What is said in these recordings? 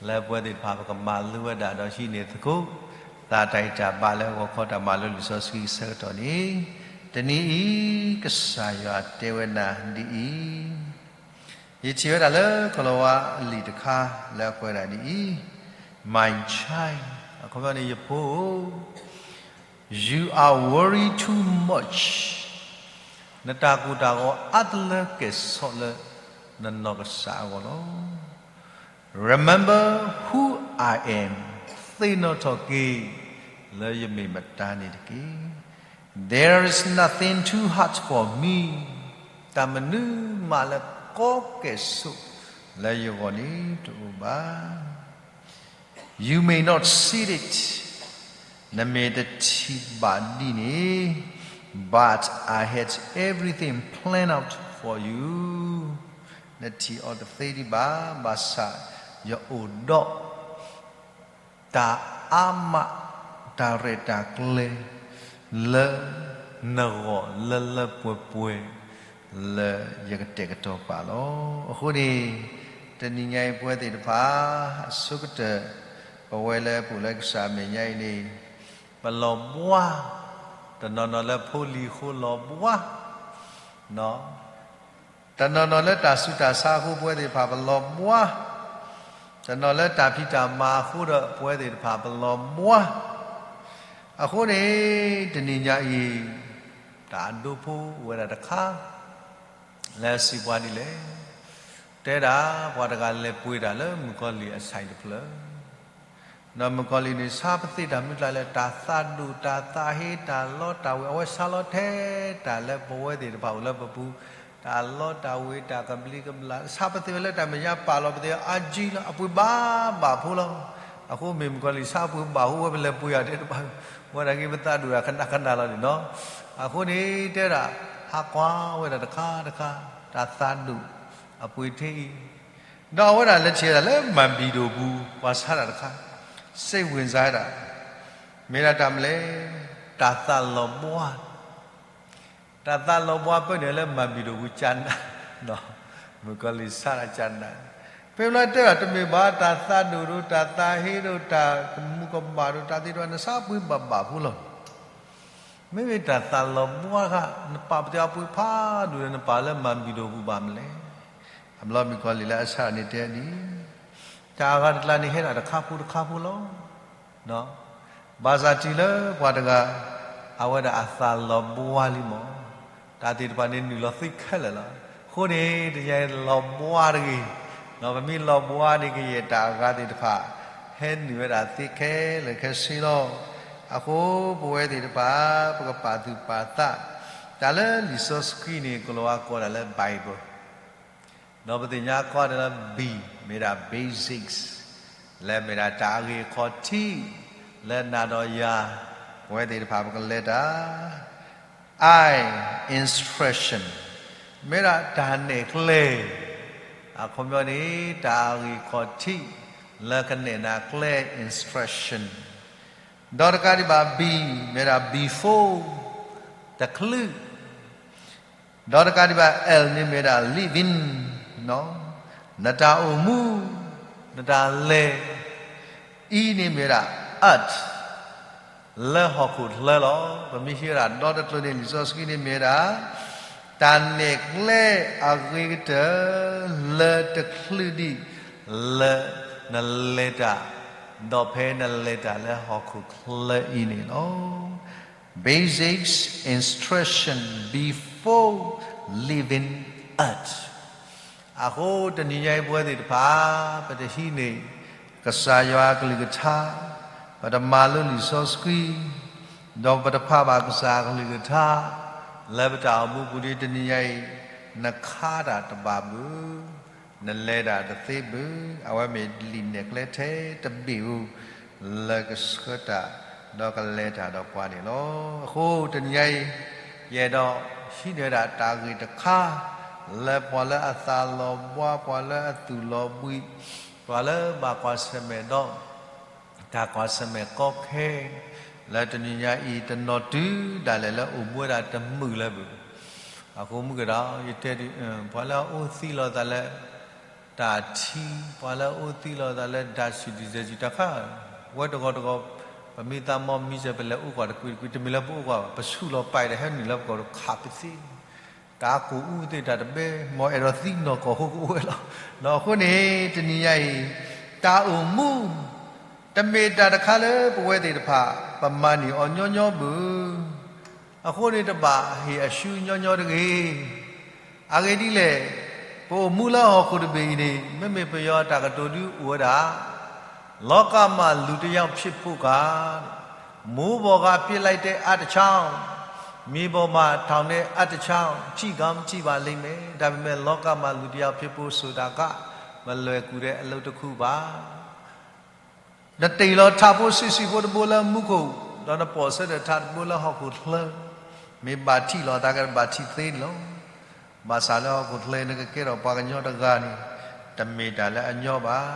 လၢပဝဲသ့ၣ်တဖၣ်ပကမၤလိဝဲဒၣ်ဒီးဟံးန့ၢ်သကိး သးတၢ်အံၣ်တၢ်ဘါလၢဂီၤခီတၢ်မၤလိလံာ်စီဆှံအဆၢကတီၢ်န့ၣ်, တနံၤအံၤ ကစၢ်ယွၤတဲဝဲဒၣ်ဒ်အံၤ, ယထံၣ်ဝဲဒၣ်လၢကီၤလၤဝါအလံာ်တခါလၢအကွဲးဒၣ်ဒ်အံၤ, My child, အခီပညီန့ၣ် ယဖိဧၢ, you are worry too much. နတၢ်ကိၢ်တၢ်ဂီၤအါတလၢကဲၣ်ဆိးလၢနနီၢ်ကစၢ်အဂီၢ်လီၤ. Remember who I am, သ့ၣ်နီၣ်ထီၣ်က့ၤ လၢယမ့ၢ်မတၤန့ၣ်တက့ၢ်. There is nothing too hard for me, တၢ်မနုၤမးလၢကီကဲၣ်ဆိးလၢယဂီၢ်န့ၣ်တအိၣ်ဘၣ်. You may not see it, နမ့ၢ်တထံၣ်ဘၣ်ဒ်န့ၣ်, but I had everything planned out for you. နထံၣ်အီၤတသ့ဒံးဘၣ်, ဘၣ်ဆၣ်ယအိၣ်ဒီး တၢ်အါမး, တၢ်ရဲၣ်တၢ်ကျဲၤ လၢနဂီၢ်လၢလၢပှဲၤပှဲၤ လၢယကတဲာ်ကတီၤပာ်လီၤ. အဃိန့ၣ် တနံၤညါအံၤပဝဲသ့ၣ်တဖၣ် အဆိကတၢၢ် ပဝဲလၢပအိၣ်လၢကစၢ်အမဲာ်ညါအံၤန့ၣ် ပလီၤဘှါ, တနီၤနီၤလၢဖိလံၤအဃိလီၤဘှါ, တနီၤနီၤလၢတၢ်ဆူးတၢ်ဆါအဃိပဝဲသ့ၣ်တဖၣ်ပလီၤဘှါ, တနီၤလၢတၢ်ဖံးတၢ်မၤအဃိဒီးပဝဲသ့ၣ်တဖၣ်ပလီၤဘှါ. အဃိန့ၣ် တနံၤညါအံၤ တၢ်အဒိဖိအိၣ်ဝဲဒၣ်တခါ လၢစံးပှၤဒ်လဲၣ်, တဲဒၣ်ပှၤတဂၤလဲၤပှ့ၤတၢ်လၢမုၣ်ကီၤလံၢ်အဆဲးတဖျၢၣ် ဒီးမုၣ်ကီၤလံၢ်န့ၣ် ဆါပသ့ၣ်တၢ်မုၢ်ကျါလၢ တၢ်သးဒိၣ် တၢ်သးဟ့ တၢ်လီတၢ်ဝ့ၤ အဝဲဆါလီၤထဲတၢ်လၢပဝဲသ့ၣ်တဖၣ်အိၣ်လၢပပူၤ, တၢ်လီတၢ်ဝ့ၤ တၢ်ကဘျံးကဘျၣ် ဆါပသ့ၣ်ဝဲလၢတၢ်မဲာ်ညါပာ်လီၤပသ့ၣ်အါကံလီၤ အပှ့ၤဘၣ်ဘၣ်ဖိလီၤ. အဃိမ့ၢ်မုၣ်ကီၤလံၢ်ဆါပှ့ၤဘၣ်ဖိဝဲပလဲၤပှ့ၤယၤတဲတဘၣ်, ဝဲဒၣ်က့ပသးဒိၣ်တၢ်ကနၣ်ကနၣ်လီၤန့ၣ်နီၤ. အဃိန့ၣ်တဲဒၣ် ဟးကွၢ်ဝဲဒၣ်တခါတခါ တၢ်သးဒိၣ်အပှ့ၤထံအံၤ ဒီးအဝဲဒၣ်လဲၤထံၣ်ဝဲဒၣ်လၢမၤဘံၣ်ဒိၣ်ပူၤ ပှၤဆါတၢ်တခါ, စ့ဝ့ၢ်စါဒၣ်, မ့ၢ်ဒၣ်တၢ်မနုၤလဲၣ်, တၢ်သးလီၤဘှါ, တၢ်သးလီၤဘှါပၢၢ်န့ၣ်လၢမၤဘံၣ်ဒိၣ်ပူၤကနၣ်, မုၣ်ကီၤလံၢ်ဆါတၢ်ကနၣ်, ဖဲလၢတဲဒၣ်တမ့ၢ်ဘၣ် တၢ်သးဒိၣ်ဒိၣ် တၢ်သးဟ့ဒိၣ် တၢ်ကမူးကမၣ်ဒိၣ် တၢ်သ့ၣ်တဖၣ် နဆါပှ့ၤဘၣ်ဘၣ်ဖိလီၤ. မ့မ့ၢ်တၢ်သးလီၤဘှါတခါ နပာ်ပသ့ၣ်အပှ့ၤဖးဒိၣ်ဒီး နပာ်လၢမၤဘံၣ်ဒိၣ်ပူၤဘၣ်မနုၤလဲၣ်. အဘျီမုၣ်ကီၤလံၢ်လၢအဆါန့ၣ်တဲဒ်အံၤ, တၢ်အဂၤတကျါန့ၣ်ဟဲဒၣ်တခါဖိတခါဖိလီၤ. ဘၣ်ဆၣ်တုၤလၢပှၤတဂၤ အဝဲဒၣ်အသးလီၤဘှါလံမး, တၢ်သ့ၣ်တဖၣ်န့ၣ်နုာ်လီၤသံခဲလၢာ်လီၤ. အဃိန့ၣ် တနံၤညါအံၤလီၤဘှါတဂ့ၤ, ပမ့ၢ်လီၤဘှါန့ၣ်ကယဲၢ်တၢ်အဂၤသ့ၣ်တဖၣ် ဟဲနုာ်ဝဲဒၣ်သ့ခဲလၢာ်ခဲဆ့လီၤ. အဃိပဝဲသ့ၣ်တဖၣ် ပကပာ်သူၣ်ပာ်သး တၢ်လၢလံာ်စီဆှံန့ၣ် ကလီၤဝါကိးဒၣ်လၢ Bible ဒီးပသ့ၣ်ညါကွၢ်န့ၣ်လၢ B မ့ၢ်ဒၣ် basics လၢမ့ၢ်ဒၣ်တၢ်အဂ့ၢ်အခီၣ်ထံး လၢနၤဒီးယၤ ပဝဲသ့ၣ်တဖၣ်ပကလဲၤတၢ် I instruction မ့ၢ်ဒၣ်တၢ်နဲၣ်ကျဲ, အခီပညီန့ၣ် တၢ်အဂ့ၢ်အခီၣ်ထံး လၢကနဲၣ်နၤကျဲ instruction ဒီးတကးဒံးဘၣ် B မ့ၢ်ဒၣ် before တချုး ဒီးတကးဒံးဘၣ် L န့ၣ်မ့ၢ်ဒၣ် living နတၢ်အိၣ်မူ, နတၢ်လဲၤ, E န့ၣ်မ့ၢ်ဒၣ် at လၢဟီၣ်ခိၣ်ချၢလီၤ. ပမ့ၢ်ဟံးဝဲဒၣ်ဒီတကျိၤန့ၣ် လံာ်စီဆှံန့ၣ်မ့ၢ်ဝဲဒၣ် တၢ်နဲၣ်ကျဲအဂ့ၤကတၢၢ် လၢတချုးဒံး လၢနလဲၤတၢ်, ဒီးဖဲနလဲၤတၢ်လၢဟီၣ်ခိၣ်ချၢအံၤန့ၣ်လီၤ. Basics instruction before leaving earth. အဃိတနံၤညါအံၤပဝဲသ့ၣ်တဖၣ် ပတဟံးန့ၢ် ကစၢ်ယွၤအကလုၢ်ကထါ, ပတမၤလိလံာ်စီဆှံ, ဒီးပတဖးဘၣ်ကစၢ်အကလုၢ်ကထါ လၢပတၢ်အိၣ်မူပူၤဒီးတနံၤညါအံၤ နခါတၢ်တဘၣ်ဘၣ် နလဲၤတၢ်တသ့ဘၣ်, အဝဲမ့ၢ်လံာ်နဲၣ်ကျဲထဲတဘ့ၣ်ဧိၤ လၢကဆှၢတၢ် ဒီးကလဲၤတၢ်ဒီးပှၤန့ၣ်လီၤ. အဃိတနံၤညါအံၤ ယအဲၣ်ဒိးဟံးန့ၢ်ဝဲဒၣ်တၢ်ဂ့ၢ်တခါ လၢပှၤလၢအသးလီၤဘှါ, ပှၤလၢအသူၣ်လီၤဘှံး, ပှၤလၢဘၣ်ကွၢ်ဆၢၣ်မဲာ်ဒီး တၢ်ကွၢ်ဆၢၣ်မဲာ်ကီခဲ, လၢတနံၤညါအံၤ တနီၤတုၤဒၣ်လဲာ်လၢအိၣ်မူဝဲဒၣ်တမုာ်လၢၤဘၣ်. အဃိမုၢ်ကဒီး ယတဲဒ် ပှၤလၢအအိၣ်သံလိာ်သးလၢ တၢ်ထံ ပှၤလၢအအိၣ်သံလီၤသးလၢ ဓာတ်ဆီ ဒီဇယ်ဆီ တၢ်ခါ, ဝဲတဂီၤတဂီၤ ပမ့ၢ်သးမီမံစၢၤ ပလဲၤအိၣ်ကွၢ်တကွံတကွံ တမ့ၢ်လၢပအိၣ်ကွၢ်ဘၣ် ပဆူၣ်လီၤပာ်ဒီး ဟဲနုာ်လၢပကိာ်တခးပသ့, တၢ်ကိၢ်အူသ့ၣ်တၢ်တဘဲ မ်အဲၣ်ဒိးသံနီၢ်ကီၢ်ဃိကအိၣ်ဝဲလီၤ. အဃိန့ၣ် တနံၤညါအံၤ တၢ်အိၣ်မူ တမ့ၢ်တၢ်တခါလၢပဝဲသ့ၣ်တဖၣ် ပမၤန့ၢ်အီၤညီညီဘၣ်. အဃိန့ၣ်တဘၣ်ဟ့ၣ်အရှုံးညီညီတဂ့ၤ. အဂ့ၢ်ဒ်လဲၣ်, ပအိၣ်မူလၢဟီၣ်ခိၣ်တဘ့ၣ်အံၤန့ၣ် မ့မ့ၢ်ပယီၤတၢ်ကတိၤဒုအိၣ်ဝဲဒၣ်, လောကမှာ လူတစ်ယောက်ဖြစ်ဖို့က မိုးပေါ်က ပစ်လိုက်တဲ့ အပ်တစ်ချောင်း, မြေပေါ်မှာ ထောင်တဲ့ အပ်တစ်ချောင်း ထိကောင်းထိပါလိမ့်မယ်. ဒါပေမဲ့ လောကမှာ လူတစ်ယောက်ဖြစ်ဖို့ဆိုတာက မလွယ်ကူတဲ့အလုပ်တစ်ခုပါ. နတ့ၢ်လီၤထးဖိဆံးဆံးဖိတဘိလၢမူခိၣ်, ဒီးနပိာ်ဆၢဒီးထးတဘိလၢဟီၣ်ခိၣ်ချၢ, မ့ၢ်ဘၣ်ထံၣ်လီၤသးကဘၣ်ထံၣ်သ့န့ၣ်လီၤ. ဘၣ်ဆၣ်လၢဟီၣ်ခိၣ်ချၢနကကဲထီၣ်ပှၤကညီတဂၤန့ၣ် တမ့ၢ်တၢ်လၢအညီဘၣ်.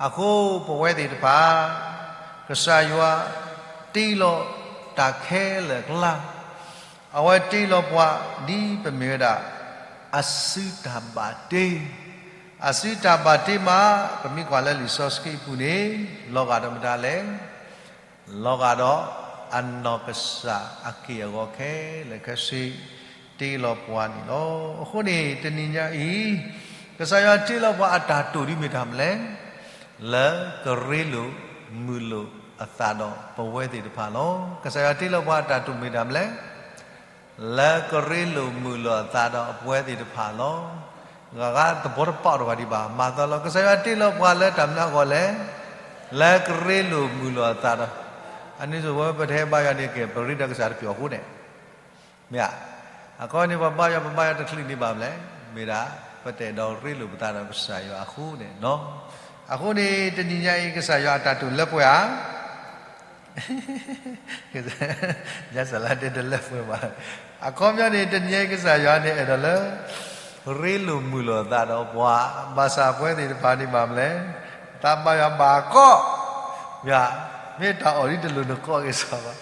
အဃိပဝဲသ့ၣ်တဖၣ် ကစၢ်ယွၤတ့လီၤတၢ်ခဲလၢာ်အကျါ အဝဲတ့လီၤပှၤဒ်ပမ့ၢ်ဝဲဒၣ် အစုတၢ်ဘၣ်တ့, အစုတၢ်ဘၣ်တ့မး, ပမ့ၢ်ကွၢ်လၢလံာ်စီဆှံအပူၤန့ၣ် လီၤဂာ်ဒီးမတၤလဲၣ်. လီၤဂာ်ဒီးအနီၢ်ကစၢ်အက့ၢ်အဂီၤခဲလၢာ်ခဲဆ့ တ့လီၤပှၤန့ၣ်လီၤ. အဃိန့ၣ် တနံၤညါအံၤ ကစၢ်ယွၤတ့လီၤပှၤအတၢ်တိာ်ဒ်မ့ၢ်တၢ်မနုၤလဲၣ်, လၢကရ့လိာ်မုာ်လိာ်အသးဒီးပဝဲသ့ၣ်တဖၣ်လီၤ. ကစၢ်ယွၤတ့လီၤပှၤအတၢ်တိာ်မ့ၢ်တၢ်မနုၤလဲၣ်, လၢကရ့လိာ်မုာ်လိာ်အသးဒီးပဝဲသ့ၣ်တဖၣ်လီၤ. ဂၤဂၤသဘီတပာ်အီၤတဂၤဒံးဘၣ်, မၤသးလီၤ. ကစၢ်ယွၤတ့လီၤပှၤလၢတၢ်မနုၤအဂီၢ်လဲၣ်, လၢကရ့လိာ်မုာ်လိာ်အသးဒီး, အန့ၣ်စ့ၢ်ဝဲပတဟဲဘါယွၤန့ၣ်က့ၤ ပရ့ဒီးကစၢ်တပျီၤအဃိန့ၣ် မ့ၢ်ဧါ. အခီန့ၣ် ပဘါယွၤ ပဘါယွၤတချုးန့ၣ်ဘၣ်မနုၤလဲၣ်, မ့ၢ်ဒၣ် ပတအဲၣ်ဒိးရ့လိာ်ပသးဒီးကစၢ်ယွၤအဃိန့ၣ်လီၤ. အဃိန့ၣ် တနံၤညါအံၤ ကစၢ်ယွၤအတၢ်တိာ်လၢပှဲၤဧါ. ညါစၢ်လၢတဲတလၢပှဲၤဘၣ်. အခီပညီန့ၣ် တနံၤညါအံၤ ကစၢ်ယွၤန့ၣ်အဲၣ်ဒိးလၢ ရ့လိာ်မုာ်လိာ်အသးဒီးပှၤ, ဘၣ်ဆၣ်ပဝဲသ့ၣ်တဖၣ်န့ၣ်ဘၣ်မနုၤလဲၣ်, သးဘါယွၤဘၣ်ကီ, မ့ၢ်တၢ်အီၣ်ဒ်တလိၣ်နကီက့ၤစ့ၢ်ဘၣ်.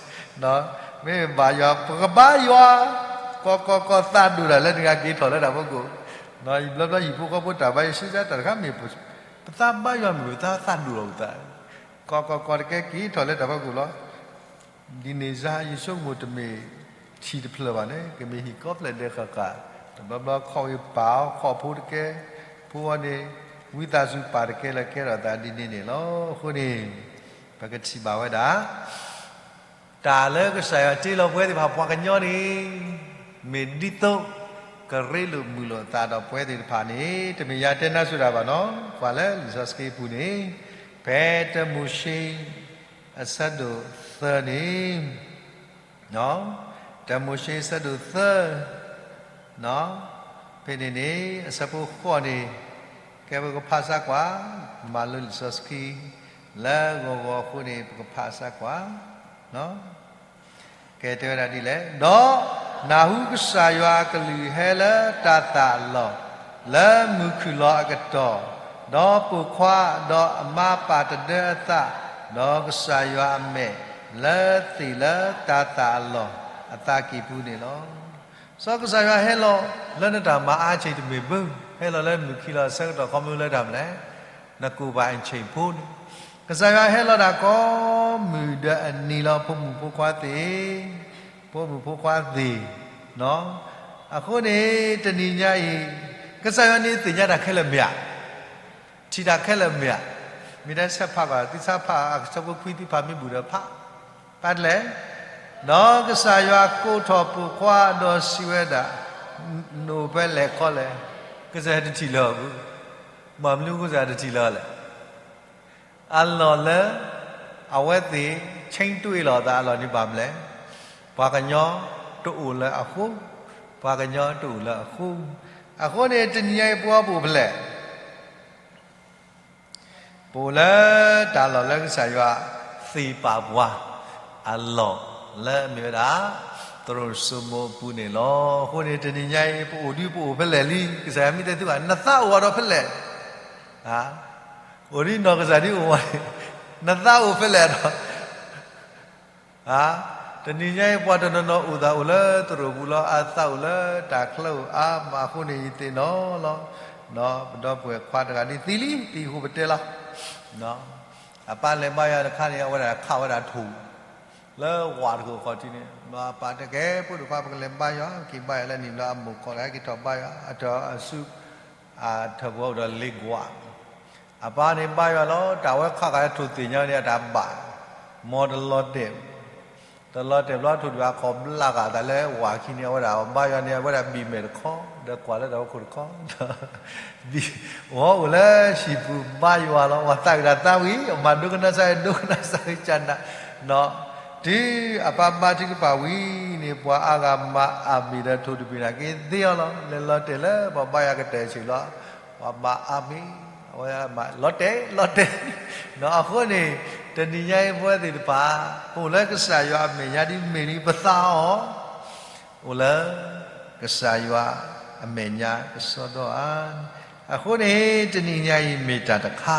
မ့ၢ်ဘါယွၤ ပကဘါယွၤ, ကီကီကီ သးဒိၣ်တၢ်လၢနဂၤက့ၤထီၣ်လၢတၢ်ဖီခိၣ်, ယဘျီဘျီယံာ်ဖိဃီဖိတၢ်ဘါယွၤ စံးတၢ်တခါမ့ၢ် ပသးဘါယွၤမ့ၢ်ပသးသးဒိၣ်လီၤပသး, ကီကီကီတကဲက့ၤထီၣ်လၢတၢ်ဖီခိၣ်လီၤ. ဒ်န့ၣ်စ့ၢ် ယဆိကမိၣ်တမ့ၢ်ထံၣ်တဖျၢၣ်ဘၣ်န့ၣ် ကမ့ၢ်ဟံၣ်ကိးဖျၢၣ်ဒဲးဃၣ်ဃၣ်, တဘျီဘျီခီၣ်ဂ့ၤပာ်အီၤ ခီၣ်ဖိတကဲ, ဖိအီၤန့ၣ် ဝံသးစူၤပာ်တကဲလၢကဲထီၣ်သးဒ်န့ၣ်န့ၣ်လီၤ. အဃိန့ၣ် ပကထံၣ်ဘၣ်ဝဲဒၣ် တၢ်လၢကစၢ်ယွၤတ့လီၤပဝဲသ့ၣ်တဖၣ်ပှၤကညီန့ၣ် မ့ၢ်ဒ်သိး ကရ့လိာ်မုာ်လိာ်အသးဒီးပဝဲသ့ၣ်တဖၣ်န့ၣ် တမ့ၢ်ယတဲနါစူၤတၢ်ဘၣ်နီၤ, ကွၢ်လၢလံာ်စီဆှံအပူၤန့ၣ် ဖဲတၢမိၤၡ့ အဆၢဒိၣ်သၢန့ၣ်, တၢမိၤၡ့အဆၢဒိၣ်သၢ ဖဲန့ၣ်န့ၣ် အဆၢဖိဃိးန့ၣ် ကဲပကဖးစၢ်ကွၢ်, မၤလိလံာ်စီဆှံ လၢဂီၤဂီၤအဃိန့ၣ် ပကဖးစၢ်ကွၢ်, ကဲတဲဝဲဒၣ်ဒ်လဲၣ်, ဒီးနၢ်ဟူကစၢ်ယွၤအကလုၢ်ဟဲလၢတၤသၣ်အလီၢ်, လၢမုၢ်ခုၣ်လီၤအကတီၢ်, ဒီးပိာ်ခွါ, ဒီးအမါပာ်တဒၢအသး, ဒီးကစၢ်ယွၤအမဲာ် လၢသ့ၣ်လၢတၤသၣ်အလီၢ်အသးကံၢ်ပူၤန့ၣ်လီၤ. စီၤကစၢ်ယွၤဟဲလီၤလၢနတၢ်မၤအါဆံးတမ့ၢ်ဘၣ်, ဟဲလီၤလၢမုၢ်ခံလီၤအဆၢကတီၢ်ခီမ့ၢ်လၢတၢ်မနုၤလဲၣ်, နကူးပာ်အဆ့ၣ်ဖိန့ၣ်, ကစၢ်ယွၤဟဲလီၤတၢ်ကိးမုၢ်ဒၢအနံၤလီၤ ဖိမုၣ်ဖိခွါသ့ၣ်, ဖိမုၣ်ဖိခွါသ့ၣ်, အဃိန့ၣ် တနံၤညါအံၤ ကစၢ်ယွၤန့ၣ်သ့ၣ်ညါတၢ်ခဲလၢာ်မ့ၢ်ဧါ, ထံၣ်တၢ်ခဲလၢာ်မ့ၢ်ဧါ, မ့ၢ်တၢ်ဆၢဖးဘၣ် သုဆၢဖးအဆၢဖိခွံသုဖးမ့ၢ်ဘူၣ်ဒီးဖး, ဖးဒ်လဲၣ်, ဒီးကစၢ်ယွၤကိးထီၣ်ပိာ်ခွါဒီးစံးဝဲဒၣ်, နအိၣ်ဖဲလဲၣ်ခီလဲၣ်, ကစၢ်ယွၤတထံၣ်လၢၤအီၤဘၣ်, မ့ၢ်မနုၤကစၢ်ယွၤတထံၣ်လၢၤအီၤလဲၣ် အလီၢ်လၢ အဝဲသ့ၣ် ဆ့တူၢ်အ့ၣ်လိာ်သးအလီၢ်န့ၣ်ဘၣ်မနုၤလဲၣ်, ပှၤကညီတအိၣ်လၢအဃိ, ပှၤကညီတအိၣ်လၢအဃိ, အဃိန့ၣ် တနံၤညါအံၤပဝဲပအိၣ်ဖဲလဲၣ်, ပအိၣ်လၢတၢ်လီၢ်လၢကစၢ်ယွၤသ့ၣ်ပာ်ပှၤ အလီၢ်လၢအမ့ၢ်ဝဲဒၣ် သရိာ်စိမိၤအပူၤန့ၣ်လီၤ. အဃိန့ၣ် တနံၤညါအံၤ ပအိၣ်ဒုပအိၣ်ဖဲလဲၣ်လံ, ကစၢ်ယွၤမ့ၢ်တဲသုဘၣ် နသးအိၣ်အီၤဒီးဖဲလဲၣ် အိၣ်ဒ်နီၢ်ကစၢ်ဒ်အိၣ်ဝဲန့ၣ်, နသးအိၣ်ဖဲလဲၣ်ဒီး, တနံၤညါအံၤ ပှၤတနီၤနီၤအိၣ်သးအိၣ်လၢသရိာ်ပူၤလီၤ, အသးအိၣ်လၢတၢ်ချၢအိၣ်အါမးအဃိန့ၣ် ယသ့ၣ်နီၣ်လီၤ. ပဒီပုၢ်ဝဲၢ်ခွါတဂၤဒ်သံလံ သံဃိပတဲလီၤ. အပၢ်လဲၤဘါယွၤတခါန့ၣ် အဝဲဒၣ်ခးဝဲဒၣ်ထိၣ် လၢဝးတကီၢ်ခီၣ်ထံးန့ၣ် အပၢ်တဲကဲ ဖိဒိၣ်ခွါ ပကလဲၤဘါယွၤ က့ၤဘါယွၤလၢနံၤလီၤ အမိၢ်ကီၢ်တဂၤက့ၤထီၣ်ဘါယွၤ အထၢၣ်အစု အထၢၣ်ပှဲၤအိၣ်ဒီးလ့ကွၢ် အပၢ်န့ၣ်ဘါယွၤလီၤ တၢ်ဝဲခးဃာ်ထိၣ်သ့ၣ်ညါန့ၣ် အတၢ်ဘၣ် မ်တလီၤတဲာ် တလီၤတဲာ်ဘျီထိၣ်ဒုးအခီၣ်ဘျးဃာ်သးလၢဝးခံန့ၣ် အဝဲဒၣ်ဘါယွၤန့ၣ် အဝဲဒၣ်ဘံၣ်မဲာ်တခီ ဒီးကွၢ်လၢတၢ်အိၣ်ခိၣ်တခီ ဝဲအိၣ်လၢဟံၣ်ပူၤဘါယွၤလီၤ ပှၤသးဝံၣ်တၢ်သးဝံၣ် အမၤဒိကနၣ်စၢ် ဒိကနၣ်စၢ်ကနၣ် တုၤအပၢ်ဘါထုကဖၣ်ဝံၤန့ၣ် ပှၤအါဂၤမၤအၤမ့ၣ်ဒီးထိၣ်တဘ့ၣ်န့ၣ်က့ၤသ့အီၤလီၤ လဲၤလီၤတဲာ်လၢပှၤဘါယွၤကတၢၢ်ဆံးလီၤ ပှၤမၤအၤမ့ၣ် အဝဲမၤလီၤတဲာ်လီၤတဲာ် အဃိန့ၣ် တနံၤညါအံၤပဝဲသ့ၣ်တဖၣ် ပအိၣ်လၢကစၢ်ယွၤအမဲာ်ညါဒ်မ့ၢ်လံ ပသးအီၤ အိၣ်လၢ ကစၢ်ယွၤအမဲာ်ညါကစီဒီဧါ. အဃိန့ၣ် တနံၤညါအံၤမ့ၢ်တၢ်တခါ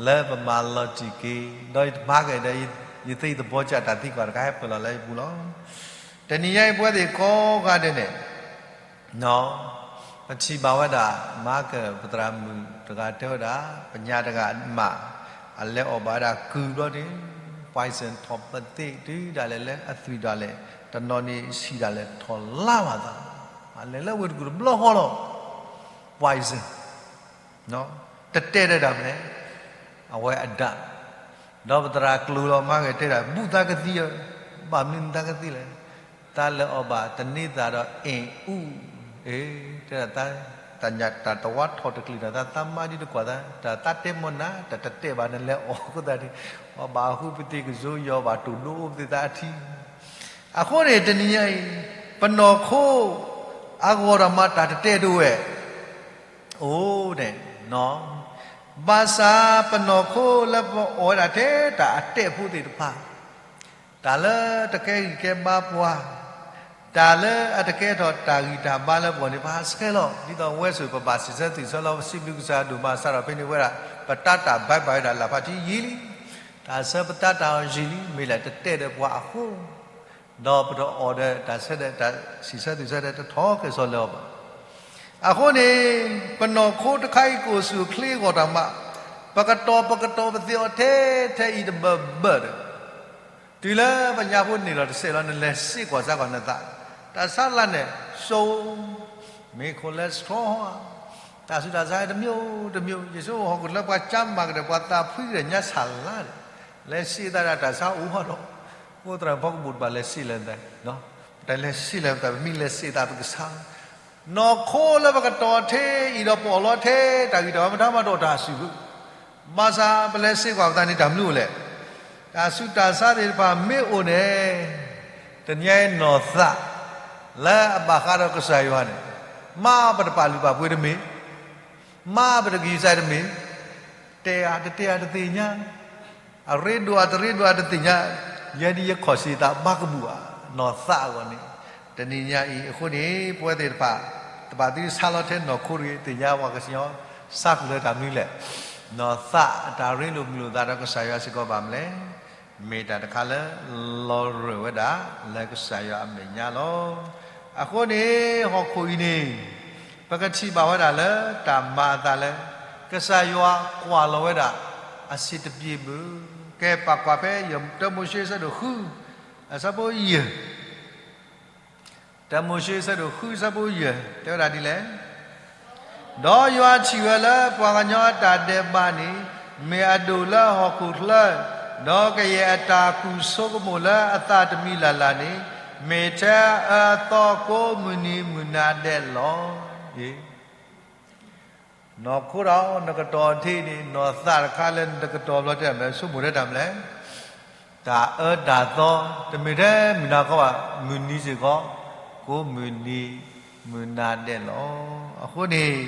လၢပမၤလီၤတံၢ်က့ၤ ဒီးယတမၤက့ၤဒီး ယသ့သဘီကၢ်တၢ်သံကွၢ်တခါဟဲပၢၢ်လီၤလၢယပူၤလီၤ. တနံၤညါအံၤပဝဲသ့ၣ်ကိးဂၤဒဲးန့ၣ် ပထံၣ်ဘၣ်ဝဲဒၣ် မၤကၢၢ်ပသရၣ်မုၣ်တဂၤတဲဝဲဒၣ် ပညါတဂၤမး အလဲၤအီၣ်ဘၣ်ဝဲဒၣ်ကုၢ်ဘျီန့ၣ် poison ထီၣ်ပသ့ၣ်တုၤဒၣ်လဲာ်လၢအသွံၣ်ဒၣ်လဲာ် တနီၤန့ၣ်ဆံးဒၣ်လဲာ်ထီၣ်လါဘၣ်သး အလဲၤလၢဝ့ၢ်တကူၣ်တဘျီဃီလီၤ poison တတဲတၢ်မနုၤလဲၣ် အဝဲအဒၣ် ဒီးပသရၣ်ကျိၤလီၤမၤက့ၤတဲဒၣ် ဘူးသးကသံဧၢ, ဘၣ်မနုၤနသးကသံလဲၣ်, သးလဲၤအီၣ်ဘၣ်တန့သးဒီး အ့ၣ်အူ, အ့ၣ်, တဲဒၣ် တၢ်တဝါထီၣ်တကျံၤဒီး သးသးမါဒ်တကွၢ်သး, တၢ်သးတဲမနၤ တၢ်တတဲဘၣ်နလဲၤအီၣ်အဃိသတးန့ၣ်, အီၣ်ဘၣ်အဃုပသ့ၣ်ကစိယီၤဘၣ်တိၢ်ဒိအိၣ်ပသ့ၣ်သးအထံ အဃိန့ၣ် တနံၤညါအံၤ ပနီၢ်ခိ အဂီၢ်ဒီးမၤတၢ်တတဲဒိဝဲ အိၣ်န့ၣ်, ဘၣ်ဆၣ်ပနီၢ်ခိလၢပအီၣ်ဝဲဒၣ်ထဲတၢ်အတဲာ်ဖိသ့ၣ်တဖၣ်, တၢ်လၢတကဲဂံၢ်ကဲဘါပှၤ, တၢ်လၢအတကဲထီၣ်တၢ်ဂံၢ်တၢ်ဘါလၢပဂီၢ်န့ၣ် ပဟးဆှဲးလီၤ. ဒ်သိးဝဲဆိၣ်ပဘၣ်စံးဆၢသွံၣ်ဆၢလီၤ ပစံးဘျုးကစၢ်ယွၤဒိၣ်မး စးထီၣ်ဖဲန့ၣ်ဝဲဒၣ် ပတၢ်တၢ်ဘါဘၣ်ဝဲဒၣ်လၢ်ဖးထံယံာ်လံ. တၢ်ဆၢပတၢ်တၢ်အီၤယံာ်လံ မ့ၢ်လၢတတဲာ်ဒီးပှၤအဃိ ဒီးပတအီၣ်ဒီးတၢ်ဆၢဒီးတၢ်စံးဆၢသွံၣ်ဆၢဒီးတထီၣ်ကဲၣ်ဆိးလၢအီၤဘၣ်. အဃိန့ၣ် ပနီၢ်ခိတခါအံၤကအိၣ်ဆူၣ်အိၣ်ချ့အဂီၢ်တၢ်မး, ပကတီၤပကတီၤပသ့အီၤထဲထဲအံၤတဘၢဘၢဒီး, တုၤလၢပညါဖိန့ၣ်လီၤတစဲးလီၤ နလဲၤစ့ကွၢ်စးကွၢ်နသး, တၢ်ဆါလၢ်န့ၣ် စိ, မ့ၢ် cholesterol ဧါ, တၢ်ဆူးတၢ်ဆါတမံၤတမံၤ, ယဆိကမိၣ်ဟီၣ်ခိၣ်ချၢပှၤကၠါမၤကဒီး ပှၤသးဖှံကဒီးညါဆၣ်လါဒီး, လဲၤစ့သးဒၣ်တၢ်ဆါအိၣ်ဘၣ်ဒီး, အိၣ်သရၣ်ဖီကဘူးတဘၣ်လဲၤစ့လၢၤသး, ပတလဲၤစ့လၢၤသး ပမ့ၢ်လဲၤစ့သးပကဆါ နီၢ်ခိလၢပကတီၤထဲအံၤဒီးပအီၣ်လီၤထဲ တၢ်ဂံၢ်တၢ်ဘါမ့ၢ်တအိၣ်တၢ်စုာ်ဘၣ်, ဘၣ်ဆၣ်ပလဲၤစ့ကွၢ်ပသးန့ၣ်တၢ်မနုၤအိၣ်လဲၣ်. တၢ်ဆူးတၢ်ဆါသ့ၣ်တဖၣ်မ့ၢ်အိၣ်န့ၣ်, တနံၤအံၤနီၢ်သး လၢအဘၣ်ဃးဒီးကစၢ်ယွၤန့ၣ်, မ့ၢ်ပတပာ်လုၢ်ပာ်ပှ့ၤတမ့ၢ်, မ့ၢ်ပတဂံၢ်စၢ်တမ့ၢ်, တဲအါတတဲအါတသ့ၣ်ညါ, အရ့ဒိၣ်အတရ့ဒိၣ်အတသ့ၣ်ညါ, ယဲဒ်ယခီၣ်စ့သးဘၣ်ကဘူၣ်ဧါ, နီၢ်သးအဂီၢ်န့ၣ်, တနံၤညါအံၤအဃိန့ၣ် ပဝဲသ့ၣ်တဖၣ် တဘၣ်သးဆါလီၤထဲနီၢ်ခိတဂ့ၤ သ့ၣ်ညါပှၤကညီ ဆါဃုာ်လၢတၢ်မနုၤလဲၣ်. နီၢ်သးအတၢ်ရ့လိာ်မုာ်လိာ်သးဒီးကစၢ်ယွၤစ့ၢ်ကီးဘၣ်မနုၤလဲၣ်. မ့ၢ်တၢ်တခါလၢ လီၤရၢၢ်ဝဲဒၣ်လၢကစၢ်ယွၤအမဲာ်ညါလီၤ. အဃိန့ၣ် ဟီၣ်ခိၣ်အံၤန့ၣ် ပကထံၣ်ဘၣ်ဝဲဒၣ်လၢတၢ်မၤအသးလၢ ကစၢ်ယွၤကွၢ်လီၤဝဲဒၣ် အဆံးတပျ့ၤမုၢ်, ကဲပာ်ကွၢ်ဖဲ တၢမိၤၡ့အဆၢဒိၣ်ဃု အဆၢဖိယဲၢ် တၢမိၤၡ့အဆၢဒိၣ်ဃုအဆၢဖိယဲၢ် တဲဝဲဒၣ်ဒ်လဲၣ်. ဒီးယွၤထံၣ်ဝဲလၢပှၤကညီအတၢ်ဒဲးဘးန့ၣ် မ့ၢ်အဒိၣ်လၢဟီၣ်ခိၣ်ချၢ, ဒီးကယဲၢ်အတၢ်ကူၣ်ဆိကမိၣ်လၢအသးတမံၤလၢ်လၢ်န့ၣ် မ့ၢ်ထဲအအၢအသီကိးမုၢ်နံၤမုၢ်နၤဒဲးလီၤ. နီၢ်ခိဒီး နကတီၤထဲအံၤန့ၣ် နီၢ်သးတခါလၢနတကတီၤဘျီတဲမနုၤလဲၣ် ဆိကမိၣ်ထဲတၢ်မနုၤလဲၣ်. တၢ်အၢတၢ်သီ တမ့ၢ်ထဲမုၢ်နၤခီဘၣ် မုၢ်နံၤစ့ၢ်ကီး ကိးမုၢ်နံၤမုၢ်နၤဒဲးလီၤ. အဃိန့ၣ်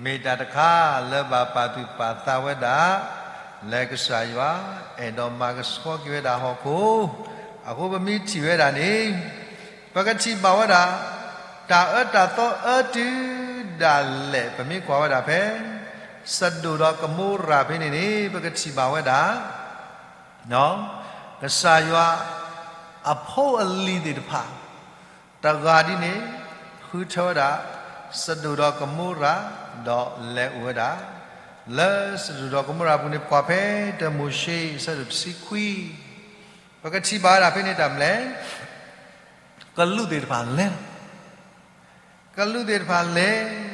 မ့ၢ်တၢ်တခါလၢဘၣ်ပာ်သူၣ်ပာ်သးဝဲဒၣ် လၢကစၢ်ယွၤ အဲၣ်ဒိးမၤကဆှီက့ၤဝဲဒၣ်ဟီၣ်ခိၣ်, အဃိပမ့ၢ်ထံၣ်ဝဲဒၣ်န့ၣ် ပကထံၣ်ဘၣ်ဝဲဒၣ် တၢ်အၢတၢ်သီအၢတုၤဒၣ်လဲာ် ပမ့ၢ်ကွၢ်ဝဲဒၣ်ဖဲ စဒိၣ်ဒီးကမိရၤဖဲန့ၣ်န့ၣ် ပကထံၣ်ဘၣ်ဝဲဒၣ် ကစၢ်ယွၤ အဖိအလံၤသ့ၣ်တဖၣ် တဂၤဒ်န့ၣ် ဃုထၢဝဲဒၣ် စဒိၣ်ဒီးကမိရၤ, ဒီးလဲၤအိၣ်ဝဲဒၣ် လၢစဒိၣ်ဒီးကမိရၤအပူၤန့ၣ် ပကွၢ်ဖဲတၢမိၤၡ့ အဆၢဒိၣ်တဆံခွံ, ပကထံၣ်ဘၣ်ဝဲဒၣ်ဖဲန့ၣ်တၢ်မနုၤလဲၣ်, ကလူးသ့ၣ်တဖၣ်လဲၤလီၤ. ကလူးသ့ၣ်တဖၣ်လဲၤ,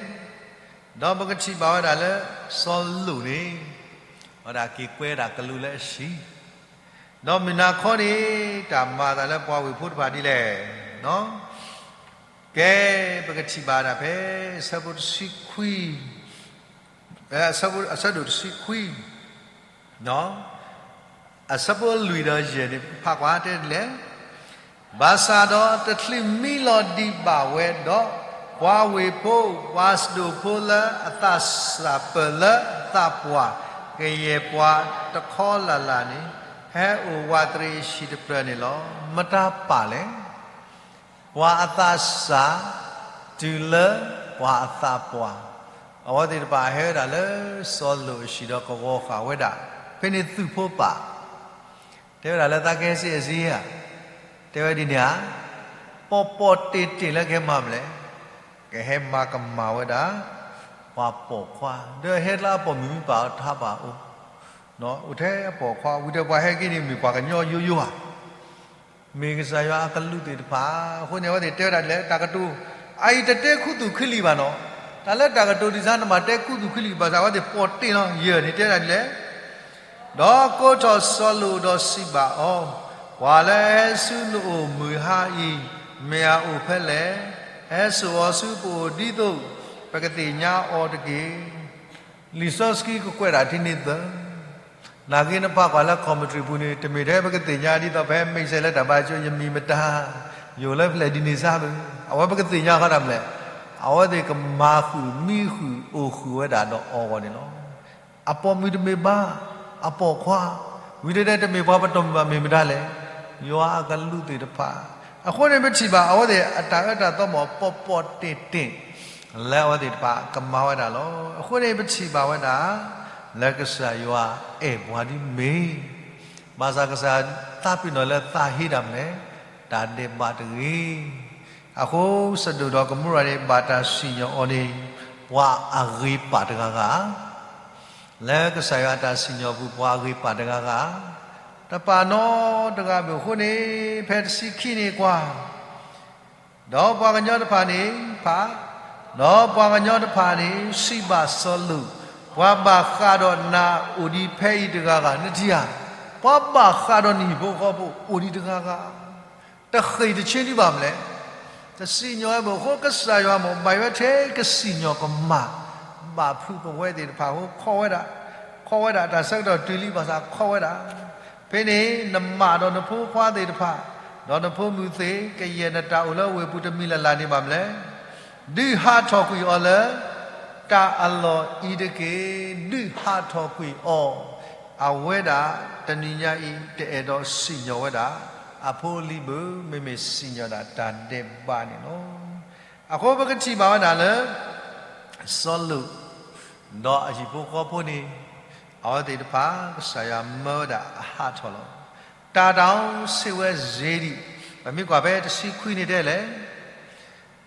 ဒီးပကထံၣ်ဘၣ်ဝဲဒၣ်လၢ စီၤလိာ်န့ၣ် အဝဲဒၣ်က့ၤကွဲဒၣ်ကလူးလၢအဟံၣ်, ဒီးမုၢ်နၤခီန့ၣ် တၢ်မၤအသးလၢပှၤဝ့ၢ်ဖိတဖၣ်ဒ်လဲၣ်. ကဲ, ပကထံၣ်ဘၣ်ဒၣ်ဖဲ အဆၢဖိတဆံခွံ, အဆၢဒိၣ်တဆံခွံ အဆၢဖိလွံၢ်ဒီးယဲၢ်န့ၣ် ပဖးကွၢ်တဲဒ်လဲၣ်. ဘၣ်ဆၣ်ဒီးတချုးမံလီၤဒံးဘၣ်ဝဲဒီး, ပှၤဝ့ၢ်ဖိ, ပှၤစဒိၣ်ဖိလၢအသးစၢ်ပၢၢ်လၢအသးပှၢ်, ကယဲၢ်ပှၤတခီလၢ်လၢ်န့ၣ်, ဟဲအိၣ်ဝးတရံးအဟံၣ်တဖျၢၣ်န့ၣ်လီၤ. မတၤပာ်လဲၣ်. ပှၤအသးစၢ် တုၤလၢပှၤအသးပှၢ်, အဝဲသ့ၣ်တဖၣ်ဟဲဝဲဒၣ်လၢစီၤလိာ်အဟံၣ်ဒီးကဝီၤဃာ်ဝဲဒၣ်, ဖဲန့ၣ်သုးဖိပာ်, တဲဝဲဒၣ်လၢသးကဟဲစ့ၢ်အစ့ဧါ, တဲဝဲဒ်န့ၣ်ဧါ, ပီၣ်ပီၣ်တ့ၢ်တ့ၢ်လၢကဟဲမၤမနုၤလဲၣ်, ကဟဲမၤကမၣ်ဝဲဒၣ် ပှၤပိာ်ခွါ, ဒီးဟဲလၢအပိာ်မုၣ်မ့ၢ်ပာ်အီၤထါပာ်အီၤ, အိၣ်ထဲအပိာ်ခွါ, ဝံၤဒီးပှၤဟဲက့ၤန့ၣ်မ့ၢ်ပှၤကညီယိယိဧါ မ့ၢ်ကစၢ်ယွၤအကလူးသ့ၣ်တဖၣ်, အဃိန့ၣ် အဝဲသ့ၣ်တဲဝဲဒၣ်လၢတၢ်ကတိၤ, အအံၤတတဲခူသူၣ်ခူလံာ်ဘၣ်နီၤ, တၢ်လၢတၢ်ကတိၤဒ်န့ၣ် နမၤတဲခူသူၣ်ခူလံာ်ဘၣ်ဆၣ် အဝဲသ့ၣ်ပိာ်တ့ၢ်လီၤ. ယဲၢ်န့ၣ်တဲဒၣ်ဒ်လဲၣ်. ဒီးကိးထီၣ်စီၤလိာ်ဒီးစံးဘၣ်အီၤ, ပှၤလၢအဟဲဆူနအိၣ်မုၢ်ဟါအံၤ, မ့ၢ်အအိၣ်ဖဲလဲၣ်. ဟဲစိာ်အီၤဆူပအိၣ်ဒ်သိး ပကသ့ၣ်ညါအီၤတက့ၢ်. လံာ်စီဆှံကကွဲးဒၣ်ထဲန့ၣ်သၢ, နာ်က့နဖးကွၢ်လၢ commentary ပူၤန့ၣ် တမ့ၢ်ထဲပကသ့ၣ်ညါဒ်သိးဖဲ မ့ၢ်စဲးလၢတၢ်ဘါယွၤ ယမံၤမတၤ, ယအိၣ်လၢဖျဲၣ်ဒ်န့ၣ်စ့ၢ်ဘၣ်, အဝဲပကသ့ၣ်ညါဃီတၢ်မနုၤလဲၣ်, အဝဲသ့ၣ်ကမၤဃုာ်မံဃုာ်အိၣ်ဃုာ်ဝဲဒၣ်ဒီးအီၤအဂီၢ်န့ၣ်လီၤ. အပိာ်မုၣ်တမ့ၢ်ဘၣ်, အပိာ်ခွါ, ဝံၤတဲဒၣ်တမ့ၢ်ပှၤပတီၢ်မုၢ်ဘၣ် မ့ၢ်မတၤလဲၣ်, ယွၤအကလူးသ့ၣ်တဖၣ်. အဃိန့ၣ်ပထံၣ်ဘၣ်အဝဲသ့ၣ်အတၢ်အၢတၢ်သီမ့ၢ်ပိာ်ပိာ်တ့ၢ်တ့ၢ် လၢအဝဲသ့ၣ်တဖၣ်ကမၤဝဲဒၣ်လီၤ. အဃိန့ၣ်ပထံၣ်ဘၣ်ဝဲဒၣ် လၢကစၢ်ယွၤအဲၣ်ပှၤဒ်မ့ၢ်, ဘၣ်ဆၣ်ကစၢ်သးပ့ၤနီၣ်လၢသးဟ့တၢ်မနုၤလဲၣ်, တၢ်ဒဲးဘးတဂ့ၤ. အဃိစဒိၣ်ဒီးကမိရၤန့ၣ် ဘၣ်တၢ်စံၣ်ညီၣ်အီၤန့ၣ် ပှၤအဂ့ၤပာ်တဂၤဂၤ လၢကစၢ်ယွၤအတၢ်စံၣ်ညီၣ်ပူၤ ပှၤအဂ့ၤပာ်တဂၤဂၤ, တပာ်နီတဂၤဘၣ်အဃိန့ၣ် ဖဲတဆံခံန့ၣ်ကွၢ်, ဒီးပှၤကညီတဖၣ်န့ၣ်ဖး, ဒီးပှၤကညီတဖၣ်န့ၣ် စံးဘၣ်စီၤလိာ်, ပှၤဘၣ်ဃးဒီးနၤအိၣ်ဒံးဖဲအံၤတဂၤဂၤ, နထံၣ်ဧါ, ပှၤဘၣ်ဃးဒီးနဟံၣ်ဖိဃီဖိအိၣ်ဒံးတဂၤဂၤ တဃ့ၢ်တဆ့ဒံးဘၣ်မနုၤလဲၣ်. တစံၣ်ညီၣ်ဝဲဘၣ်အဃိ ကစၢ်ယွၤမ့ၢ် ဘၣ်ယွၤထဲကစံၣ်ညီၣ်ကမၣ် ဘၣ်ဖုးပဝဲသ့ၣ်တဖၣ်အဃိ ခီဝဲဒၣ်, ခီဝဲဒၣ်တၢ်ဆၢကတီၢ်တုၤလံဘၣ်ဆၣ်ခီဝဲဒၣ်, ဖဲန့ၣ် နမၤဒီးနဖိခွါသ့ၣ်တဖၣ်, ဒီးနဖိမုၣ်သ့ၣ် ကယဲၢ်နတၢ်အိၣ်လၢဝ့ၢ်ပူၤတမံၤလၢ်လၢ်န့ၣ်ဘၣ်မနုၤလဲၣ်. ဒုးဟးထီၣ်ကွံာ်အီၤလၢ တၢ်အလီၢ်အံၤတက့ၢ်. ဒုးဟးထီၣ်ကွံာ်အီၤ, အဝဲဒၣ်တနံၤညါအံၤ တအဲၣ်ဒိးစံၣ်ညီၣ်ဝဲဒၣ် အဖိအလံၤဘၣ်, မ့မ့ၢ်စံၣ်ညီၣ်ဒၣ်တၢ်ဒဲးဘးန့ၣ်လီၤ. အဃိပကထံၣ်ဘၣ်ဝဲဒၣ်လၢ စီၤလိာ် ဒီးအဟံၣ်ဖိဃီဖိန့ၣ် အဝဲသ့ၣ်တဖၣ် ကစၢ်ယွၤမၢဝဲဒၣ်အဟးထီၣ်လီၤ. တၢ်တၢ်အိၣ်ဆ့ၣ်ဝဲစ့ဒံး, ပမ့ၢ်ကွၢ်ဖဲတဆံခွံန့ၣ်တဲလဲၣ်,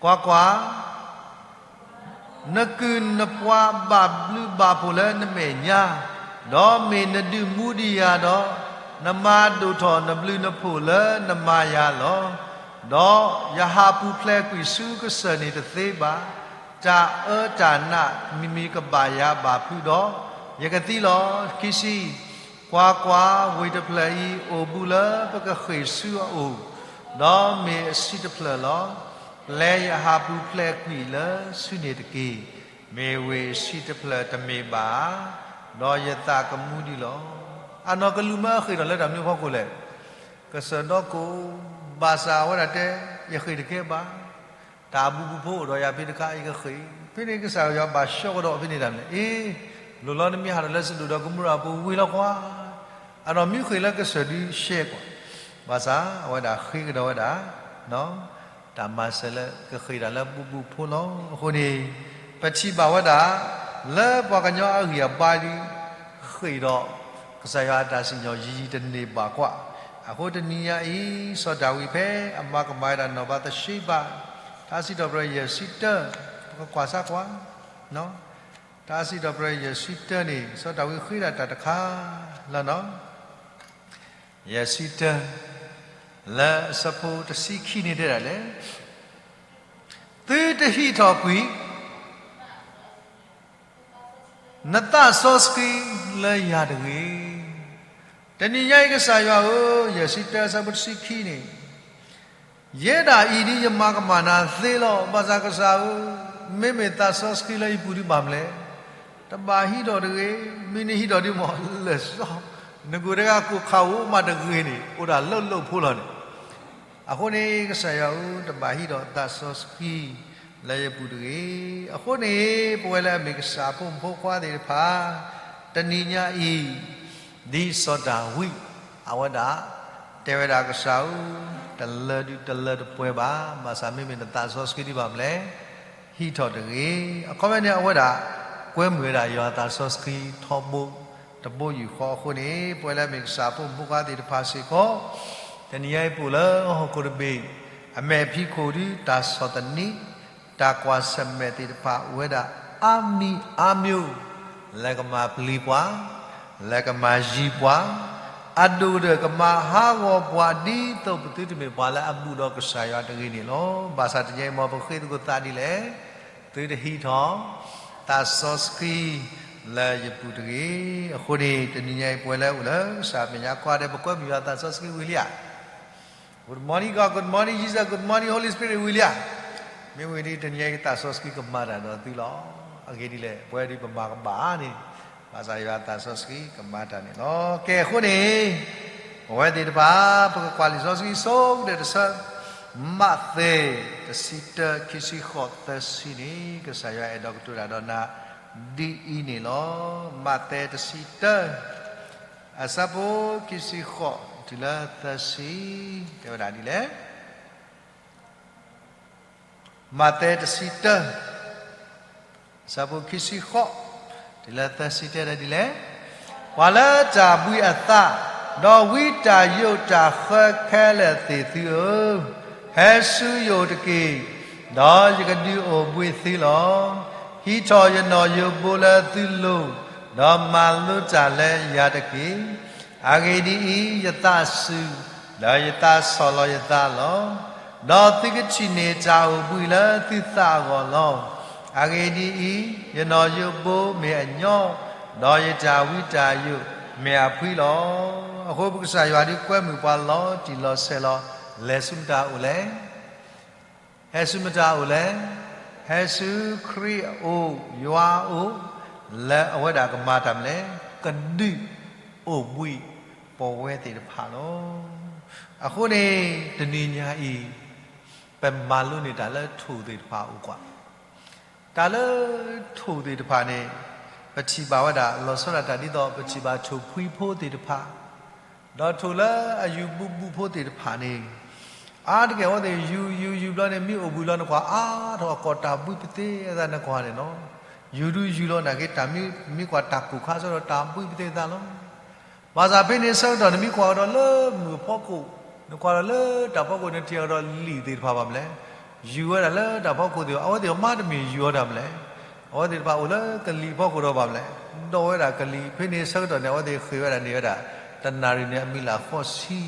ကွၢ်ကွၢ်, နကုၢ်နပှၤဘၣ်ဘျုးဘၣ်ဖှိၣ်လၢနမဲာ်ညါ, ဒီးမ့ၢ်နဒုးမူဒံးယၤဒီး, နမၤဒိၣ်ထီၣ်နဘျုးနဖှိၣ်လၢနမၤယၤလီၤ. ဒီးယဟးပူၤဖျဲးကွံာ်ဆူကစၢၢ်န့ၣ်တသ့ဘၣ်. တၢ်အၢတၢ်နးမံၤမံၤကဘၣ်ယၤဘၣ်ဖုးဒီး, ယကသံလီၤ. ခံဆံ, ကွၢ်ကွၢ်, ဝ့ၢ်တဖျၢၣ်အံၤအိၣ်ဘူးလၢပကဃ့ၢ်ဆူအအိၣ်, ဒီးမ့ၢ်အဆံးတဖျၢၣ်လီၤ. ပျဲယဟးပူၤဖျဲးကွံာ်လၢဆူန့ၣ်တက့ၢ်. မ့ၢ်ဝ့ၢ်အဆံးတဖျၢၣ်တမ့ၢ်ဘၣ်ဧါ, ဒီးယသးကမူဒံးလီၤ. အနီၢ်ကလူးမၢအဃ့ၢ်ထီၣ်လၢတၢ်မနုၤအဖီခိၣ်လဲၣ်. ကစၢၢ်ဒီကိၢ်, ဘၣ်ဆၣ်အဝဲဒၣ်တဲ, ယဃ့ၢ်တကဲဘၣ်. တၢ်အဘူးဘူးဖိအိၣ်ဒီးယၤဖဲတခါ ယကဃ့ၢ်. ဖဲန့ၣ်ကစၢ်ယွၤဘၣ်ဆှၢကဒီးဖဲန့ၣ်တၢ်န့ၣ်, အ့, လိၣ်လီၤနမ့ၢ်ဟးထီၣ်လၢစဒိၣ်ဒီးကမိရၤအပူၤဝံၤလီၤကွၢ်. အနီၢ်မ့ၢ်ဃ့ၢ်လၢကစၢၢ်ဒုးရှဲကွၢ်. ဘၣ်ဆၣ် အဝဲဒၣ်ဃ့ကဒီးဝဲဒၣ် တၢ်မၤစၢၤလၢကဃ့ၢ်တၢ်လၢဘူးဘူးဖိလီၤ. အဃိန့ၣ် ပထံၣ်ဘၣ်ဝဲဒၣ် လၢပှၤကညီအဂံၢ်အဘါဒ် ဃ့ၢ်ဒီး ကစၢ်ယွၤအတၢ်စံၣ်ညီၣ်ယံာ်ယံာ်တန့ၢ်ဘၣ်ကွၢ်. အဃိတနံၤညါအံၤ စီၤဒၤဝံးဖဲအမၤကမၣ်ဝဲဒၣ်နီၢ်ပၤသရှ့ဘၣ် ထါစံးထီၣ်ပတြၢၤယဲၢ်ဆံတၢ ကကွၢ်စၢ်ကွၢ်, တၢ်စံးထီၣ်ပတြၢၤ ယဲၢ်ဆံတၢန့ၣ် စီၤဒၤဝံးဃ့ဒၣ်တၢ်တခါလီၤနီၤ. ယဲၢ်ဆံတၢ လၢအဆၢဖိတဆံခံန့ၣ်တဲဒၣ်လဲၣ်, သုတဟံးထီၣ်ကွံာ် နသးစီဆှံလၢယၤတဂ့ၤ. တနံၤညါအံၤကစၢ်ယွၤဧၢ, ယဲၢ်ဆံတၢအဆၢဖိတဆံခံန့ၣ်, ယဲဒၣ်အံၤဒ်ယမၤကမၣ်နၤသ့လီၤ. ဘၣ်ဆၣ်ကစၢ်ဧၢ, မ့မ့ၢ်သးစီဆှံလၢယပူၤဒ်ဘၣ်မနုၤလဲၣ်, တဘၣ်ဟံးထီၣ်တဂ့ၤ, မ့ၢ်နဟံးထီၣ်ဒ်မ့ၢ်လၢာ်စီ, နကိးတဂၤကိးခးအိၣ်မးတဂ့ၤန့ၣ် အိၣ်ဒၣ်လၢလၢပှဲၤလီၤန့ၣ် အဃိန့ၣ် ကစၢ်ယွၤဧၢ, တဘၣ်ဟံးထီၣ်သးစီဆှံလၢယပူၤတဂ့ၤ. အဃိန့ၣ် ပဝဲလၢအမ့ၢ်ကစၢ်ဖိမုၣ်ဖိခွါသ့ၣ်တဖၣ် တနံၤညါအံၤ ဒ်စီၤဒၤဝံး အဝဲဒၣ် တဲဝဲဒၣ်ကစၢ်ဧၢ, တလၢဒုတလၢတပှဲၤဘၣ်, ဘၣ်ဆၣ်မ့မ့ၢ်နသးစီဆှံဒ်ဘၣ်မနုၤလဲၣ်, ဟံးထီၣ်တဂ့ၤ. အခီပညီန့ၣ် အဝဲဒၣ် ကွဲမုာ်ဝဲဒၣ်ယွၤသးစီဆှံထီဘိ တဘိယူၢ်ဃီအဃိန့ၣ် ပဝဲလၢအမ့ၢ်ကစၢ်ဖိမုၣ်ဖိခွါသ့ၣ်တဖၣ်စ့ၢ်ကီး တနံၤညါအံၤပအိၣ်လၢဟီၣ်ခိၣ်တဘ့ၣ် အမဲာ်ဖံးခိၣ်ဒု တၢ်ဆီၣ်သနံး တၢ်ကွၢ်ဆၢၣ်မဲာ်သ့ၣ်တဖၣ်အိၣ်ဝဲဒၣ် အါမံၤအါမံၤ လၢကမၤပျံၤပှၤ, လၢကမၤယံၤပှၤ, အဒိၣ်ဒီးကမၤဟးဂီၤပှၤ ဒ်သိးပသုတမ့ၢ်ပှၤလၢအဘူးဒီးကစၢ်ယွၤတဂ့ၤန့ၣ်လီၤ. ဘၣ်ဆၣ်တနံၤညါအံၤမ်ပဃ့သကိးသးဒ်လဲၣ်, သုတဟံးထီၣ် သးစီဆှံလၢယပူၤတဂ့ၤ. အဃိန့ၣ် တနံၤညါအံၤပဝဲလၢအိၣ်လၢကစၢ်မဲာ်ညါကိးဂၤဒဲး ပကွဲမုာ်ယွၤသးစီဆှံဝံၤလံဧါ. Good morning God, good morning Jesus, good morning Holy Spirit ဝံၤလံဧါ. မ့ၢ်ဝံၤဒီး တနံၤညါအံၤသးစီဆှံကမၤတၢ်ဒီးသုလီၤ. အဂ့ၢ်ဒ်လဲၣ်, ပဝဲဒ်ပမၤကဘၣ်န့ၣ် ဘၣ်ဆၣ်ယွၤသးစီဆှံကမၤတၢ်န့ၣ်လီၤ. ကဲအဃိန့ၣ် ပဝဲသ့ၣ်တဖၣ် ပကကွၢ်လံာ်စီဆှံဆိကတၢၢ်တဆၢ, မးသဲ တဆံတၢ ခံဆံဃိး သၢဆံန့ၣ် ကစၢ်ယွၤအဲၣ်ဒိးကတိၤတၢ်ဒီးနၤ ဒ်အံၤန့ၣ်လီၤ. မးသဲ တဆံတၢ အဆၢဖိ ခံဆံဃိး တုၤလၢ သၢဆံ တဲဝဲဒၣ်ဒ်လဲၣ်. မးသဲ တဆံတၢ အဆၢဖိ ခံဆံဃိး တုၤလၢ သၢဆံ တဲဒၣ်ဒ်လဲၣ်. ပှၤလၢတၢ်ဘှံးအသး, ဒီးဝံတၢ်ယိးတၢ်ဃၢခဲလၢာ်သ့ၣ်သုဧၢ, ဟဲဆူယအိၣ်တက့ၢ်, ဒီးယကဒုးအိၣ်ဘှံးသုလီၤ. ဟံးထီၣ်ယနီၣ်ယိးဘိလၢသုလိၤ, ဒီးမၤလိတၢ်လၢယၤတက့ၢ်. အဂ့ၢ်ဒ်အံၤ, ယသးစူၤ, ဒီးယသးဆီၣ်လီၤယသးလီၤ. ဒီးသုကထံၣ်န့ၢ်တၢ်အိၣ်ဘှံးလၢသုသးအဂီၢ်လီၤ. အဂ့ၢ်ဒ်အံၤ, ယနီၣ်ယိးဘိမ့ၢ်အညီ, ဒီးယတၢ်ဝံတၢ်ယိးမ့ၢ်အဖှံလီၤ. အဃိပကစၢ်ယွၤဒုးကွဲမုာ်ပှၤလီၤတံၢ်လီၤဆဲးလီၤ. လဲၤဆူမတၤအအိၣ်လဲၣ်. ဟဲဆူမတၤအအိၣ်လဲၣ်. ဟဲဆူခရံာ်အအိၣ်, ယွၤအအိၣ်, လၢအဝဲဒၣ်ကမၤတၢ်မနုၤလဲၣ်, ကဒုးအိၣ်ဘှံးပဝဲသ့ၣ်တဖၣ်လီၤ. အဃိန့ၣ် တနံၤညါအံၤ ပမၤလိန့ၢ်တၢ်လၢထိၣ်သ့ၣ်တဖၣ်အအိၣ်ကွၢ် တၢ်လၢထိၣ်သ့ၣ်တဖၣ်န့ၣ် ပထံၣ်ဘၣ်ဝဲဒၣ် လီၤဆီဒၣ်တၢ်ဒ်သိး ပထံၣ်ဘၣ်ထိၣ်ဖှံဖိသ့ၣ်တဖၣ်, ဒီးထိၣ်လၢအယူၤဘူးဘူးဖိသ့ၣ်တဖၣ်န့ၣ် အါတက့ၢ်အဝဲသ့ၣ်ယူၤ ယူၤ ယူၤဘျီန့ၣ် မ့ၢ်အိၣ်ဘှံးလီၤ နကွၢ်အါထီၣ်အကီၢ်တၢ်ဘှံးပသ့အသးနကွၢ်န့ၣ်လီၤ. ယူၤဒုယူၤလီၤနာ်က့ တၢ်မ့ၢ်ကွၢ်တၢ်ကိၢ်ခါဆၢဒီးတၢ်ဘှံးပသ့အသးလီၤ. ဘၣ်ဆၣ်ဖဲန့ၣ်ဆၢကတီၢ် နမ့ၢ်ကွၢ်ကဒီးလၢမုၢ်အဖီခိၣ်, နကွၢ်ဒီးလၢတၢ်ဖီခိၣ် နထံၣ်ကဒီးလံာ်သ့ၣ်တဖၣ်ဘၣ်မနုၤလဲၣ်, ယူၤဝဲဒၣ်လၢတၢ်ဖီခိၣ်သ့ၣ်, အဝဲသ့ၣ်မ့တမ့ၢ်ယူၤအီၤတၢ်မနုၤလဲၣ်, အဝဲသ့ၣ်တဖၣ်အိၣ်လၢကလံၤဖီခိၣ်ဒီးဘၣ်မနုၤလဲၣ်, ဒီးဝဲဒၣ်ကလံၤ ဖဲန့ၣ်ဆၢကတီၢ်န့ၣ် အဝဲသ့ၣ်ဃ့ၢ်ဝဲဒၣ်န့ၢ်ဝဲဒၣ် တနၣ်ရံၣ်န့ၣ် အမံၤလၢ်ဃိးဆံ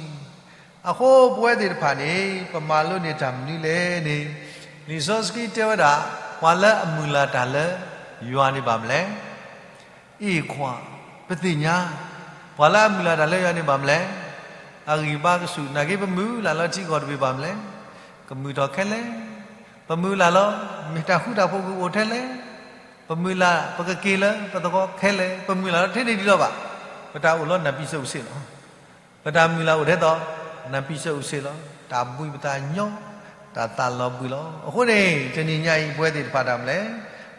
အဃိပဝဲသ့ၣ်တဖၣ်န့ၣ် ပမၤလိန့ၢ်တၢ်မနုၤလဲၣ်န့ၣ်, လံာ်စီဆှံတဲဝဲဒၣ် ပှၤလၢအမုၢ်လၢ်တၢ်လၢယွၤန့ၣ်ဘၣ်မနုၤလဲၣ်. အ့ၣ်ခွါ, ပသ့ၣ်ညါ ပှၤလၢအမုၢ်လၢ်တၢ်လၢယွၤန့ၣ်ဘၣ်မနုၤလဲၣ်. အဂံၢ်ဘါကဆူၣ် နာ်က့ပမုၢ်လၢ်လၢထံကီၢ်တဘ့ၣ်ဘၣ်မနုၤလဲၣ်. ကမုာ်ထီၣ်ခဲလၢာ်, ပမုၢ်လၢ်လီၤ, မ့ၢ်တၢ်ဃူတၢ်ဖိးကအိၣ်ထဲလဲၣ်, ပမုၢ်လၢ် ပကက့ၤလၢပသကိးခဲလၢာ်, ပမုၢ်လၢ်လီၤထဲန့ၣ်ဒ်လီၤဘၣ်. ပတၢ်အိၣ်လီၤနၢ်ပံၤစၢၤအုးစ့လီၤ. ပတၢ်မုၢ်လၢ်အိၣ်ထဲသိး နၢ်ပံၤစၢၤအုးစ့လီၤ. တၢ်ဘှံးပသးညီ, တၢ်သးလီၤဘှံးလီၤ. အဃိန့ၣ် တနံၤညါအံၤ ပဝဲသ့ၣ်တဖၣ်တၢ်မနုၤလဲၣ်,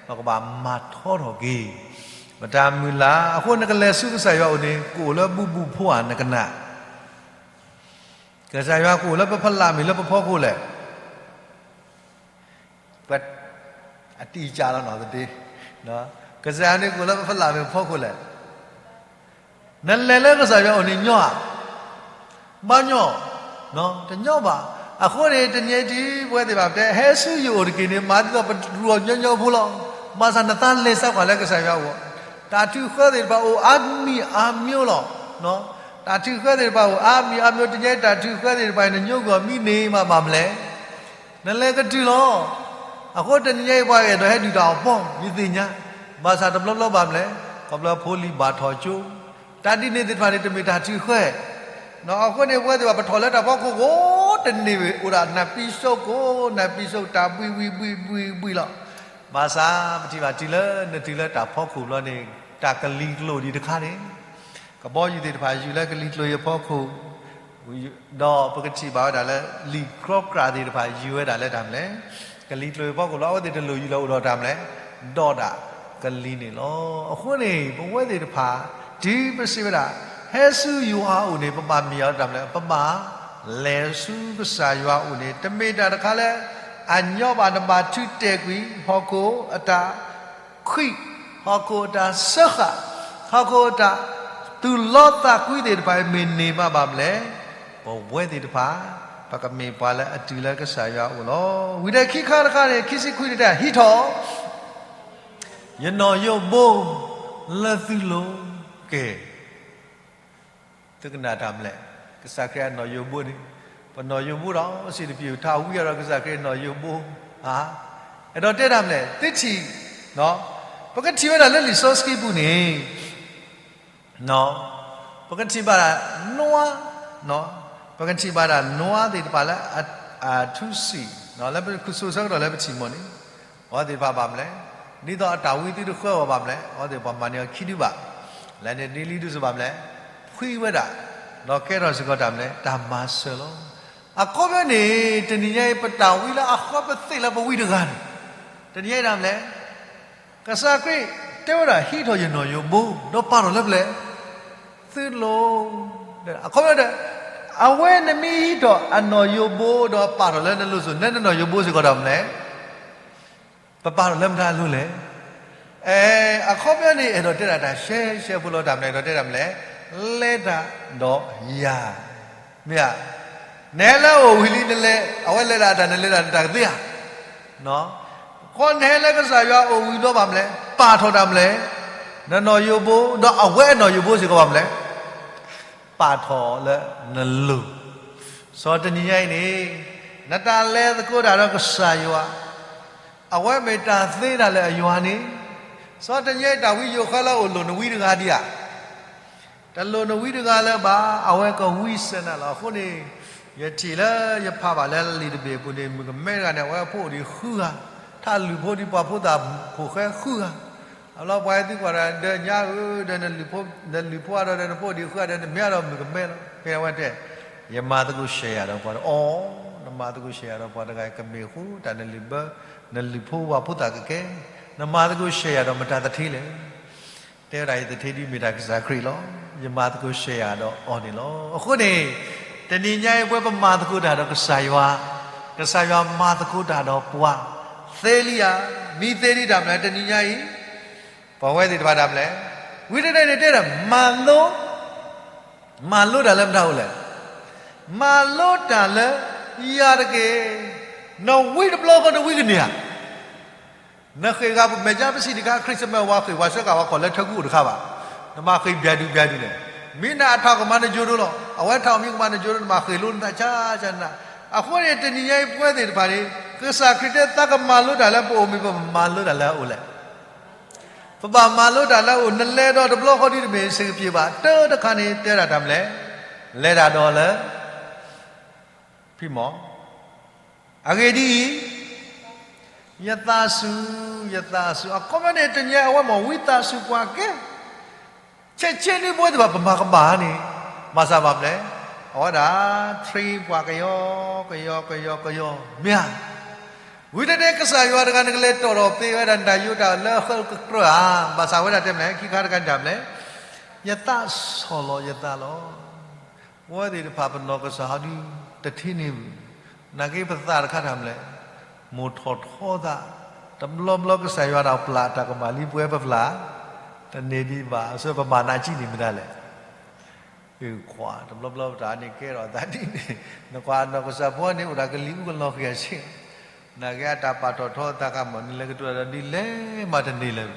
ပကဘၣ်မၤထီထီၣ်က့ၤ ပတၢ်မုၢ်လၢ်. အဃိနကလဲၤဆူကစၢ်ယွၤအိၣ်န့ၣ် ကအိၣ်လၢဘူးဘူးဖိဧါ နကနၣ်. ကစၢ်ယွၤကအိၣ်လၢပဖီလာ်မ့ၢ်လၢပဖီခိၣ်လဲၣ်. ပှၤအတံၢ်ကၢ်လီၤနီၢ်သဒ့, ကစၢ်ယွၤန့ၣ်ကအိၣ်လၢပဖီလာ်မ့ၢ်ဖီခိၣ်လဲၣ်. နလဲၤလၢကစၢ်ယွၤအိၣ်န့ၣ်ညီဧါ. ဘၣ်ညီ, တညီဘၣ်. အဃိန့ၣ် တနံၤအံၤ ပဝဲသ့ၣ်တဖၣ်တဲ ဟဲဆူယအိၣ်တက့ၢ်န့ၣ် မၤဒ်သိးပတူၢ်အီၤညီညီဖိလီၤ. ဘၣ်ဆၣ်နသးလဲၤစးကွၢ်လၢကစၢ်ယွၤအအိၣ်, တၢ်ထုးဃၢသ့ၣ်တဖၣ်အိၣ်အါမံၤအါမျိၤလီၤ. တၢ်ထုးဃၢသ့ၣ်တဖၣ်အိၣ်အါမံၤအါမျိၤ, တနံၤအံၤတၢ်ထုးဃၢသ့ၣ်တဖၣ်အံၤ နညိကွံာ်အီၤမံန့ၢ်မးဘၣ်မလဲၣ်. နလဲၤကတုၤလီၤ. အဃိတနံၤအံၤ ပှၤအဲၣ်ဒိးဟဲဒုၣ်တၢ်အီၣ်ပီၢ် မ့ၢ်သ့ၣ်ညါ, ဘၣ်ဆၣ်တဘျီဘျီဘၣ်မလဲၣ်, ခီဖျိဖိလံၤဘၣ်ထီၣ်ကၠိ, တၢ်ဒ်န့ၣ်သ့ၣ်တဖၣ်န့ၣ် တမ့ၢ်တၢ်ထုးဃၢ အဃိန့ၣ် ပဝဲသ့ၣ်တဖၣ် ပထီၣ်လၢတၢ်ဖီခိၣ်ကိးတန့ၢ် အိၣ်ဒၣ်နၢ်ပံစိကိး နၢ်ပံစိ တၢ်ဘှံးဘှံးဘှံးဘှံးဘှံးလီၤ. ဘၣ်ဆၣ်ပထံၣ်ဘၣ်တုၤလၢ နတုၤလၢတၢ်ဖီခိၣ်ဘျီန့ၣ် တၢ်ကလံၤကျိာ်ဒံးတခါန့ၣ် ကဘီယူၤသ့ၣ်တဖၣ်ယူၤလၢကလံၤကျိာ်အံၤအဖီခိၣ်, ဒီးပကထံၣ်ဘၣ်ဝဲဒၣ်လၢ လံာ်ကြီကြးသ့ၣ်တဖၣ်ယူၤဝဲဒၣ်လၢတၢ်မလဲၣ်, ကလံၤကျိာ်အံၤအဖီခိၣ်လီၤ. အဝဲသ့ၣ်တလိၣ်ယူၤလၢအိၣ်ဒီးတၢ်မလဲၣ်, ဒီးဒၣ်ကလံၤန့ၣ်လီၤ. အဃိန့ၣ် ပဝဲသ့ၣ်တဖၣ် တုၤပစံးဝဲဒၣ် ဟဲဆူယွၤအအိၣ်န့ၣ် ပဘၣ်မ့ၢ်အီၤတၢ်မလဲၣ်, ပဘၣ်လဲၤဆူကစၢ်ယွၤအအိၣ်န့ၣ် တမ့ၢ်တၢ်တခါလၢ အညီဘၣ် နဘၣ်ထုးတဲာ်ကွံာ် ဟီၣ်ခိၣ်အတၢ် ခွံၣ်, ဟီၣ်ခိၣ်အတၢ်စၢဃာ်, ဟီၣ်ခိၣ်အတၢ်သူၣ်လီသးကွံသ့ၣ်တဖၣ်အံၤ မ့ၢ်န့ၢ်မးဘၣ်မလဲၣ်, ပဝဲသ့ၣ်တဖၣ် ပကမ့ၢ်ပှၤလၢအတုၤလၢကစၢ်ယွၤအအိၣ်လီၤ. ဝံၤဒီးခံခါတခါန့ၣ် ခံဆံခွံန့ၣ်တဲ ဟံးထီၣ် ယနီၣ်ယိးဘိ လၢသုလိၤ, ကဲ သုကနၣ်တၢ်မလဲၣ်, ကစၢ်ခရံာ်အနီၣ်ယိးဘိန့ၣ်, ပနီၣ်ယိးဘိဒီး စံးတပျုာ် ထးဝံအီၤဒီးကစၢ်ခရံာ်နီၣ်ယိးဘိ, အဲၣ်ဒိးတဲတၢ်မလဲၣ်, သုထံၣ်, ပကထံၣ်ဝဲဒၣ်လၢလံာ်စီဆှံပူၤန့ၣ်, ပကထံၣ်ဘၣ်ဒၣ်နွါ, ပကထံၣ်ဘၣ်ဒၣ်နွါသ့ၣ်တဖၣ်လၢ အထူးစံး, လၢပခူၣ်စိဆၢကတီၢ်လၢပထံၣ်မီၢ်န့ၣ်, အဝဲသ့ၣ်တဖၣ်ဘၣ်မလဲၣ်, ဒ်သိးအတၢ်ဝံသုတဃၢအီၤဘၣ်မလဲၣ်, အဝဲသ့ၣ်ပှၤမၤန့ၢ်အီၤခံဒုဘၣ်, လဲၤန့ၣ်ဒ်လံဒုစ့ၢ်ဘၣ်မလဲၣ်, ဖှံဝဲဒၣ်, ဒီးကဲထီၣ်စ့ၢ်ကီးတၢ်မလဲၣ်, တၢ်မၤစၢၤလီၤ. အခီပညီန့ၣ် တနံၤညါအံၤ ပတၢ်ဝံလၢအဃီပသ့ၣ်လၢပဝံတဂၤန့ၣ်, တနံၤညါအံၤတၢ်မလဲၣ် ကစၢ်ခရံာ်တဲဝဲဒၣ် ဟံးထီၣ်ယနီၣ်ယိးဘိ ဒီးပာ်ထီၣ်လၢပျဲၢ်, သုလိၤ, အခီပညီဒီး, အဝဲနမ့ၢ်ဟံးထီၣ်အနီၣ်ယိးဘိ ဒီးပာ်ထီၣ်လၢနလိၤစိၤ လၢနနီၣ်ယိးဘိစ့ၢ်ကီးတၢ်မလဲၣ်, ပပာ်ထီၣ်လၢမတၤအလိၤလဲၣ်. အခီပညီန့ၣ် အဲၣ်ဒိးတဲဒၣ်တၢ်ရှဲရှဲဖိလီၤ တၢ်မလဲၣ် အဲၣ်ဒိးတဲဒၣ်မလဲၣ်, လဲၤတၢ်ဒီးယၤ, မ့ၢ်ဧါ, နဟဲလၢအအိၣ်ဝံၤလံ နလဲၤ, အဝဲလဲၤဒၣ်တၢ် နလဲၤဒၣ်တၢ်ကသ့ဧါ. ဃိနဟဲလၢကစၢ်ယွၤအအိၣ်ဝံၤဘျီဘၣ်မလဲၣ်, ပာ်ထီၣ်တၢ်မလဲၣ်, နနီၣ်ယိးဘိ, ဒီးအဝဲအနီၣ်ယိးဘိစ့ၢ်ကီးဘၣ်မလဲၣ်, ပာ်ထီၣ်လၢနလိၤ. စီၤတနံၤညါအံၤန့ၣ်, နတၢ်လဲၤသကိးတၢ်ဒီးကစၢ်ယွၤ, အဝဲမ့ၢ်တၢ်သ့ဒၣ်လဲာ်အယွၤန့ၣ်, စီၤတနံၤညါအံၤ တၢ်ဝံယိၤဃီလၢအအိၣ်လိၣ်နဝံတဂၤဒံးဧါ. တလိၣ်နဝံတဂၤလၢၤဘၣ်, အဝဲကဝံစၢၤနၤလီၤ. အဃိန့ၣ်, ယထံၣ်လၢယဖးဘၣ်လၢလံာ်တဘ့ၣ်အပူၤန့ၣ် မုၣ်ကမဲတဂၤန့ၣ် အဝဲအဖိအိၣ်ဒံးဃုဂၤ, ထးလုၢ်ဖိဒံးပှၤဖိသၣ်ဖိဃဲဃုဂၤ, အလီၤပှၤဟဲသံကွၢ်ဒီး ဒၢညါဧၢ, ဒီးနလုၢ်ဖိ, နလုၢ်ဖိအါဒီး ဒီးနဖိအိၣ်ဒံးဃုဂၤဒီး နမ့ၢ်အါဒီးမုၣ်ကမဲလီၤ. ဖဲအဝဲတဲ, ယမၤသကိးရှဲယၤဒီးပှၤတဂၤ, အီ, နမၤသကိးရှဲယၤဒီးပှၤတဂၤ ကမ့ၢ်ဃူတၢ်နလုၢ်ဘၢ, နလုၢ်ဖိပှၤဖိသၣ်ကကဲ, နမၤသကိးရှဲယၤဒီးမတၤသထ့လဲၣ်. တဲဝဲဒၣ် ယသထ့ဒ်မ့ၢ်တၢ်ကစၢ်ခရံာ်လီၤ. ယမၤသကိးရှဲယၤဒီးအီၤန့ၣ်လီၤ. အဃိန့ၣ်, တနံၤညါအံၤ ပဝဲပမၤသကိးတၢ်ဒီးကစၢ်ယွၤ, ကစၢ်ယွၤမၤသကိးတၢ်ဒီးပှၤ, သ့လံဧါ, မ့ၢ်သ့ဒံးတၢ်မလဲၣ် တနံၤညါအံၤ, ပဝဲသ့ၣ်တဖၣ်တၢ်မလဲၣ်, ဝံတဒဲန့ၣ်တဲဒၣ် မၤလိ မၤလိတၢ်လၢမတၤအိၣ်လဲၣ်. မၤလိတၢ်လၢယၤတက့ၢ်. နဝံတဘျီဃီနဝံကန့ၢ်ဧါ. နဃ့ၢ်ဂၤပမဲာ်ညါပစံးတခါ Christmas ဝဲဃ့ၢ်ဝဲဆှၢကၤဝဲခီၣ်လၢထၢကူအိၣ်တခါဘၣ်. နမၤဃ့ၢ်ဘျဲၣ်ဒုးဘျဲၣ်ဒုးန့ၣ်, မ့ၢ်နအထးကမၤနကၠိဒိလီၤ. အဝဲထးမံကမၤနကၠိဒိ နမၤဃ့ၢ်လိနသးဆါဆါနၤ. အဃိန့ၣ် တနံၤညါအံၤပဝဲသ့ၣ်တဖၣ်န့ၣ် ကစၢ်ခရံာ်တဲသးကမၤလိတၢ်လၢပအိၣ် မ့ၢ်ပမၤလိတၢ်လၢအအိၣ်လဲၣ်. ပဘၣ်မၤလိတၢ်လၢအအိၣ်, နလဲၤဒီးတဘျီဃီဒ်တမ့ၢ်စ့ၢ်ကပ့ၤဘၣ်, တၢ်တခါန့ၣ်တဲဒၣ်တၢ်မလဲၣ်, လဲၤတၢ်ဒီးလၢ ဖံမီၢ်, အဂ့ၢ်ဒ်အံၤ, ယသးစူၤ, ယသးစူၤ, အခီပညီန့ၣ် တနံၤအဝဲမ့ၢ်ဝံသးစူၤပှၤကဲ ဆဲးဆဲးန့ၣ်ပဝဲသ့ၣ်တဖၣ်ပမၤကမၣ်န့ၣ်, ဘၣ်ဆၣ်ဘၣ်မလဲၣ်, အဝဲဒၣ် train ပှၤကယီ, ကယီ, ကယီ, ကယီ, မ့ၢ်ဧါ. ဝံၤတဒဲကစၢ်ယွၤတဂၤ နကလဲၤတီၣ်ထီၣ်ပ့ၤဝဲဒၣ်နတၢ်ယိးတၢ်လၢအဃၢကကြၢးဧါ, ဘၣ်ဆၣ်ဝဲဒၣ်တဲမလဲၣ်, ခံခါတခါန့ၣ်တၢ်မလဲၣ်, ယသးဆီၣ်လီၤယသးလီၤ. ပဝဲသ့ၣ်တဖၣ်ပနီၢ်ကစၢ်ဟီဒု တထံၣ်န့ၢ်, နာ်က့ပသးတခါတၢ်မလဲၣ်, မိၢ်ထီၣ်ထီသး, တဘျီဘျီကစၢ်ယွၤတၢ်ပျၢ်တၢ်ကမၣ်လံ ပဝဲပပျၢ်, တန့ၢ်ဒံးဘၣ်, အဆၢပမၤနးကံၣ်န့ၣ်မတၤလဲၣ်. ခွါတဘျီဘျီပတၢ်န့ၣ်ကဲထီၣ်အသးဒ်န့ၣ်, နကွၢ်နီၢ်ကစၢ်ဖိန့ၣ် အိၣ်ဒီးကလံၤအူကလီၤဃံၤအဆ့ၣ်, နာ်က့အတၢ်ပာ်ထီၣ်ထီအသးကမၣ် နလဲၤကတိၤဒီးဒ်လဲၣ်မးတန့ၢ်လၢၤ.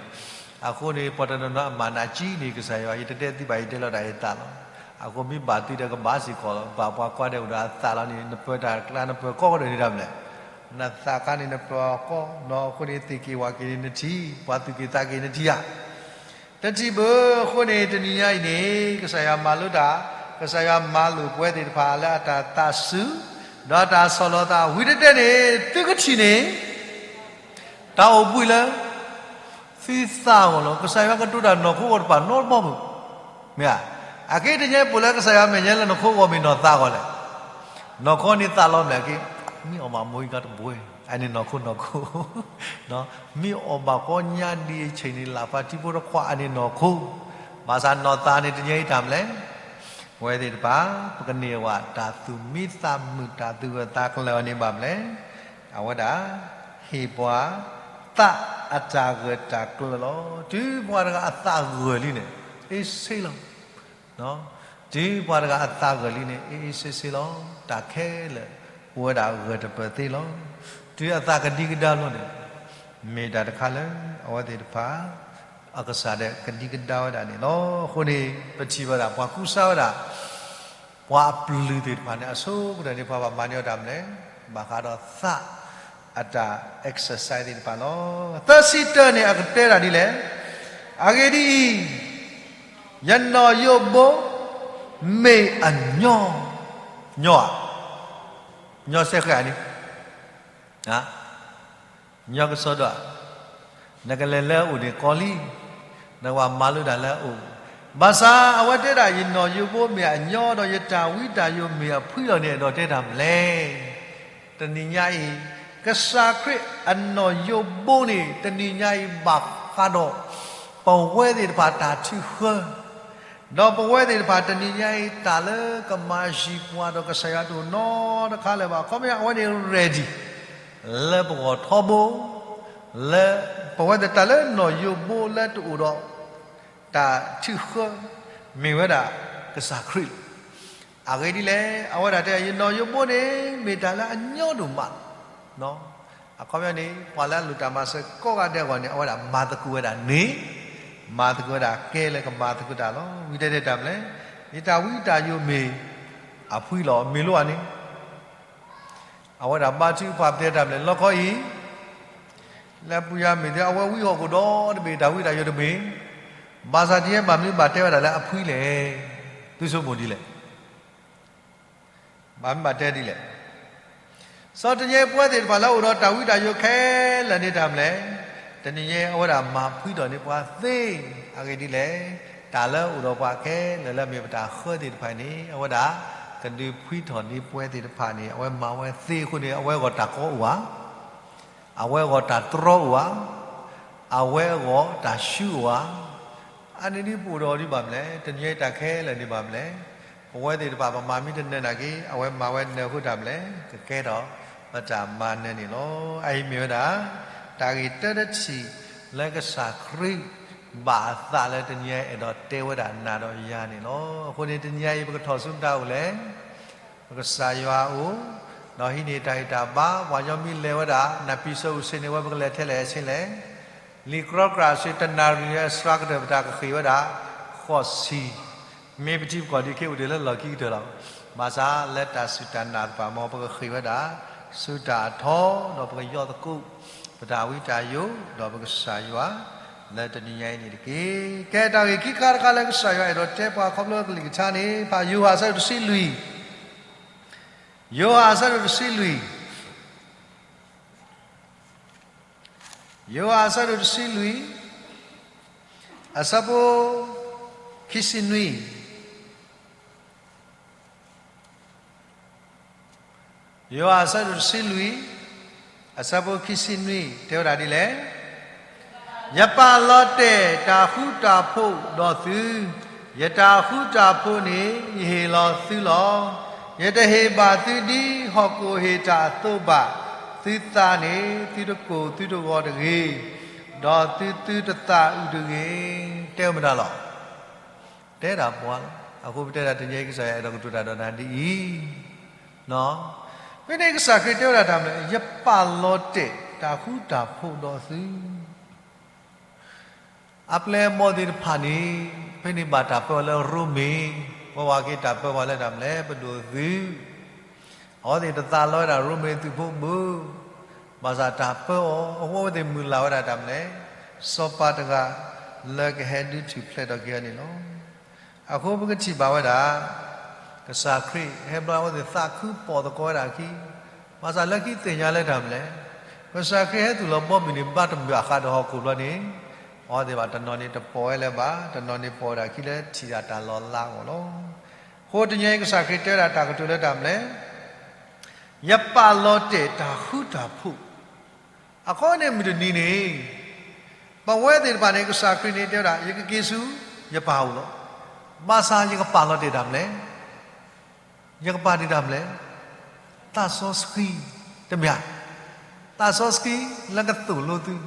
အဃိန့ၣ် ပှၤတနီၤနီၤအမၤနးကံန့ၣ် ကစၢ်ယွၤ ယတတဲသုဘၣ် ယတဲလီၤတၢ်အသးလီၤ. အဃိမ့ၢ်ဘၣ်သုဒီးကဘၣ်စ့ၢ်ကီးလီၤ. ဘၣ်ပှၤကွၢ်ဒဲးအိၣ်ဒီးအသးလီၤန့ၣ် နပၢၤတၢ်ကျါ နပၢၤကီၢ်ကဒီးန့ၣ်တၢ်မနုၤလဲၣ်. နသးခါန့ၣ်နပၢၤကီၢ်နီၤ အဃိန့ၣ် သ့ၣ်က့ၤဝၣ်က့ၤန့ၣ်နထံၣ်, ပှၤသူၣ်က့ၤသးက့ၤနထံၣ်ဧါ. တထံၣ်ဘၣ်. အဃိန့ၣ် တနံၤညါအံၤန့ၣ် ကစၢ်ယွၤမၤလိတၢ်, ကစၢ်ယွၤမၤလိာ်ပဝဲသ့ၣ်တဖၣ်လၢအတၢ်သးစူၤ ဒီးတၢ်ဆီၣ်လီၤသး ဝံၤတတဲန့ၣ် သုကထံၣ်န့ၣ် တၢ်အိၣ်ဘှံးလၢ သုသးအဂီၢ်လီၤ. ကစၢ်ယွၤကတိၤတၢ်နီၢ်ခိအဂီၢ်တဖၣ်နီတဘျီဘၣ်. မ့ၢ်ဧါ. အက့တနံၤညါအံၤ ပအိၣ်လၢကစၢ်ယွၤမဲာ်ညါလၢနီၢ်ခိအဂီၢ်မ့ၢ်နီၢ်သးအဂီၢ်လဲၣ်. နီၢ်ခိန့ၣ်သးလီၤမးက့ၤ, မ့ၢ်အီၣ်ဘၣ်မိၢ်အံၤကတဘှဲ, အန့ၣ်နီၢ်ခိနီၢ်ခိ, မ့ၢ်အီၣ်ဘၣ်ကိးညါဒ်အဆ့ၣ်န့ၣ် လၢ်ဖးထံဖိတခွါ အန့ၣ်နီၢ်ခိ, ဘၣ်ဆၣ်နီၢ်သးန့ၣ်တနံၤညါအံၤတၢ်မနုၤလဲၣ်. ပဝဲသ့ၣ်တဖၣ် ပကန့ၢ်ဝဲတၢ်သူၣ်မံသးမုာ် တၢ်သူၣ်ဂၢၢ်သးကျၢၤအီၤန့ၣ်ဘၣ်မနုၤလဲၣ်. အဝဲဒၣ် ဟ့ၣ်ပှၤ သးအတၢ်ဂၢၢ်တၢ်ကျၢၤလီၤ. တုၤပှၤတဂၤအသးဂၢၢ်လံန့ၣ် အ့ၣ်စ့လီၤ. တုၤပှၤတဂၤအသးဂၢၢ်လံန့ၣ် အ့ၣ်အ့ၣ်စ့စ့လီၤ. တၢ်ခဲလၢာ် အိၣ်ဝဲဒၣ်ဂၢၢ်တပၢၢ်သ့လီၤ. တုၤအသးကဒံကဒါလီၤန့ၣ် မ့ၢ်တၢ်တခါလၢ အဝဲသ့ၣ်တဖၣ် အကစၢ်ဒၣ်ကဒံကဒါဝဲဒၣ်န့ၣ်လီၤ. အဃိန့ၣ် ပထံၣ်ဝဲဒၣ် ပှၤကူစါဝဲဒၣ် ပှၤအပျုၢ်သ့ၣ်တဖၣ်န့ၣ် အဆိကတၢၢ်န့ၣ် ပှၤဘၣ်မၤန့ၢ်အီၤတၢ်မနုၤလဲၣ်, ဘၣ်ဃးဒီးသးအတၢ် exercise သ့ၣ်တဖၣ်လီၤ. သၢဆံတၢန့ၣ် အကတဲဒၣ်ဒ်လဲၣ်. အဂ့ၢ်ဒ်အံၤ, ယနီၣ်ယိးဘိ မ့ၢ်အညီ, ညီဧါ, ညီစဲဃဲဧါန့ၣ် ညီကစီဒီဧါ, နကလဲၤလၢအအိၣ်န့ၣ်ကီလံ, နကဘၣ်မၤလိတၢ်လၢအအိၣ်, ဘၣ်ဆၣ်အဝဲတဲဒၣ် ယနီၣ်ယိးဘိမ့ၢ်အညီဒီး ယတၢ်ဝံတၢ်ယိးမ့ၢ်အဖှံလီၤန့ၣ် အဲၣ်ဒိးတဲတၢ်မနုၤလဲၣ်. တနံၤညါအံၤ ကစၢ်ခရံာ်အနီၣ်ယိးဘိန့ၣ် တနံၤညါအံၤ ဘၣ်ဃးဒီး ပဝဲသ့ၣ်တဖၣ်တၢ်ထုးဃၢ ဒီးပဝဲသ့ၣ်တဖၣ်တနံၤညါအံၤ တၢ်လၢကမၤယံၤပှၤဒီးကစၢ်ယွၤတအိၣ်နီတခါလၢၤဘၣ်. အခီပညီ အဝဲန့ၣ် ready လၢပဂီၢ်ထီဘိ လၢပဝဲသ့ၣ်တၢ်လၢနီၣ်ယိးဘိလၢတအိၣ်ဒီး တၢ်ထုးဃၢ မ့ၢ်ဝဲဒၣ်ကစၢ်ခရံာ်လီၤ. အဂ့ၢ်ဒ်လဲၣ်, အဝဲဒၣ်တဲ ယနီၣ်ယိးဘိန့ၣ် မ့ၢ်တၢ်လၢအညီဒိၣ်မး အခီပညီန့ၣ် ပှၤလၢအလိၣ်တၢ်မၤစၢၤကိးဂၤဒဲးအဂီၢ်န့ၣ် အဝဲဒၣ်မၤသကိးဝဲဒၣ်န့ၣ်, မၤသကိးဝဲဒၣ်ကဲလၢကမၤသကိးတၢ်လီၤ. ဝံတဲဒၣ်တၢ်မနုၤလဲၣ်, ယတၢ်ဝံတၢ်ယိးမ့ၢ်အဖှံလီၤ မ့ၢ်လိဧါန့ၣ်, အဝဲဒၣ်ဘါထုကဖၣ်ပတဲတၢ်မနုၤလဲၣ်, လီခီအံၤ လၢပူၤယၤမ့ၢ်သ့ အဝဲဝံအီၣ်ကအိၣ်ဒီတဘ့ၣ် တၢ်ဝံတၢ်ယိးတမ့ၢ်, ဘၣ်ဆၣ်တယဲၢ်ဘၣ်မနုၤဘၣ်တဲဝဲဒၣ်လၢအဖှံလဲၣ်, သုဆိကမိၣ်ဒ်လဲၣ်. ဘၣ်မနုၤဘၣ်တဲဒ်လဲၣ်. စီၤတနံၤညါအံၤ ပဝဲသ့ၣ်တဖၣ်လၢအအိၣ်ဒီးတၢ်ဝံတၢ်ယိးခဲလၢာ်န့ၣ်တၢ်မနုၤလဲၣ်, တနံၤညါအံၤအဝဲဒၣ်မၤဖှံထီၣ်န့ၢ်ပှၤသ့, အဂ့ၢ်ဒ်လဲၣ်, တၢ်လၢအအိၣ်ဒီးပှၤခဲလၢာ်လၢအမ့ၢ်ပတၢ်ဃၢသ့ၣ်တဖၣ်န့ၣ် အဝဲဒၣ်ကဒုးဖှံထီၣ်န့ၢ်ပဝဲသ့ၣ်တဖၣ်န့ၣ် အဝဲမၤဝဲသ့အဃိန့ၣ် အဝဲအဂီၢ်တၢ်ကီအိၣ်ဧါ အဝဲအဂီၢ်တၢ်တြီအိၣ်ဧါ, အဝဲအဂီၢ်တၢ်ဆူၣ်အိၣ်ဧါ. အန့ၣ်ဒ်ပအိၣ်ဒီးဒ်ဘၣ်မနုၤလဲၣ်, တနံၤညါအံၤတၢ်ခဲလၢာ်န့ၣ်ဘၣ်မနုၤလဲၣ်, ပဝဲသ့ၣ်တဖၣ်ပမၤမ့ၢ်တနၢၤနာ်က့ အဝဲမၤဝဲနၢၤအဃိတၢ်မနုၤလဲၣ်, ကကဲထီၣ်ပတၢ်မၤနၢၤန့ၣ်လီၤ. အအံၤမ့ၢ်ဝဲဒၣ် တၢ်ဂ့ၢ်တၢတထံၣ်လၢကစၢ်ခရံာ်ဘၣ်အသးလၢတနံၤညါအံၤအဲၣ်ဒိးတဲဝဲဒၣ်နၤဒီးယၤန့ၣ်လီၤ. အဃိန့ၣ် တနံၤညါအံၤပကထီၣ်ဆူပတၢ်အိၣ်လဲၣ် ပကစၢ်ယွၤအအိၣ်, ဒီးဟံးန့ၢ်တၢ်ဂံၢ်တၢ်ဘါ, ပှၤညီမ့ၢ်လဲၤဝဲဒၣ် နၢ်ပံၤစိၤအိၣ်ဆ့ၣ်န့ၣ် ဝဲပကလဲၤထဲလဲၣ်ဆ့လဲၣ်, လံာ်ကြီကြၢ်စ့ၢ် တနၣ်ရံၣ်အစှၤကတၢၢ် ပတၢ်ကဃ့ၢ်ဝဲဒၣ် ဃိးဆံ, မ့ၢ်ပထံပကီၢ်ဒ်ခဲအိၣ်ဒံးလၢလီၢ်ခံကတၢၢ်လီၤ. ဘၣ်ဆၣ်လၢတၢ်စူၢ်တၢ်နာ်သ့ၣ်တဖၣ်မ့ၢ် ပကဃ့ၢ်ဝဲဒၣ် ဆူတၢ်အထီ ဒီးပကယီၢ်သကိး ပတၢ်ဝံတၢ်ယိး ဒီးပကစၢ်ယွၤ လၢတနံၤညါအံၤန့ၣ်တက့ၢ်. ကဲတၢ်ဂ့ၢ်ခံခါတခါလၢကစၢ်ယွၤအဲၣ်ဒိးတဲပှၤခီဖျိကလံၤကထါန့ၣ် ဖးယိၤဟၣ်အဆၢဒိၣ်တဆံလွံၢ်, ယိၤဟၣ်အဆၢဒိၣ်တဆံလွံၢ်, ယိၤဟၣ်အဆၢဒိၣ်တဆံလွံၢ်, အဆၢဖိ ခံဆံနွံ, ယိၤဟၣ်အဆၢဒိၣ်တဆံလွံၢ်, အဆၢဖိခံဆံနွံ တဲဝဲဒၣ်ဒ်လဲၣ်, ယပာ်လီၤတဲာ်တၢ်ဃူတၢ်ဖိးဒီးသု, ယတၢ်ဃူတၢ်ဖိးန့ၣ် ယဟ့ၣ်လီၤသုလီၤ. ယတဟ့ၣ်ဘၣ်သုဒ်ဟီၣ်ခိၣ်ဟ့ၣ်တၢ်အသိးဘၣ်. သုသးန့ၣ်သုတကိၢ်သုတဂီၤတဂ့ၤ, ဒီးသုသုတသးအုးတဂ့ၤ. တဲမတၤလီၤ. တဲဒၣ်ပှၤလီၤ. အဃိပတဲဒၣ်တနံၤအံၤ ကစၢ်ယွၤအဲၣ်ဒိးကတိၤတၢ်ဒီးနၤဒ်အံၤ, ဖဲန့ၣ်ကစၢ်ခရံာ်တဲဝဲဒၣ်တၢ်မနုၤလဲၣ်, ယပာ်လီၤတဲာ်တၢ်ဃူတၢ်ဖိးဒီးသု အပျဲၢ်အဘီၣ်သ့ၣ်တဖၣ်န့ၣ်, ဖဲန့ၣ်ဘၣ်တၢ်ပၢအီၤလၢရိမ့ၤ, ပဝဲက့ၤတၢ်ပၢအီၤလၢတၢ်မနုၤလဲၣ်, ပဒိၣ်သုး, အဝဲသ့ၣ်တသးလီဝဲဒၣ်ရိမ့ၤသုးဖိဘၣ်, ဘၣ်ဆၣ်တၢ်ပၢအီၤ, အဃိအဝဲသ့ၣ်မုၢ်လၢ်ဝဲဒၣ်တၢ်မနုၤလဲၣ်, စီၤပၤတဂၤလၢကဟဲဒုးထံၣ်ဖျဲးထီၣ်က့ၤအီၤန့ၣ်လီၤ. အဃိပကထံၣ်ဘၣ်ဝဲဒၣ် ကစၢ်ခရံာ်ဟဲဘျီအဝဲသ့ၣ်သးခုပီၣ်သကိးဝဲဒၣ်အခံ, ဘၣ်ဆၣ်လၢခံသ့ၣ်ညါလၢတၢ်မနုၤလဲၣ်, ကစၢ်ခရံာ်ဟဲသူၣ်လီၤဘီမုၢ်န့ၣ် ဘၣ်တမုာ်အဃၣ်ဒီးဟီၣ်ခိၣ်ဘျီန့ၣ်, အဝဲသ့ၣ်ဘၣ်တနီၤန့ၣ်တပီၣ်ဝဲလၢၤဘၣ်, တနီၤန့ၣ်ပီၣ်ဝဲဒၣ်အခံလၢထံၣ်ဒၣ်တၢ်လီၤလးအဂီၢ်လီၤ. အဃိတနံၤအံၤကစၢ်ခရံာ်တဲဝဲဒၣ်တၢ်ကတိၤလၢတၢ်မနုၤလဲၣ်, ယပာ်လီၤတဲာ်တၢ်ဃူတၢ်ဖိး, အခီပညီမုၢ်တနံၤန့ၣ်, ပဝဲသ့ၣ်တဖၣ်န့ၣ် ကစၢ်ခရံာ်န့ၣ်တဲဝဲဒၣ် ယကက့ၤဆူယပၢ်အအိၣ်လီၤ. ဘၣ်ဆၣ်ယကပာ်လီၤတဲာ်တၢ်မနုၤလဲၣ်, ယကပာ်တ့ၢ်တၢ်မနုၤလဲၣ်, သးစီဆှံ, တမ့ၢ်ဧါ, သးစီဆှံလၢကသိၣ်လိသု,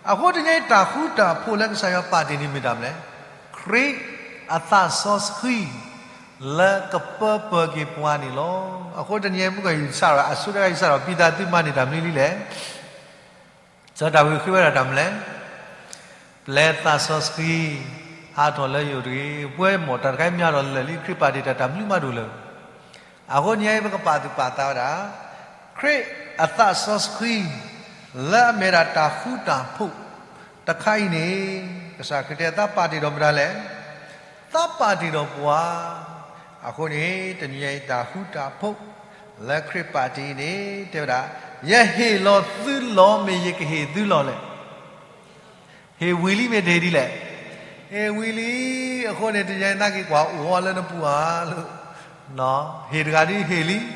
အဃိတနံၤအံၤတၢ်ဃူတၢ်ဖိးလၢကစၢ်ယွၤပာ်တ့ၢ်န့ၣ်မ့ၢ်တၢ်မနုၤလဲၣ်, ခရံာ်အသးစီဆှံ လၢကပၢပၢၤက့ၤပှၤန့ၣ်လီၤ. အဃိတနံၤအံၤမုၢ်ကီၢ်ယူၢ်စးထီၣ် အဆိကတၢၢ်ယူၢ်စးထီၣ် ပံသးသုမၤန့ၢ်တၢ်မနုၤလံလဲၣ်, စီၤဒၤဝံးဃ့ဝဲဒၣ်တၢ်မနုၤလဲၣ်, ပျဲသးစီဆှံ ဟးထီၣ်လၢယအိၣ်တဂ့ၤ, ပှဲၤမီၢ်တၢ်တခါအံၤမ့ၢ်ဟးထီၣ်လၢာ်လံ ခရံာ်ပာ်တ့ၢ်တၢ်တၢ်မနုၤမးဒိၣ်လၢၤ. အဃိတနံၤအံၤပကပာ်သူၣ်ပာ်သးဝဲဒၣ် ခရံာ်အသးစီဆှံ လၢအမ့ၢ်ဒၣ်တၢ်ဃူတၢ်ဖိးတခါအံၤန့ၣ်, ကစၢ်ခရံာ်တဲသးပာ်တ့ၢ်ဒီးမတၤလဲၣ်, သးပာ်တ့ၢ်ဒီးပှၤ, အဃိန့ၣ် တနံၤအံၤတၢ်ဃူတၢ်ဖိး လၢခရံာ်ပာ်တ့ၢ်အံၤန့ၣ် တဲဝဲဒၣ်, ယဟ့ၣ်လီၤသုလီၢ် မ့ၢ်ယကဟ့ၣ်သုလီၢ်လဲၣ်. ဟ့ၣ်ဝံၤလံမ့ၢ်တဟ့ၣ်ဒ်လဲၣ်, ဟ့ၣ်ဝံၤလံ, အဃိန့ၣ် တနံၤအံၤသးက့ၤကွၢ်အိၣ်အီၤလၢနပူၤဧါလၢ, ဟ့ၣ်တဂၤဒ်ဟ့ၣ်လံ,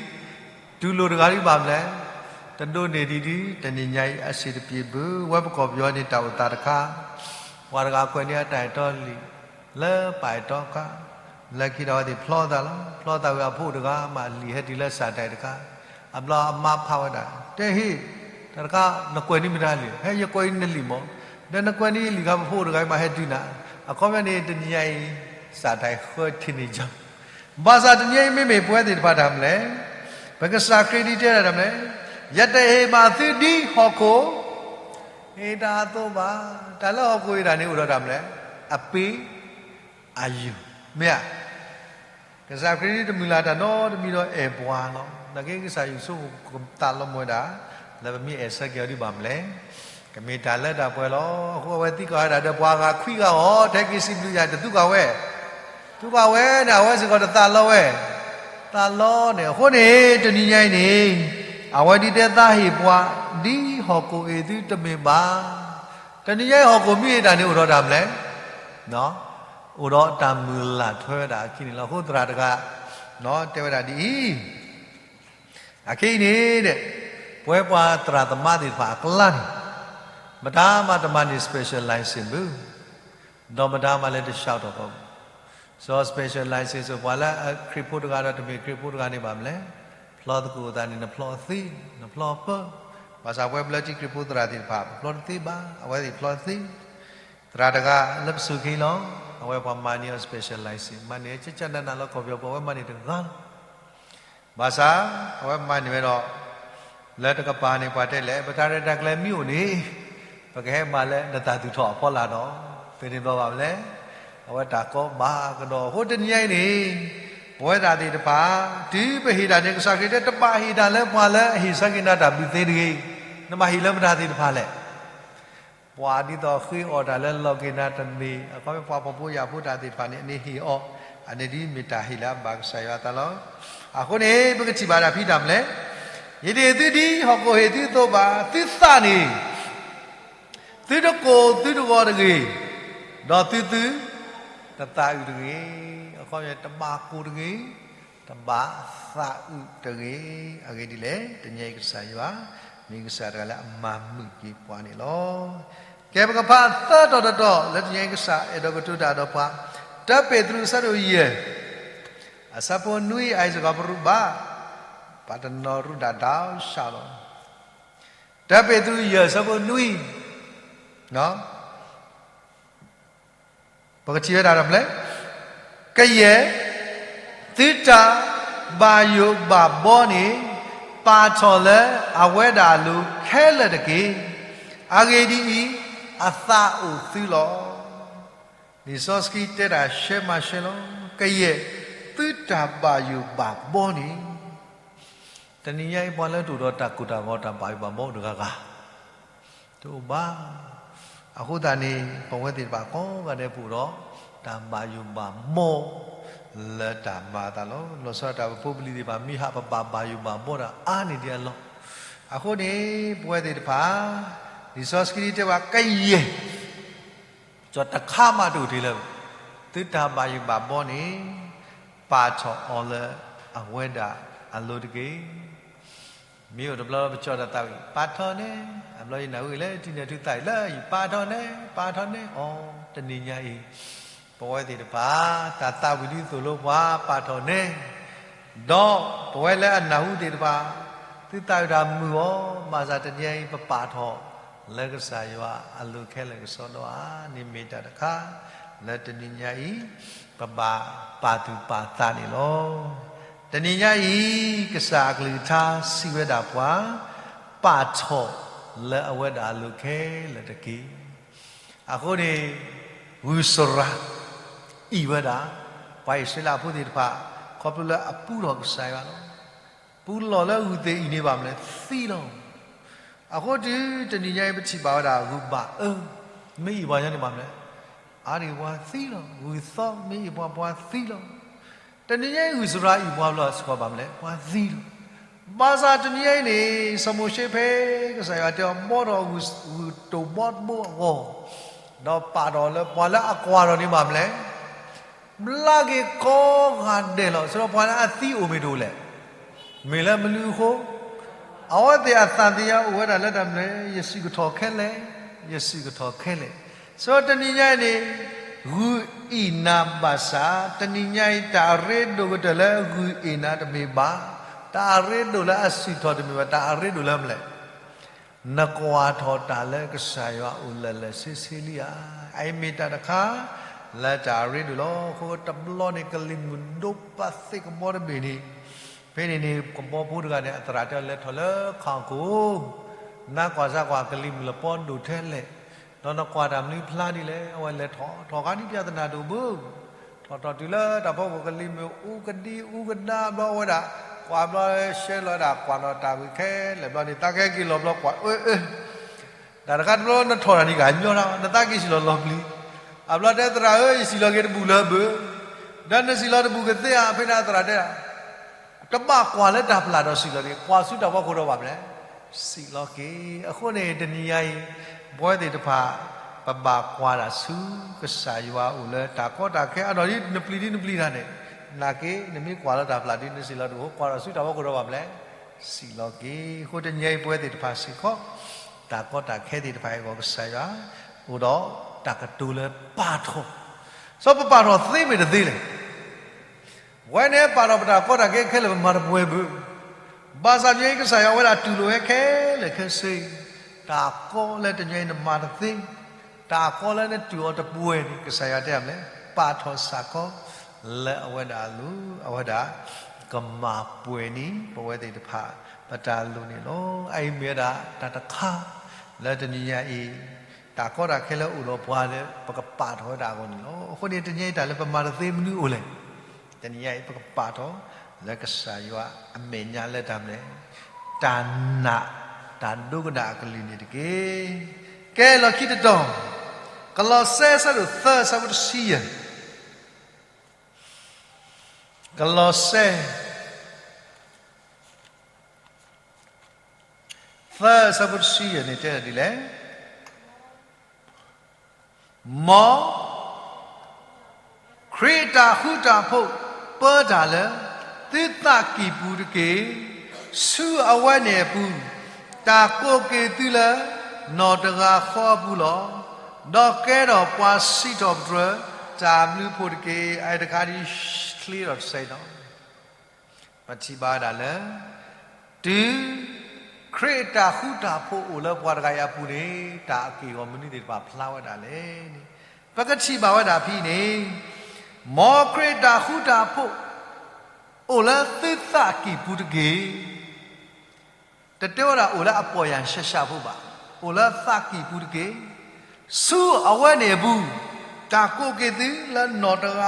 တူၢ်လိာ်တဂၤဒ်ဘၣ်မနုၤလဲၣ်, တဒိးန့ၢ်ဒံးဒ် တနံၤညါအံၤအဆံးတပျ့ၤဘၣ်, ဝဲပကီၢ်ပယီၤန့ၣ်တၢ်အိၣ်သးတခါ, ပှၤတဂၤကွဲးန့ၢ်အတၢ်အဲၣ်တီလံာ် လၢပၢ်အဲၣ်တီအခါ, လၢခံဒီးအဝဲသ့ၣ်ဖျီသးလီၤ, ဖျီသးဝံၤအဖိတဂၤမးလံာ်ဟဲတုၤလၢစၢ်တၢ်အံၤတခါ, အဘျီအမါဖးဝဲဒၣ်, တဲဟ့ၣ်, တၢ်တခါ နကွဲးန့ၢ်မတၤလံာ်, ဟဲယကွဲးန့ၢ်နလံာ်မး, ဒီးနကွဲးန့ၢ်ယလံာ်ခါ ပဖိတဂၤအံၤမးဟဲတုၤနၤ, အခီပညီန့ၣ် တနံၤညါအံၤ စၢ်တၢ်အံၤဃၢ teenager ဘၣ်ဆၣ်တနံၤအံၤမ့မ့ၢ်ပဝဲသ့ၣ်တဖၣ်တၢ်မနုၤလဲၣ်, ပကစၢ်ခရံာ်ဒ်တဲဒၣ်တၢ်မနုၤလဲၣ်, ယတဟ့ၣ်ဘၣ်သုဒ်ဟီၣ်ခိၣ် ဟ့ၣ်တၢ်အသိးဘၣ်, တၢ်လၢဟီၣ်ခိၣ်ဟ့ၣ်တၢ်န့ၣ်အိၣ်ဒီးတၢ်မနုၤလဲၣ်, အပ့ၤ အယုၢ်, မ့ၢ်ဧါ. ကစၢ်ခရံာ်တမုၢ်လၢ်တၢ်နီတမံၤဒီးအဲၣ်ပှၤလီၤ. နာ်က့ကစၢ်ယွၤဆိကမိၣ်သးလီမူဝဲဒၣ်, လၢပမ့ၢ်အဲၣ်ဆၢက့ၤအီၤဒ်ဘၣ်မနုၤလဲၣ်, ကမ့ၢ်တၢ်လၢတၢ်ပှဲၤလီၤ. အဃိအဝဲသံကွၢ်ဝဲဒၣ်ဒီးပှၤဂၤခွံဂၤအီၤ, ထဲက့ၤစံးဘျုးယၤ တသူကွၢ်ဝဲ, သူကွၢ်ဝဲန့ၣ် အဝဲစ့ၢ်ကီးတသးလီဝဲ, သးလီန့ၣ်. အဃိန့ၣ် တနံၤညါအံၤန့ၣ်, အဝဲဒ်တဲသးဟ့ၣ်ပှၤ ဒ်ဟီၣ်ခိၣ်ဟ့ၣ်သုတမ့ၢ်ဘၣ်. တနံၤညါအံၤဟီၣ်ခိၣ်မ့ၢ်ဟ့ၣ်တၢ်န့ၣ်အိၣ်ဒီးတၢ်မနုၤလဲၣ် အိၣ်ဒီးတၢ်မုၢ်လၢ်ထွဲဝဲဒၣ်အခံန့ၣ်လီၤ. အဃိသရၣ်တဂၤ တဲဝဲဒၣ်ဒ်အံၤ, အခဲအံၤန့ၣ်, ပဝဲပှၤသရၣ်သမါသ့ၣ်တဖၣ်အကျါန့ၣ်, မတၤမးတမၤန့ၢ် special license ဘၣ်, ဒီးမတၤမးလၢတဆှၢထီၣ်ဘၣ်. စီၤ special license ပှၤလၢအခရံာ်ဖိတဂၤဒီးတမ့ၢ်ခရံာ်ဖိတဂၤန့ၣ်ဘၣ်မနုၤလဲၣ်, ဖျီသကိးသးန့ၣ် နဖျီသ့, နဖျီပၢ, ဘၣ်ဆၣ်ပဝဲဘျၢထံခရံာ်ဖိသရၣ်သ့ၣ်တဖၣ် ပဖျီတသ့ဘၣ်, အဝဲသ့ၣ်ဖျီသ့ သရၣ်တဂၤလၢပစူၢ်က့ၤလီၤ. အဝဲပှၤမၤန့ၢ်အီၤ special license မၤန့ၢ် ကကနနလီၤကီၢ်ပယီၤပူၤ အဝဲမၤန့ၢ်တဂၤလီၤ. ဘၣ်ဆၣ် အဝဲမၤန့ၢ်ဝဲဒီး လၢတကပၤန့ၣ် ပှၤတဲလဲၣ် ပတၢ်ရဲၣ်တၢ်ကျဲၤမ့ၢ်အိၣ်န့ၣ် ပကဟဲမၤလၢနတၢ်သူၣ်ထီၣ်အဖီလာ်ဒီး ပန့ၣ်ဘျီဘၣ်မနုၤလဲၣ်. အဝဲတၢ်ကီဘၣ်ကဒီး အဃိတနံၤအံၤန့ၣ် ပဝဲဒၣ်သ့ၣ်တဖၣ် တုၤပဟ့ၣ်တၢ်န့ၣ် ကစၢ်ခရံာ်တဲ တဘၣ်ဟ့ၣ်တၢ်လၢပှၤလၢအဟ့ၣ်ဆၢက့ၤနၤတၢ်ဘျုးသ့တဂ့ၤ. နဘၣ်ဟ့ၣ်လၢမတၤသ့ၣ်တဖၣ်လဲၣ်. ပှၤဒ်သိးဃ့အီၣ်တၢ်လၢလီၤက့ၤနၤတမ့ၢ် အခီပညီပှၤဖှီၣ်ဖိယာ်ဖိတၢ်သ့ၣ်တဖၣ်န့ၣ် အန့ၣ်ဟ့ၣ်အီၤ, အန့ၣ်ဒ်မ့ၢ်တၢ်ဟ့ၣ်လၢအဘၣ်ကစၢ်ယွၤအသးလီၤ. အဃိန့ၣ် ပကထံၣ်ဘၣ်တၢ်ဖံးတၢ်မနုၤလဲၣ်, ယတဟ့ၣ်သုဒ်ဟီၣ်ခိၣ်ဟ့ၣ်သုအသိးဘၣ်. သုသးန့ၣ် သုတကိၢ်သုတဂီၤတဂ့ၤ, ဒီးသုသုတသးအုးတဂ့ၤ. အခီပညီ တဘၣ်ကိၢ်တဂ့ၤ, တဘၣ်သးအုးတဂ့ၤ. အဂ့ၢ်ဒ်လဲၣ်, တနံၤအံၤကစၢ်ယွၤ မ့ၢ်ကစၢ်တဂၤလၢအမၤမုာ်က့ၤပှၤန့ၣ်လီၤ. ကဲပကဖးသၢတီၤတတီၤ လၢတနံၤအံၤကစၢ်အဲၣ်ဒိးကတိၤတၢ်ဒီးပှၤ, တၢပ့းတရူးအဆၢဒိၣ်ယဲၢ် အဆၢဖိနွံ အအံၤစ့ၢ်ကီးပရူးဘၣ်, ပှၤတနီၤရူၢ်ဒၣ်တၢ်ဆၣ်လီၤ. တၢပ့းတရူးယဲၢ်အဆၢဖိနွံ ပကထံၣ်ဝဲဒၣ်တၢ်မနုၤလဲၣ်, ကယဲၢ် သုတၢ်ဘၣ်ယိၣ်ဘၣ်ဘီန့ၣ် ပာ်ထီၣ်လၢအဝဲဒၣ်အလိၤခဲလၢာ်တက့ၢ်. အဂ့ၢ်ဒ်အံၤ, အသးအိၣ်သုလီၤ. လံာ်စီဆှံတဲတၢ်ရှဲမးရှဲလီၤ, ကယဲၢ်သုတၢ်ဘၣ်ယိၣ်ဘၣ်ဘီန့ၣ် တနံၤညါအံၤ ပှၤလၢတအိၣ်ဒီးတၢ်ကိၢ်တၢ်ဂီၤ တၢ်ဘၣ်ယိၣ်ဘၣ်ဘီတဂၤဂၤ တအိၣ်ဘၣ်. အဃိသတးန့ၣ် ပဝဲသ့ၣ်တဖၣ်ကိးဂၤဒဲး ပအိၣ်ဒီးတၢ်ဘၣ်ယိၣ်ဘၣ်ဘီ လၢတၢ်မၤအသးလီၤ. လီၤဆီဒၣ်တၢ် ပဖိပလံၤသ့ၣ်တဖၣ် မ့ၢ်ဟးပဘၣ်ဘၣ်ယိၣ်ဘၣ်ဘီတၢ်အါန့ၢ်ဒံးအလီၢ်. အဃိန့ၣ် ပဝဲသ့ၣ်တဖၣ် လံာ်စီဆှံတဲဘၣ်ကယဲၢ် ကၠီတခါမးတအိၣ်တ့ၢ်လၢ သုတၢ်ဘၣ်ယိၣ်ဘၣ်ဘီန့ၣ် ပာ်ထီၣ်အီၤလၢအဝဲဒၣ်အလိၤတက့ၢ်. မ့ၢ်အိၣ်တဘျီပကၠီတၢ်သးဝံၣ် ပာ်ထီၣ်န့ၣ်, အဘျီယနၢ်ဟူလၢထံၣ်န့ၢ်ထူသးအံၤလၢယပာ်ထီၣ်န့ၣ် ပာ်ထီၣ်န့ၣ်အီၤ တနံၤညါအံၤ ပဝဲသ့ၣ်တဖၣ် တၢ်သးဝံၣ်ဒ်သိးလိပှၤပာ်ထီၣ်န့ၣ် ဒီးပဝဲလၢအနၢ်ဟူသ့ၣ်တဖၣ် သုသးဝံၣ်တၢ်မုာ်အီၤ ဘၣ်ဆၣ်တနံၤညါအံၤ ပပာ်ထီၣ်လၢကစၢ်ယွၤအလိၤခဲလၢာ်ကစီဒီဧါ. န့ၣ်မ့ၢ်တၢ်တခါ လၢတနံၤညါအံၤ ပဘၣ်ပာ်သူၣ်ပာ်သးန့ၣ်လီၤ. တနံၤညါအံၤ ကစၢ်အကလုၢ်ကထါစံးဝဲဒၣ်ပှၤ ပာ်ထီၣ်လၢအဝဲဒၣ်အလိၤခဲလၢာ်တက့ၢ်. အဃိန့ၣ် ဂုၢ်စရၤ အံၣ်ဝဲဒၣ် ပှၤအံၣ်စရ့လးဖိသ့ၣ်တဖၣ် ခီဖျိလၢအပူထီၣ်ကစၢ်ယွၤလီၤ. ပူလီၢ်လၢဂုၢ်သ့ၣ်အံၤန့ၣ်ဘၣ်မနုၤလဲၣ် သံလီၤ. အဃိတုၤတနံၤညါအံၤ ပထံၣ်ဘၣ်ဝဲဒၣ်ဂုၢ်ဘၣ်အၢ မ့ၢ်အံၣ်ပှၤညီန့ၣ်ဘၣ်မနုၤလဲၣ် အါတက့ၢ်ပှၤသံလီၤ. ဂုၢ်သီမ့ၢ်အံၣ်ပှၤ ပှၤသံလီၤ. တနံၤညါအံၤ ဂုၢ်စရၤအံၣ်ပှၤဘျီစ့ၢ်ကီးဘၣ်မနုၤလဲၣ် ပှၤသံလီၤ. ဘၣ်ဆၣ်တနံၤညါအံၤန့ၣ် စီၤမိၤၡ့ဖဲကစၢ်ယွၤတဲအီၤ ဘှီထီၣ်ဂုၢ်တိၢ်ဘီတဘိအဂီၢ် ဒီးပာ်ထီၣ်လၢပှၤလၢအကွၢ်ထီၣ်န့ၣ်ဘၣ်မနုၤလဲၣ် ဘျါက့ၤကိးဂၤဒဲးလီၤ. ဆၢပှၤလၢအသံအိၣ်မ့ၢ်တအိၣ်လဲၣ်. မ့ၢ်လၢမနုၤအဃိ အဝဲသ့ၣ်အသးသ့ၣ်ညါအိၣ်ဝဲဒၣ်လၢတၢ်မနုၤလဲၣ် ယစံၣ်ကထီၣ်ခဲလၢာ်, ယစံၣ်ကထီၣ်ခဲလၢာ်. ဆၢတနံၤညါအံၤန့ၣ် ဂုၢ်အ့ၣ်နၤဘၣ်ဆၣ် တနံၤညါအံၤ တၢ်အရ့ဒိၣ်ကတၢၢ်လၢဂုၢ်အ့ၣ်နၤတမ့ၢ်ဘၣ်, တၢ်အရ့ဒိၣ်လၢအစံၣ်ထီၣ်တမ့ၢ်ဘၣ်, တၢ်အရ့ဒိၣ်လၢမနုၤလဲၣ် နကွၢ်ထီၣ်တၢ်လၢကစၢ်ယွၤအိၣ်လၢာ်လၢာ်ဆ့ဆ့လံဧါ. အအံၤမ့ၢ်တၢ်တခါ လၢတၢ်အရ့ဒိၣ်လီၤ. အဃိတဘျီန့ၣ် ကလံၤမုၢ်ဒိၣ်ပာ်သ့ၣ်ကဘီတဘ့ၣ်န့ၣ်, ဖဲန့ၣ်န့ၣ် ကဘီဖိတဂၤန့ၣ် အသရၣ်တဲအီၤ လဲၤထီၣ်လၢခီၣ်ခိၣ်, နကွၢ်စၢ်ကွၢ် ကလံၤမုၢ်လပီဒိၣ်ထဲလဲၣ်, ဒီးနကွၢ်တၢ်မနုၤဖျါဒ်လဲၣ်. အဝဲလဲၤထီၣ်ထီၣ်ခါန့ၣ် ပြဿနာတအိၣ်ဘၣ် ထီၣ်ထီၣ်တုၤလၢတၢ်ဖီခိၣ် ကလံၤမုၢ်အူကဒံအူကဒါဘျီဝဲဒၣ်, ကွၢ်ဘျီရှဲလီၤဝဲဒၣ် ကွၢ်ဒီးတၢ်ဂ့ၢ်ခဲလၢာ်ဘျီန့ၣ် သးကဟဲက့ၤလီၤဘျီကွၢ်အၢအၢ, တၢ်တခါတဘျီနထီၣ်တၢ်န့ၣ် ကညီတၢ် နသးက့ၤစံၣ်လီၤလီၤပျံၤ, အဘျီတဲသရၣ်ဧၢ ယစံၣ်လီၤက့ၤတဘူၣ်လၢၤဘၣ်, ဒီးနစံၣ်လီၤတဘူၣ်ကသ့ဧါ ဖဲန့ၣ်သရၣ်တဲ တဘၣ်ကွၢ်လၢတၢ်ဖျါဒီးစံၣ်လီၤန့ၣ် ကွၢ်ဆူတၢ်ဖီခိၣ်ဒီးဘၣ်မနုၤလဲၣ် စံၣ်လီၤက့ၤ. အဃိန့ၣ် တနံၤညါအံၤ ပဝဲသ့ၣ်တဖၣ် ပဘၣ်ကွၢ်တၢ်ဆူကစၢ်ယွၤအိၣ်လၢတၢ်ကီတၢ်ခဲအါဒီး နပျံၤဒ်နပျံၤတၢ်န့ၣ်, နာ်က့ နမ့ၢ်ကွၢ်လၢတၢ်ဖျါဒ်နစံၣ်လီၤတဘူၣ် ကွၢ်ဒီးဆူတၢ်ဖီခိၣ်ဒီးဘၣ်မနုၤလဲၣ် စံၣ်လီၤက့ၤ. အဃိတနံၤညါအံၤ ပဝဲသ့ၣ်တဖၣ်စ့ၢ်ကီး တၢ်ကီတၢ်ခဲသ့ၣ်တဖၣ်အံၤအဂီၢ် ကစၢ်ယွၤ အိၣ်ဒီးတၢ်ကတိၤလၢပာ်ထီၣ်, စီၤပပာ်ထီၣ်သ့မ့ၢ်တသ့လဲၣ် ဝဲန့ၣ်ပာ်ထီၣ်ပတၢ်ကီတၢ်ခဲခဲလၢာ် ပမၤတပှဲၤဘၣ်. ဘၣ်ဆၣ်တနံၤညါအံၤ ကစၢ်ယွၤဝဲဒၣ်တူၢ်လိာ်ဝဲခဲလၢာ်ခဲဆ့, တၢ်ကီလၢတနံၤညါအံၤနမၤတသ့, တၢ်ကီလၢနတူၢ်အီၤတပှဲၤန့ၣ် ကစၢ်ယွၤတဲမနုၤလဲၣ် ပာ်ထီၣ်စ့ၢ်ကီး လၢအဝဲဒၣ်အလိၤ အဝဲဒၣ်ကမၤပှဲၤန့ၣ် ပဝဲသ့ၣ်တဖၣ် ပတၢ်လိၤန့ၣ်လီၤ. အအံၤမ့ၢ်ဝဲဒၣ်တၢ်တခါ လၢတနံၤညါအံၤ တၢ်ကီတၢ်ခဲလၢအိၣ်ဒီးပှၤလၢ ပကပာ်ထီၣ်ဝဲဒၣ်အဂီၢ်န့ၣ်လီၤ. အဃိန့ၣ် တနံၤညါအံၤတၢ်လၢပမၤတသ့မနုၤအိၣ်လဲၣ်. တနံၤညါအံၤ ပကပာ်ထီၣ်လၢကစၢ်ယွၤအမဲာ်ညါလၢတၢ်မနုၤလဲၣ်, တၢ်နာ်တၢ်ဒိကနၣ်အကလုၢ်န့ၣ်တက့ၢ်. ကဲလီၤခံတတီၤ, ကလီးစဲ ဆၢဒိၣ်သၢ ဆၢဖိတဆံယဲၢ်, ကလီးစဲ သၢ ဆၢဖိတဆံယဲၢ်န့ၣ်တဲဒ်လဲၣ်, မ်ခရံာ်အတၢ်ဃူတၢ်ဖိး ပၢတၢ်လၢသုသးကံၢ်ပူၤတက့ၢ်. ဆူအဝဲန့ၣ်အပူၤ တၢ်ကိးက့ၤသုလၢနီၢ်တဂၤဃီအပူၤလီၤ. ဒီးကဲထီၣ်ပှၤစံးထီၣ်ပတြၢၤတၢ်ဘျုးအဖိတက့ၢ်. အအံၤတခါဒ်ချ့ထီၣ်တစဲးနီၤ ပထံၣ်ဘၣ်ဝဲဒၣ်လၢ တုၤခရံာ်အတၢ်ဃူတၢ်ဖိးအိၣ်လၢပှၤတဂၤအံၤအပူၤန့ၣ် တၢ်အက့ၢ်အဂီၤမနုၤသ့ၣ်တဖၣ်ဖျါဝဲဒၣ်လဲၣ်န့ၣ် ပကထံၣ်ဘၣ်ဝဲဒၣ်ဖဲအံၤန့ၣ် မ်ခရံာ်အတၢ်ဃူတၢ်ဖိး အိၣ်လၢသုသးကံၢ်ပူၤတက့ၢ်. တတဲဝဲဒၣ်အိၣ်လၢအပီၢ်ယၢ်ရှဲရှးဖိဘၣ်, အိၣ်လၢသးကံၢ်ပူၤတက့ၢ်. ဆူအဝဲန့ၣ်အပူၤ, တၢ်ကိးက့ၤသုလၢနီၢ်တဂၤဃီ, အ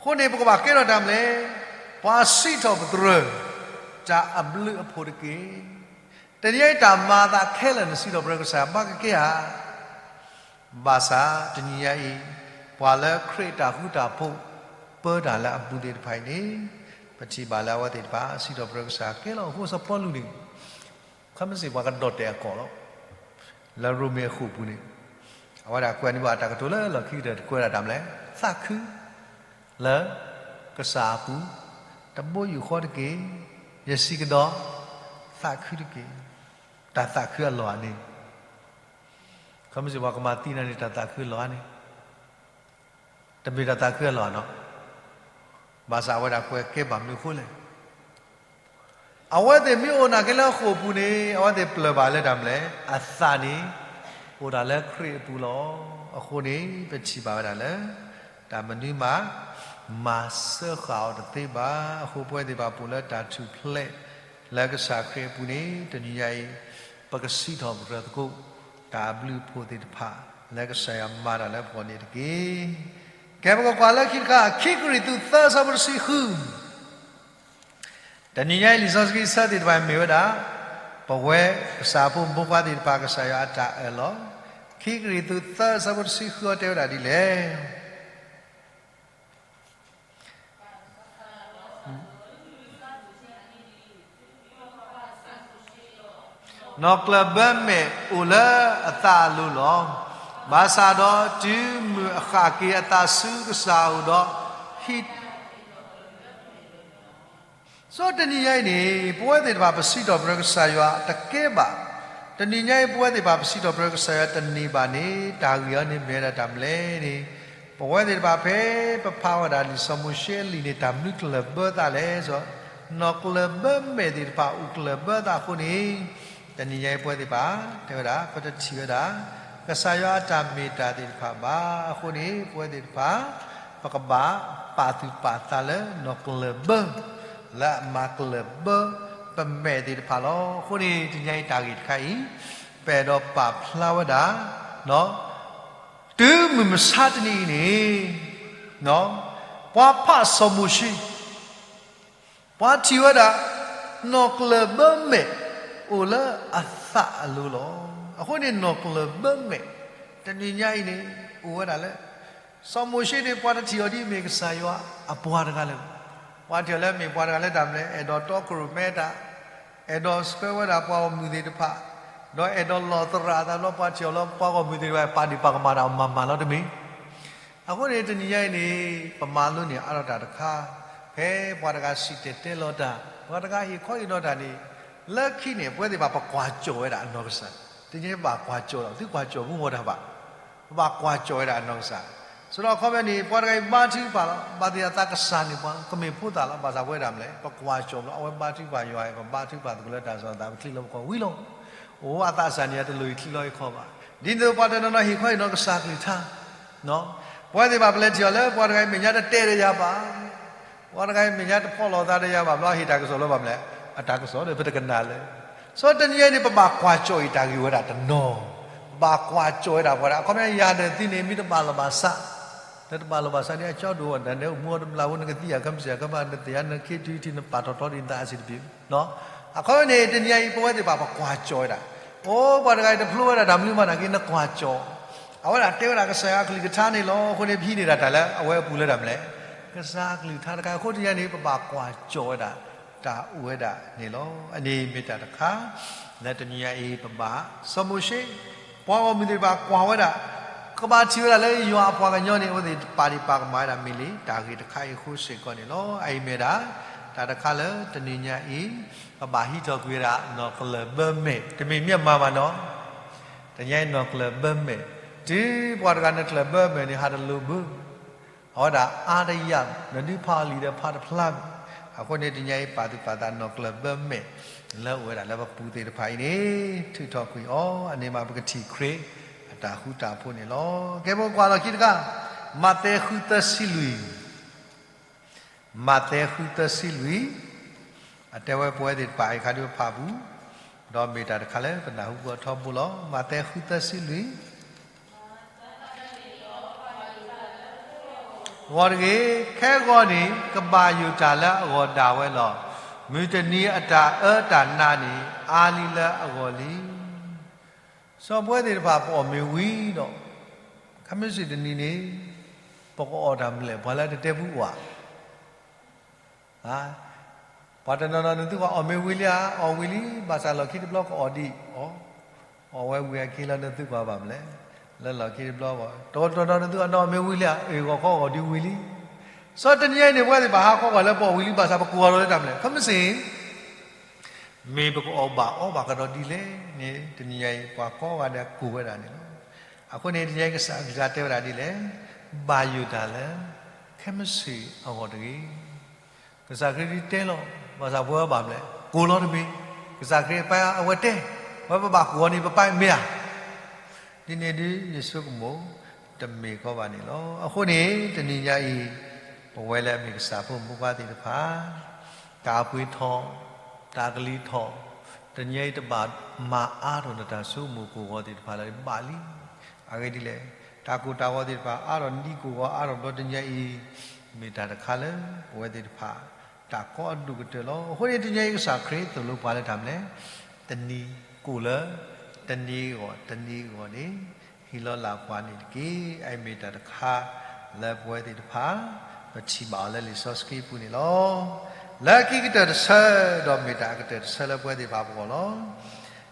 ဃိန့ၣ် ပကဘၣ်ကဲထီၣ်တၢ်မနုၤလဲၣ်, ပှၤစံးထီၣ်ပတြၢၤ တၢ်အဘျုးအဖှိၣ်တက့ၢ်. တနံၤအံၤတၢ်မၤအသးခဲလၢာ် နစံးထီၣ်ပတြၢၤကစၢ်ယွၤ ဘၣ်ကကဲဧါ. ဘၣ်ဆၣ်တနံၤညါအံၤ, ပှၤလၢခရံာ်တၢ်ဃူတၢ်ဖိး ပၢတၢ်လၢအပူၤသ့ၣ်တဖၣ်အံၤန့ၣ်, ပထံၣ်ဘၣ်လၢအဝဲသ့ၣ်တဖၣ် စံးထီၣ်ပတြၢၤကစၢ်ကဲလီၤ. အဃိစီၤပီလူးန့ၣ် ခီမ့ၢ်စ့ၢ်ပှၤကဒီၣ်တဲာ်အကီၢ်လီၤ. လၢရိမ့ၤအဃိာ်ပူၤန့ၣ်, အဝဲဒၣ်ကွဲးန့ၢ်ဘၣ်တၢ်ကတိၤလၢလီၢ်ခံကတၢၢ် တကွဲးဒၣ်တၢ်မနုၤလဲၣ်, သးခု လၢကစၢ်အပူၤ, တဘိယူၢ်ဃီတက့ၢ်. ယစံးကဒီး, သးခုတက့ၢ်. တၢ်သးခုအလီၢ်ဧါန့ၣ်, ခီမ့ၢ်စ့ၢ်ပှၤကမၤသံနၤန့ၣ် တၢ်သးခုအလီၢ်ဧါန့ၣ်, တမ့ၢ်တၢ်သးခုအလီၢ်ဧါနီၤ. ဘၣ်ဆၣ်အဝဲဒၣ်ကွဲးကဲဘၣ်မနုၤအဃိလဲၣ်. အဝဲသ့ၣ်မ့ၢ်အိၣ်နာ်က့လၢအဃိာ်ပူၤန့ၣ် အဝဲသ့ၣ်ပျၢၢ်ဘၣ်လၢတၢ်မနုၤလဲၣ်, အသးန့ၣ် အိၣ်ဒၣ်လၢခရံာ်အပူၤလီၤ. အဃိန့ၣ် ပထံၣ်ဘၣ်ဝဲဒၣ်လၢ တၢ်မနုၤမး မၤစၢဃာ်အီၤတသ့ဘၣ်. အဃိပဝဲသ့ၣ်တဖၣ်ပအိၣ်လၢတၢ်ထူၣ်ဖျဲး လၢကစၢ်ခရံာ်အပူၤန့ၣ် တနံၤညါအံၤ ပကစံးထီၣ်ပတြၢၤသကိး တၢ်အဘျုးအဖှိၣ်သ့ၣ်တဖၣ် လၢကစၢ်ယွၤမၤတၢ်လၢပဂီၢ်န့ၣ်တက့ၢ်. ကဲပကကွၢ်လၢခံတခါ ခံကရံၣ်သူးသၢဆၢဖိတဆံဃု တနံၤညါအံၤလံာ်စီဆှံဆၢသ့ၣ်တဖၣ်မ့ၢ်ဝဲဒၣ်, ပဝဲကစၢ်ဖိမုၣ်ဖိခွါသ့ၣ်တဖၣ် ကစၢ်ယွၤအတၢ်အၢၣ်လီၤ. ခံကရံၣ်သူးသၢဆၢဖိတဆံဃုအီၤတဲဝဲဒၣ်ဒ်လဲၣ်. နီၢ်ကျၢၢ်ဘၢမဲာ်အိၣ်လၢအသးအလိၤလီၤ. ဘၣ်ဆၣ်ဒီးတုၤမုၢ်အဃၣ်က့ၤအသးဆူကစၢ်အအိၣ်ဒီး, ဟံး စီၤတနံၤညါအံၤန့ၣ် ပဝဲသ့ၣ်တဖၣ်ပစံးထီၣ်ပတြၢၤကစၢ်ယွၤတကဲဘၣ်. တနံၤညါအံၤ ပဝဲသ့ၣ်တဖၣ်ပစံးထီၣ်ပတြၢၤကစၢ်ယွၤတန့ၢ်ဘၣ်န့ၣ် တၢ်ဂ့ၢ်အီၤန့ၣ်မ့ၢ်ဝဲဒၣ်တၢ်မနုၤလဲၣ်န့ၣ်, ပဝဲသ့ၣ်တဖၣ်ဖဲပဖးဝဲဒၣ်လံာ်စီၤမိၤၡ့အလံာ်န့ၣ် တၢ်မနုၤကျၢၢ်ဘၢသးလဲၣ်. နီၢ်ကျၢၢ်ဘၢမဲာ်သ့ၣ်တဖၣ်အိၣ်ကျၢၢ်ဘၢသးအဃိန့ၣ်, တနံၤညါအံၤပဝဲသ့ၣ်တဖၣ် တဲဝဲဒၣ် ပတထံၣ်ဝဲဒၣ် ကစၢ်ယွၤအတၢ်မ့ၢ်တၢ်သ့ၣ်တဖၣ်ဘၣ်. အဃိန့ၣ် ပဝဲသ့ၣ်တဖၣ် ပကဘၣ်ပာ်သူၣ်ပာ်သးလၢနီၢ်ကျၢၢ်ဘၢ, လၢအမၤကျၢၢ်ဘၢပမဲာ်သ့ၣ်တဖၣ်လီၤ. အဃိန့ၣ် တနံၤညါအံၤတၢ်ဂ့ၢ်တခါအံၤ ပအဲၣ်ဒိးပာ်ဖျါဝဲဒၣ် တုၤမုၢ်မဆါတနံၤအံၤန့ၣ်, ပှၤဖးစီၤမိၤၡ့ ပှၤထံၣ်ဝဲဒၣ် နီၢ်ကျၢၢ်ဘၢမဲာ် အိၣ်လၢအသးအလိၤလီၤ. အဃိန့ၣ် နီၢ်ကျၢၢ်ဘၢမဲာ် တနံၤညါအံၤန့ၣ် အိၣ်ဝဲဒၣ်လၢ စီၤမိၤၡ့န့ၣ် ပှၤတထံၣ်အီၤဒ်အမ့ၢ်ကစၢ်ယွၤအပှၤတဂၤလၢၤဘၣ်. ပှၤထံၣ်အီၤလၢအမ့ၢ်ပှၤတဂၤလၢတၢ်မနုၤလဲၣ်, အဲၣ်ဒိးတီခိၣ်ရိၣ်မဲတၢ်, အဲၣ်ဒိးဆှၢဝဲဒၣ်ပှၤဂီၢ်မုၢ်သ့ၣ်တဖၣ်, ဒီးအဲၣ်ဒိးလီၢ်သရၣ်အသးဘျီ ပှၤထံၣ်အီၤလၢပှၤဂီၢ်မုၢ်သ့ၣ်တဖၣ် ပာ်ဒ့ၣ်ပာ်ကမၣ်တၢ်မၤမၤလီၤတမ့ၢ်. အဃိန့ၣ် တနံၤညါအံၤန့ၣ် ပမၤလိန့ၢ်အါထီၣ်တၢ်တခါ, ဖဲပှၤတဂၤစံၣ်တဲၤတဲလီၤတၢ်, ပှၤတဂၤဟ့ၣ်ခီဟ့ၣ်နီၤတၢ်န့ၣ်, လၢခံန့ၣ် ပဝဲသ့ၣ်တဖၣ်ပကွၢ်ကၠီၣ်ဝဲဒၣ်အနီၢ်ကစၢ်, တနံၤဘၣ်ကွၢ်ကၠီၣ်ဒီး သုကွၢ်ကၠီၣ်မူဝဲတၢ်ဘၣ်, ပဘၣ်ကွၢ်ကၠီၣ်ဝဲဒၣ်အနီၢ်ကစၢ်. ဆိုတော့ အခီပညီန့ၣ် ပှၤတဂၤအံၤဘါထုကဖၣ်လီၤ, ဘၣ်သ့ၣ်သးကစၢ်န့ၣ် ပှၤကမ့ၢ်ဖိသၣ်လီၤ, ဘၣ်ဆၣ်ပဝဲဒၣ်မနုၤလဲၣ်, ပကွၢ်ကၠီၣ်ဘျီ အဝဲဘါထုကဖၣ်ယွၤအံၤ ပဘါထုကဖၣ်သကိးလၢတၢ်စီၣ်သး ပချံးလီၤပခီၣ်ဝံၤလီၤ. အိၣ်အသးစၢ်န့ၣ် အတလိၣ်အံၤချံးလီၤအံၤခီၣ်ဘၣ်. ဒ်သိးပှၤတနီၤနီၤဟ့ၣ်ခီဟ့ၣ်နီၤကစၢ်အကလုၢ်ကထါ ပဝဲသ့ၣ်တဖၣ်ပလဲၤထံၣ်အီၤလၢ ပှၤတဂၤအံၤမဲာ်ညါတတဲာ်ဒီးယၤဘၣ်, ပှၤတဂၤအံၤမဲာ်ညါတဖီၣ်လိာ်သးဒီးယၤဘၣ်ဘျီ ဟ့ၣ်တၢ်ကစီၣ်လၢပှၤမနုၤလဲၣ်, အတၢ်ကစီၣ်ဒီး ပတကနၣ်လၢၤ. စီၤတနံၤညါအံၤန့ၣ် ပဘၣ်ကွၢ်ကၠီၣ်အံၤတၢ်ဂ့ၢ်ဝဲဒၣ်တနီၤ, ပဘၣ်ကွၢ်ကၠီၣ်ဝဲဒၣ်ပှၤဒၣ်, အခီပညီယၤဒီးသုန့ၣ် မ့ၢ်တဘၣ်လိာ်ဘၣ်စး, နတဘၣ်လိာ်ဘၣ်စးန့ၣ် အကၠီဒိၣ်ဝဲဒၣ် နအိၣ်မူအီၤတဘျီဖိ နကသံၣ်အကမစၢ်ကဘၣ် နသ့ၣ်ညါနခ့တုၤထံၣ် နပာ်ထီၣ်ထီဒ်နသးအဆံးတပံၤ အခီပညီန့ၣ် တနံၤညါအံၤ ပဝဲသ့ၣ်တဖၣ်ပကွၢ်ကၠီၣ်ဝဲဒၣ်, အိၣ်ပှၤတဂၤအံၤတဖျိဝဲဒၣ်တၢ်မနုၤမးနာ်က့ နကွၢ်ကၠီၣ်, အဝဲဒၣ်တဲဝဲဒၣ်ကစၢ်ယွၤအကလုၢ်ကထါန့ၣ်လီၤ. အဃိန့ၣ် ပဟံးန့ၢ်ဒၣ်တၢ်လၢအဝဲအပူၤလၢတၢ်မနုၤလဲၣ်, ကစၢ်အကလုၢ်ကထါတခါ. အဃိတနံၤညါန့ၣ် ပဘၣ်ကွၢ်ကၠီၣ်ဝဲဒၣ် တၢ်အိၣ်ဝဲဒၣ်န့ၣ်လီၤ. အန့ၣ်မ့ၢ်တၢ်တခါ လၢတနံၤညါအံၤပဘၣ်, စီၤမိၤၡ့ ပှၤဂီၢ်မုၢ်သ့ၣ်တဖၣ်ကွၢ်ဝဲဒၣ်, ကဘၣ်ထံၣ်ဝဲဒၣ်လၢယွၤအပှၤကညီန့ၣ် အဝဲသ့ၣ်ပာ်ဒ့ၣ်ပာ်ကမၣ်ဝဲဒၣ်မ့ၢ်လံ တၢ်ဂ့ၢ်တခါအံၤအဃိစ့ၢ်ကီးန့ၣ်လီၤ. အအံၤမ့ၢ်ဒၣ် တၢ်တခါလၢတနံၤညါအံၤ ပဘၣ်ဟံးထီၣ်ကွံာ်ဝဲဒၣ် နီၢ်ကျၢၢ်ဘၢမဲာ်, တမ့ၢ်မ့ၢ်မၤဘၣ်နီၤ, တနံၤညါအံၤ နီၢ်ကျၢၢ်ဘၢမဲာ်, တုၤပှၤတဂၤနကျၢၢ်ဘၢမဲာ်န့ၣ် ဟးတလိာ်ဘၣ် အဝဲဒၣ်အါတယၢ် နဒုးဖးအီၤလံဒီးဖးတဖျါဘၣ်. အဃိန့ၣ် တနံၤညါအံၤ ပာ်သူၣ်ပာ်သးနီၢ်ကျၢၢ်ဘၢမဲာ် လၢအိၣ်ဝဲဒၣ်လၢပပူၤသ့ၣ်တဖၣ်အံၤန့ၣ် ထုးထီၣ်ကွံာ်အီၤ, အန့ၣ်မးပကထံၣ်ခရံာ်အတၢ်ဃူတၢ်ဖိးန့ၣ်လီၤ. ကဲ ပကကွၢ်လီၤခံတခါ, မးသဲဃုသၢဆံလွံၢ် မးသဲဃုသၢဆံလွံၢ်, အတဲဝဲပဝဲသ့ၣ်တဖၣ်အံၤခါဒုးဖးပူၤ, ဒီးမ့ၢ်တၢ်တခါလၢပနၢ်ဟူကီထီဘိလီၤ. မးသဲဃုသၢဆံလွံၢ်, ဂီၤတဂ့ၤ, ခဲဂီၤန့ၣ် ကဘၣ်ယိၣ်တၢ်လၢအဂီၢ်ဒၣ်ဝဲလီၤ. မုၢ်တနံၤအတၢ်အၢတၢ်နးန့ၣ် အါလံလၢအဂီၢ်လံ. စီၤပဝဲသ့ၣ်တဖၣ်ပအီၣ်မ့ၤဝံၤဒီး ခဲမုၢ်ဆ့ၣ်တနံၤန့ၣ် ပကအီၣ်တၢ်မနုၤလဲၣ် ပှၤလၢတတဲပူအီၣ်ဧါ. ပှၤတနီၤနီၤနသုကွၢ်အီၣ်မ့ၤဝံၤလံဧါ, အီၣ်ဝံၤလံ, ဘၣ်ဆၣ်လီၢ်ခံတဘျီကအီၣ်ဒံးအီၤ, အီၣ်ဝဲဝံၤအခံလၢနသုကွၢ်ဘၣ်မနုၤလဲၣ်, လၢလီၢ်ခံတဘျီ, တနီၤနီၤနသုကွၢ်နီၣ်မ့ၤဝံၤလံဧါ, အ့ၣ်ဂီၢ်ခီအီၣ်ဒံးဝံၤလံ. စီၤတနံၤအံၤန့ၣ် ပဝဲသ့ၣ်တဖၣ်ဟးခီကွၢ်လၢပအီၣ်ဝံၤလံ ဘၣ်ဆၣ်ပကိၢ်ဂီၤဒီးလၢတၢ်မနုၤလဲၣ်, ခဲမုၢ်ဆ့ၣ် မ့ၢ်ပကအီၣ်ဘၣ်အီဘၣ်ကဒီးဒ်လဲၣ်န့ၣ် တနံၤညါအံၤ ပှၤကိးဂၤဒဲးကိၣ်ဝဲဒၣ်န့ၣ်လီၤ. အဃိန့ၣ် တနံၤညါအံၤ ကစၢ်အကလုၢ်ကထါတဲဝဲဒၣ်ဒ်လဲၣ်, ဘၣ်ယိၣ်တၢ်လၢ ခဲမုၢ်ဆ့ၣ်အဂီၢ်တဂ့ၤ. ကစၢ်ခရံာ်ဒ်တဲလီၤ, ဘၣ်ဆၣ်ပဝဲဘၣ်မနုၤလဲၣ် ကိၣ်လီၤတမ့ၢ်, ကစၢ်ခရံာ်အပၢ်အဝဲတဲ, ဝဲပဘၣ်ကိၢ်ဂီၤန့ၣ် ပပၢ်မ့ၢ်ဧါ. ဒ်န့ၣ်ဒုး ယဆိကမိၣ် တမ့ၢ်ကီဘၣ်န့ၣ်လီၤ. အဃိန့ၣ် တနံၤညါအံၤ ပဝဲလၢအမ့ၢ်ကစၢ်ဖိမုၣ်ဖိခွါသ့ၣ်တဖၣ် တၢ်အပှ့ၤထီၣ်, တၢ်ကလံၤထီၣ်, တနံၤအံၤတဘၣ်မၤအါထီၣ်နတၢ်ဆိကမိၣ်ကိၢ်ဂီၤသ့ၣ်တဖၣ်လၢၤဘၣ်လံ. အဂ့ၢ်ဒ်လဲၣ်, တၢ်ကိၢ်တၢ်ဂီၤသ့ၣ်တဖၣ် အါထီၣ်နံၤကိၢ်ဂီၤအါထီၣ်ဘျီတနံၤညါအံၤ, မ့ၢ်တၢ်တခါလၢ ပဝဲသ့ၣ်တဖၣ် တၢ်ကီအဒိၣ်ကတၢၢ်လီၤ. အဃိန့ၣ် တနံၤညါအံၤကစၢ်ခရံာ်သိၣ်လိပှၤလၢတၢ်မနုၤလဲၣ်, တနံၤကိၢ်လၢ တနံၤအဂီၢ် တနံၤအဂီၢ်န့ၣ် ဟ့ၣ်လီၤလၢ်ပှၤန့ၣ်တက့ၢ်. အအံၤမ့ၢ်တၢ်တခါလၢပဝဲသ့ၣ်တဖၣ် ပထံၣ်ဘၣ်အီၤလၢလံာ်စီဆှံပူၤန့ၣ်လီၤ. လၢခံကတၢၢ်တဆၢဒီးမ့ၢ်တၢ်အကတၢၢ်တဆၢလၢပဝဲသ့ၣ်တဖၣ်ပဂီၢ်လီၤ.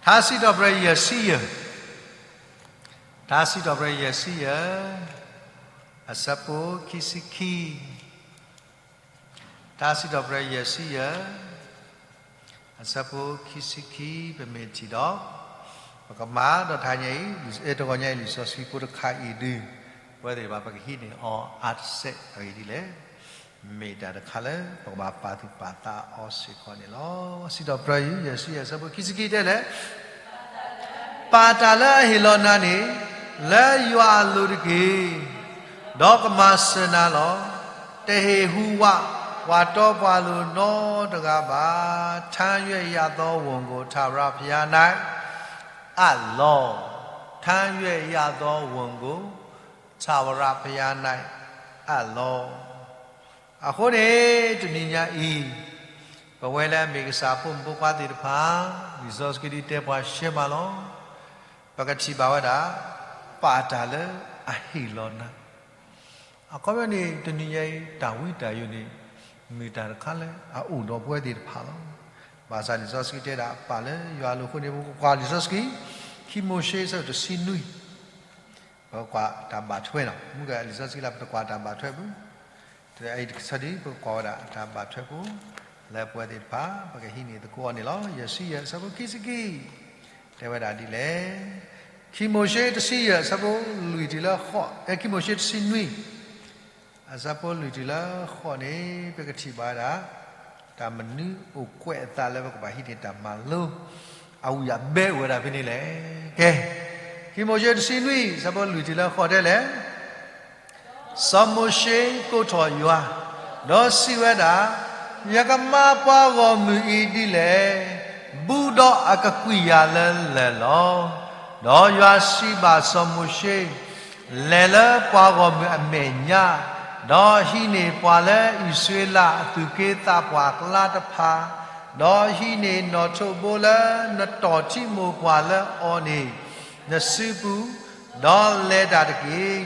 ထါစံးထီၣ်ပတြၢၤယဲၢ်ဆံယဲၢ်, ထါစံးထီၣ်ပတြၢၤယဲၢ်ဆံယဲၢ်, အဆၢဖိခံဆံခံ ထါစံးထီၣ်ပတြၢၤယဲၢ်ဆံယဲၢ်, အဆၢဖိခံဆံခံ ပမ့ၢ်ထံၣ်ဒီး, ပကမၤဒီးတဟါညါအံၤ, တဂီၤညါအံၤလံာ်စီဆှံဖိတခါအံၤဒုး, ပဝဲသ့ၣ်တဖၣ်ပကဟံးန့ၢ်အီၤအါတစဲးအဂ့ၢ်ဒ်လဲၣ်, မ့ၢ်တၢ်တခါလၢ ပကဘၣ်ပာ်သူၣ်ပာ်သးအီၤစ့ၢ်ကီးန့ၣ်လီၤ. စံးထီၣ်ပတြၢၤယဲၢ်ဆံယဲၢ် အဆၢဖိခံဆံခံတဲလဲၣ် ပာ်တၢ်လၢအဟ့ၣ်လီၤနၤန့ၣ် လၢယွၤအလိၤတက့ၢ်. ဒီးကမၤစၢၤနၤလီၤ. တဟ့ၣ်ဟူးဝးပှၤတီပှၤလိၤနီတဂၤဘၣ်. ထမ်းရွက်ရသော ဝန်ကို ထာဝရဘုရား၌ အပ်လော့. ထမ်းရွက်ရသော ဝန်ကို ထာဝရဘုရား၌ အပ်လော့. အဃိန့ၣ် တနံၤညါအံၤ ပဝဲလၢအမ့ၢ်ကစၢ်ဖိမုၣ်ဖိခွါသ့ၣ်တဖၣ် လံာ်စီဆှံဒုးတဲပှၤရှဲမးလီၤ. ပကထံၣ်ဘၣ်ဝဲဒၣ် ပာ်တၢ်လၢအဟ့ၣ်လီၤနၤ အခီပညီန့ၣ် တနံၤညါအံၤ တၢ်ဝံတၢ်ယိာ်န့ၣ် မ့ၢ်တၢ်တခါလၢအအိၣ်ဒီးပဝဲသ့ၣ်တဖၣ်လီၤ. ဘၣ်ဆၣ်လံာ်စီဆှံတဲဒၣ် ပာ်လၢယွၤအလိၤအဃိန့ၣ် ပကကွၢ်လံာ်စီဆှံ ခံမိၤၡ့ အဆၢဒိၣ်တဆံနွံ ပကကွၢ်တၢ်ဘၣ်ထွဲနီၤ, မ့ၢ်ကလံာ်စီဆှံလၢပတကွၢ်တၢ်ဘၣ်ထွဲပူၤ, တအံၤတဆၢဒံး ပကကွၢ်ဝဲဒၣ်တၢ်ဘၣ်ထွဲပူၤ လၢပဝဲသ့ၣ်တဖၣ် ပကဟံးန့ၢ်သကိးအီၤန့ၣ်လီၤ. ယဲၢ်ဆံယဲၢ် အဆၢဖိခံဆံခံ တဲဝဲဒၣ်ဒ်လဲၣ်, ခံမိၤၡ့တဆံယဲၢ် အဆၢဖိလွံၢ်တုၤလၢဃိး, အဲ ခံမိၤၡ့တဆံနွံ အဆၢဖိလွံၢ်တုၤလၢဃိးန့ၣ် ပကထံၣ်ဘၣ်ဝဲဒၣ် တၢ်မနုၤအိၣ်ကွဲးအသးလၢပကဘၣ်ဟံးန့ၢ်တၢ်မၤလိ အဝံၣ်အဘဲအိၣ်ဝဲဒၣ်ဖဲန့ၣ်လဲၣ်. ကဲ, ခံမိၤၡ့တဆံနွံ အဆၢဖိလွံၢ်တုၤလၢဃိးတဲလဲၣ် စီၤမိၤၡ့ကိးထီၣ်ယွၤ, ဒီးစံးဝဲဒၣ်, ယကမၤပှၤဂီၢ်မုၢ်အံၤဒ်လဲၣ်. ဘူးဒီးအကကွံာ်ယၤလၢလၢၢ်လီၤ. ဒီးယွၤစံးဘၣ်စီၤမိၤၡ့, လဲၤလၢပှၤဂီၢ်မုၢ်အမဲာ်ညါ, ဒီးဟံးန့ၢ်ပှၤလၢအံၣ်စရ့လးအသူၣ်က့သးပှၢ်အကျါတဖၣ်, ဒီးဟံးန့ၢ်နီၣ်ထိးဘိလၢနတီၢ်ထံမိၢ်ပှၢ်လၢအီၤန့ၣ် နစုပူၤ, ဒီးလဲၤတၢ်တက့ၢ်.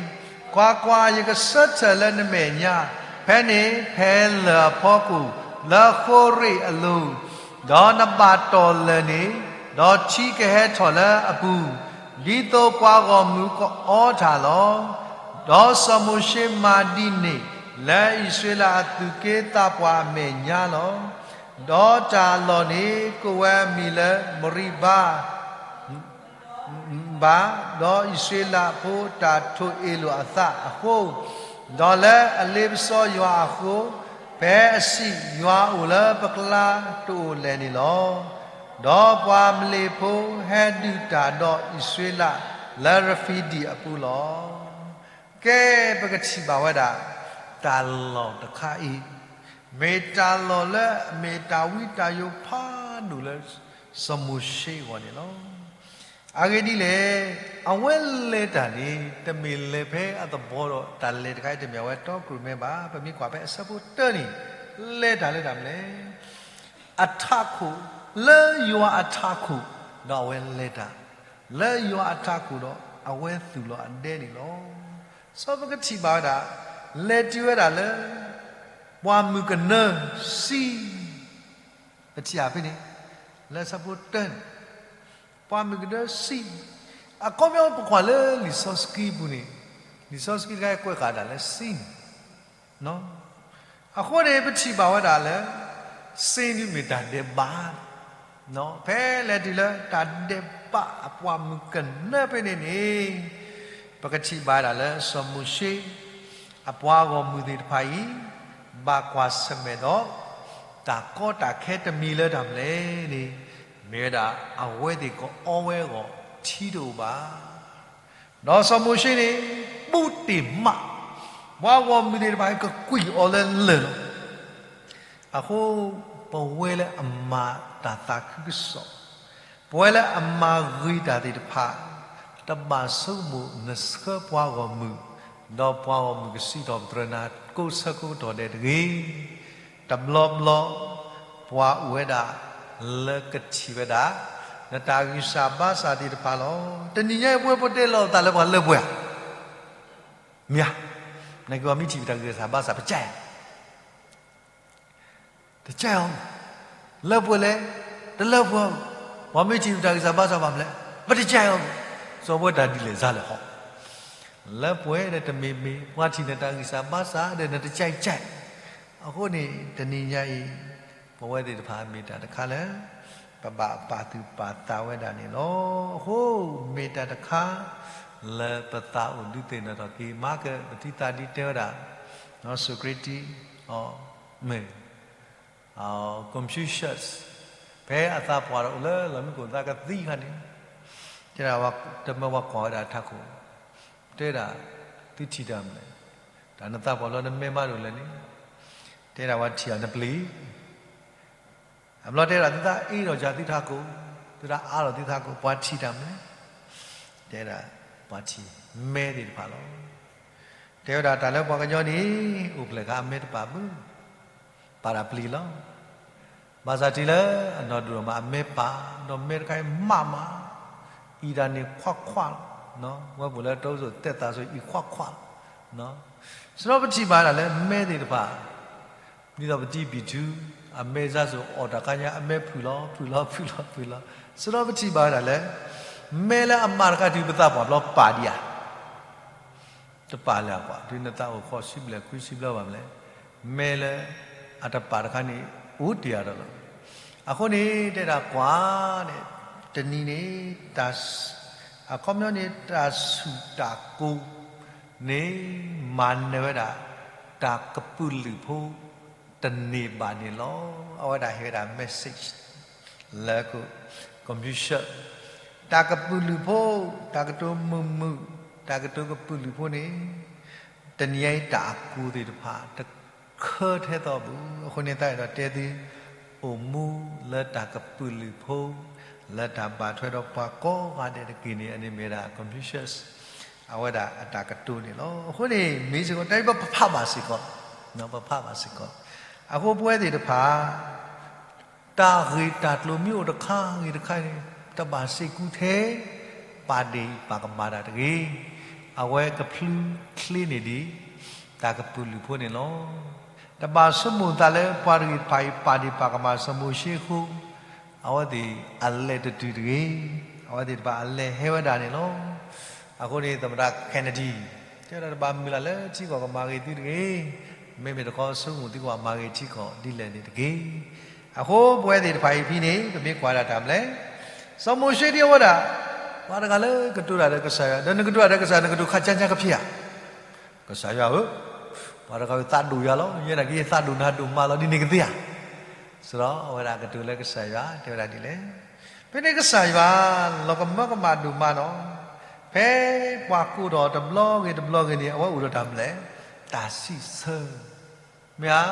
ကွၢ်ကွၢ်, ယကဆၢထၢၣ်လၢနမဲာ်ညါ, ဖဲန့ၣ်ဖဲလၢၢ်အဖီခိၣ် လၢဃိရ့ၣ်အလိၤ, ဒီးနဘၣ်တီၢ်လၢၢ်န့ၣ်, ဒီးထံကဟဲထီၣ်လၢအပူၤ, ဒ်သိးပှၤဂီၢ်မုၢ်ကအီတၢ်လီၤ. ဒီးစီၤမိၤၡ့မၤဒ်န့ၣ် လၢအံၣ်စရ့လးအသူၣ်က့သးပှၢ်အမဲာ်ညါလီၤ. ဒီးတၢ်အလီၢ်န့ၣ် ကိးဝဲအမံၤလၢမရံဘၤ ဘၣ်, ဒီးအံၣ်စရ့လးဖိတၢ်ထိးအ့ၣ်လိာ်အသးအဃိ, ဒီးလၢအလ့ပစီယွၤအဃိ, ဖဲအစံး, ယွၤအိၣ်လၢပကျါတအိၣ်လဲၣ်န့ၣ်လီၤ. ဒီးပှၤအမလ့းဖိဟဲဒုးတၢ်ဒီးအံၣ်စရ့လးလၢရဖံဒံၣ်အပူၤလီၤ. ကဲ, ပကထံၣ်ဘၣ်ဝဲဒၣ် တၢ်လီၢ်တခါအံၤ မ့ၢ်တၢ်လီၢ်လၢအမ့ၢ်တၢ်ဝံတၢ်ယိာ်ဖးဒိၣ်လၢ စီၤမိၤၡ့အဂီၢ်န့ၣ်လီၤ. အဂ့ၢ်ဒ်လဲၣ်, အဝဲလဲၤတၢ်န့ၣ် တမ့ၢ်လဲၤဖဲအသဘီဒီး တၢ်လဲၤတခါအံၤတမ့ၢ်အဝဲတီကြိုးမဲဘၣ်. ပမ့ၢ်ကွၢ်ဖဲအဆၢဖိတၢန့ၣ် လဲၤတၢ်လၢတၢ်မနုၤလဲၣ်. အထးခိၣ်, လၢယွၤအထးခိၣ်, ဒီးအဝဲလဲၤတၢ်, လၢယွၤအထးခိၣ်ဒီးအဝဲသူၣ်လီၤအဒဲန့ၣ်လီၤ. စီၤပကထံၣ်ဘၣ်ဝဲဒၣ်, လဲၤတုၤဝဲဒၣ်လၢ ပှၢ်မုၢ်ကနၢဆံ ပထံၣ်အဖဲန့ၣ်, လၢဆၢဖိတၢန့ၣ်, ပှၢ်မုၢ်ကနၢဆံ, အခီပညီပကွၢ်လၢလံာ်စီဆှံပူၤန့ၣ်, လံာ်စီဆှံတခါကွဲးဃာ်ဒၣ်လၢဆံန့ၣ်, အဃိန့ၣ် ပထံၣ်ဘၣ်ဝဲဒၣ်လၢ စ့ဒုးမ့ၢ်တၢ်ဒဲးဘး, ဖဲလဲၤတုၤလၢတၢ်ဒဲးဘးအပှၢ်မုၢ်ကနၢဖဲန့ၣ်န့ၣ်, ပကထံၣ်ဘၣ်ဒၣ်လၢစီၤမိၤၡ့ အပှၤဂီၢ်မုၢ်သ့ၣ်တဖၣ်အံၤ ဘၣ်ကွၢ်ဆၢၣ်မဲာ်ဒီး တၢ်ကီတၢ်ခဲတမံၤလၢတၢ်မနုၤလဲၣ်န့ၣ်, မ့ၢ်ဝဲဒၣ်အဝဲသ့ၣ်ကအီဝဲအဂီၢ်ထံတအိၣ်ဘၣ်. ဒီးစီၤမိၤၡ့န့ၣ် ဘူးတ့ၢ်မး, ပှၤဂီၢ်မုၢ်သ့ၣ်တဖၣ်အံၤကကွံာ်အီၤလၢလၢၢ်လီၤ. အဃိ ပဝဲလၢအမၤတၢ်သးခုကစီၣ်, ပဝဲလၢအမၤဂ့ၤတၢ်သ့ၣ်တဖၣ်, တဘၣ်ဆိကမိၣ်နဆှၢပှၤဂီၢ်မုၢ်, ဒီးပှၤဂီၢ်မုၢ်ကစံးထီၣ်ပတြၢၤနၤကိးဆၢကိးကတီၢ်ဒဲးတဂ့ၤ. တဘျီဘျီ ပှၤအိၣ်ဝဲဒၣ် လၢကထံၣ်ဝဲဒၣ် နတၢ်ဂံၢ်စၢ်ဘါစၢ်သ့ၣ်တဖၣ်လီၤ. တနံၤညါအံၤ ပဝဲပတဲလီၤပသးလၢပှၤလၢပှဲၤဧါ, မ့ၢ်ဧါ, နက့ၤပှၤမ့ၢ်ထံၣ်ပတၢ်ဂံၢ်စၢ်ဘါစၢ် ပကဲဧါ တကဲအီၤ, လၢပှဲၤလဲၣ်, တလၢပှဲၤအီၤ, ပှၤမ့ၢ်ထံၣ်ပတၢ်ဂံၢ်စၢ်ဘါစၢ်ဘၣ်မလဲၣ်, ပတကဲအီၤ, စီၤပဝဲတၢ်ဒ်လဲၣ်စါလဲၣ်ဟီ, လၢပှဲၤဒီးတမ့ၢ်မ့ၢ် ပှၤထံၣ်နတၢ်ဂံၢ်စၢ်ဘါစၢ်ဒီးနတကဲကဲ, အဃိန့ၣ် တနံၤညါအံၤ ပဝဲသ့ၣ်တဖၣ်မ့ၢ်တၢ်တခါလၢ ပဘၣ်ပာ်သူၣ်ပာ်သးဝဲဒၣ်န့ၣ်လီၤ. အဃိ မ့ၢ်တၢ်တခါ လၢပသးအိၣ်ဒုးသ့ၣ်နီၣ်ထီၣ်က့ၤ မၤက ပထံသးဒ်တဲဝဲဒၣ် Socrates မ့ၢ် Confucius ဖဲအသးပှၢ်ဒီးအိၣ်လၢလီၢ်မံခိၣ်သးကသံခါန့ၣ်, တဲဒၣ်ဝဲ တမၢဝဲကွၢ်ဝဲဒၣ်ထးခိၣ်, တဲဒၣ် သုထံၣ်တၢ်မနုၤလဲၣ်, တၢ်နသးပှၢ်လီၤနမဲမးဒိၣ်လဲၣ်န့ၣ်, တဲဒၣ်ဝဲထံၣ်အီၤနပျ့ၤ အဘျီတဲဒၣ်သုသးအ့ၣ်ထီၣ်စၢ်သုထးခိၣ်, သုသးအါထီၣ်သုထးခိၣ်, ပှၤထံၣ်တၢ်မနုၤလဲၣ်, တဲဒၣ် ပှၤထံၣ်မဲသ့ၣ်တဖၣ်လီၤ. တဲဝဲဒၣ်တၢ်လၢပှၤကညီန့ၣ် အိၣ်ဖျဲၣ်ဃာ်အမဲတပာ်ဘၣ်, ပာ်တၢ်ပျ့ၤလီၤ. ဘၣ်ဆၣ်တုၤလၢအနီၢ်ဒိၣ်ထီၣ်မးအမဲပာ်, ဒီးမဲတခါအံၤမးမး, အံၤတၢ်န့ၣ်ခွးခွးလီၤ. ဝဲပူၤလၢတအိၣ်စိာ်သဲသးစိၤအံၤခွးခွးလီၤ. စရီပထံၣ်ဘၣ်ဒၣ်လၢမဲသ့ၣ်တဖၣ် ဒ်သိးပတံၤပံၤထူ, အမဲစါစိၤအီၣ်တၢ်ခါညါ အမဲဖုၣ်လီၤ ဖုၣ်လီၤ ဖုၣ်လီၤ ဖုၣ်လီၤ, စရီပထံၣ်ဘၣ်ဝဲဒၣ်လၢ မဲလၢအမးတခါတုၤပသးပှၢ်ဘျီပာ်ဒံးဧါ, တပာ်လၢၤကွၢ်, တုၤနသးအိၣ်ဃိးဆံဘျဲၣ်ခွံဆံဘျဲၣ်ဘၣ်မနုၤလဲၣ်, မဲလၢအတပာ်တခါန့ၣ် အိၣ်တ့ၢ်အါဒီးလီၤ. အဃိန့ၣ် တဲဒၣ်ကွၢ်န့ၣ်, တနံၤန့ၣ် တၢ် အခီပညီန့ၣ် တၢ်ဆူၣ်တၢ်ကိၤ န့ၣ် မၤနၢၤဝဲဒၣ် တၢ်ကပုာ်လုးဖိ တန့ၢ်ဘၣ်န့ၣ်လီၤ. အဝဲဒၣ်ဟ့ၣ်ဝဲဒၣ် message လၢ Confucius တၢ်ကပုာ်လုးဖိ, တၢ်ကတိၤမုာ်မုာ်, တၢ်ကတိၤကပုာ်လုးဖိန့ၣ် တနံၤအံၤတၢ်အကိၤသ့ၣ်တဖၣ် တခၢထဲသိးဘၣ်. အဃိန့ၣ် သးအဲၣ်ဒိးတဲသု အိၣ်မူလၢတၢ်ကပုာ်လုးဖိ လၢတၢ်ဘၣ်ထွဲဒီးပှၤကိးဂၤဒဲးတက့ၢ်န့ၣ် အန့ၣ်မ့ၢ်ဝဲဒၣ် Confucius အဝဲဒၣ်အတၢ်ကတိၤန့ၣ်လီၤ. အဃိန့ၣ် မ့ၢ်စ့ၢ်ကီး တၢ်အံၤပဖးဘၣ်စ့ၢ်ကီး, ပဖးဘၣ်စ့ၢ်ကီး. အဃိပဝဲသ့ၣ်တဖၣ် တၢ်ဂ့ၢ်တၢ်ကျိၤမ့ၢ်အိၣ်တခါဂ့ၤတခါန့ၣ် တဘၣ်စ့ၢ်ကီးထဲ ပာ်ဒ့ၣ်ပာ်ကမၣ်တၢ်တဂ့ၤ. အဝဲကဖျူချ့န့ၢ်ဒံး တၢ်ကပုာ်လုးဖိန့ၣ်လီၤ. တဘၣ်ဆိကမိၣ်သးလၢပှၤတဂ့ၤတဖၣ်အံၤ ပာ်ဒ့ၣ်ပာ်ကမၣ်စီၤမိၤၡ့အဃိ အဝဲသ့ၣ်အလဲၤတတုၤတဂ့ၤ. အဝဲသ့ၣ်တဖၣ်အလဲၤဟဲဝဲဒၣ်န့ၣ်လီၤ. အဃိန့ၣ် သမ္မတ Kennedy တဲဝဲဒၣ်တဘၣ်မုၢ်လၢ်လၢထံကီၢ်ကမၤဂ့ၤသုတဂ့ၤ. မ့မ့ၢ်တခီ ဆိကမိၣ်သုကဘၣ်မၤဂ့ၤထံကီၢ်ဒ်လဲၣ်န့ၣ်တက့ၢ်. အဃိပဝဲသ့ၣ်တဖၣ်အံၤဖဲန့ၣ် ပမ့ၢ်ကွၢ်ဒၣ်တၢ်မနုၤလဲၣ်, စီၤမိၤၡ့ဒ်အဝဲဒၣ် ပှၤတဂၤလၢကတိၤတၢ်ဒီးကစၢ်ယွၤ, ဒီးနကတိၤတၢ်ဒီးကစၢ် နကတိၤခါဆါညါကဖံးဧါ. ကစၢ်ယွၤဧၢ, ပှၤတဂၤဝဲသးဒိၣ်ယၤလီၤ, ယဲဒၣ်က့ၤသးဒိၣ်နၤဒိၣ်မးလီၤ, ဒ်န့ၣ်ကသ့ဧါ. စရီအဝဲဒၣ်ကတိၤလၢကစၢ်ယွၤ တဲဝဲဒၣ်ဒ်လဲၣ်. ဖဲန့ၣ်ကစၢ်ယွၤ လီၤကမၢကမၣ်ဒိၣ်မးလီၤ. ဖဲပှၤကိးထီၣ်တဘျီဂ့ၤတဘျီဂ့ၤန့ၣ် အဝဲအိၣ်ဒီးတၢ်မနုၤလဲၣ်, တၢ်စံးဆၢ, မ့ၢ်ဧါ.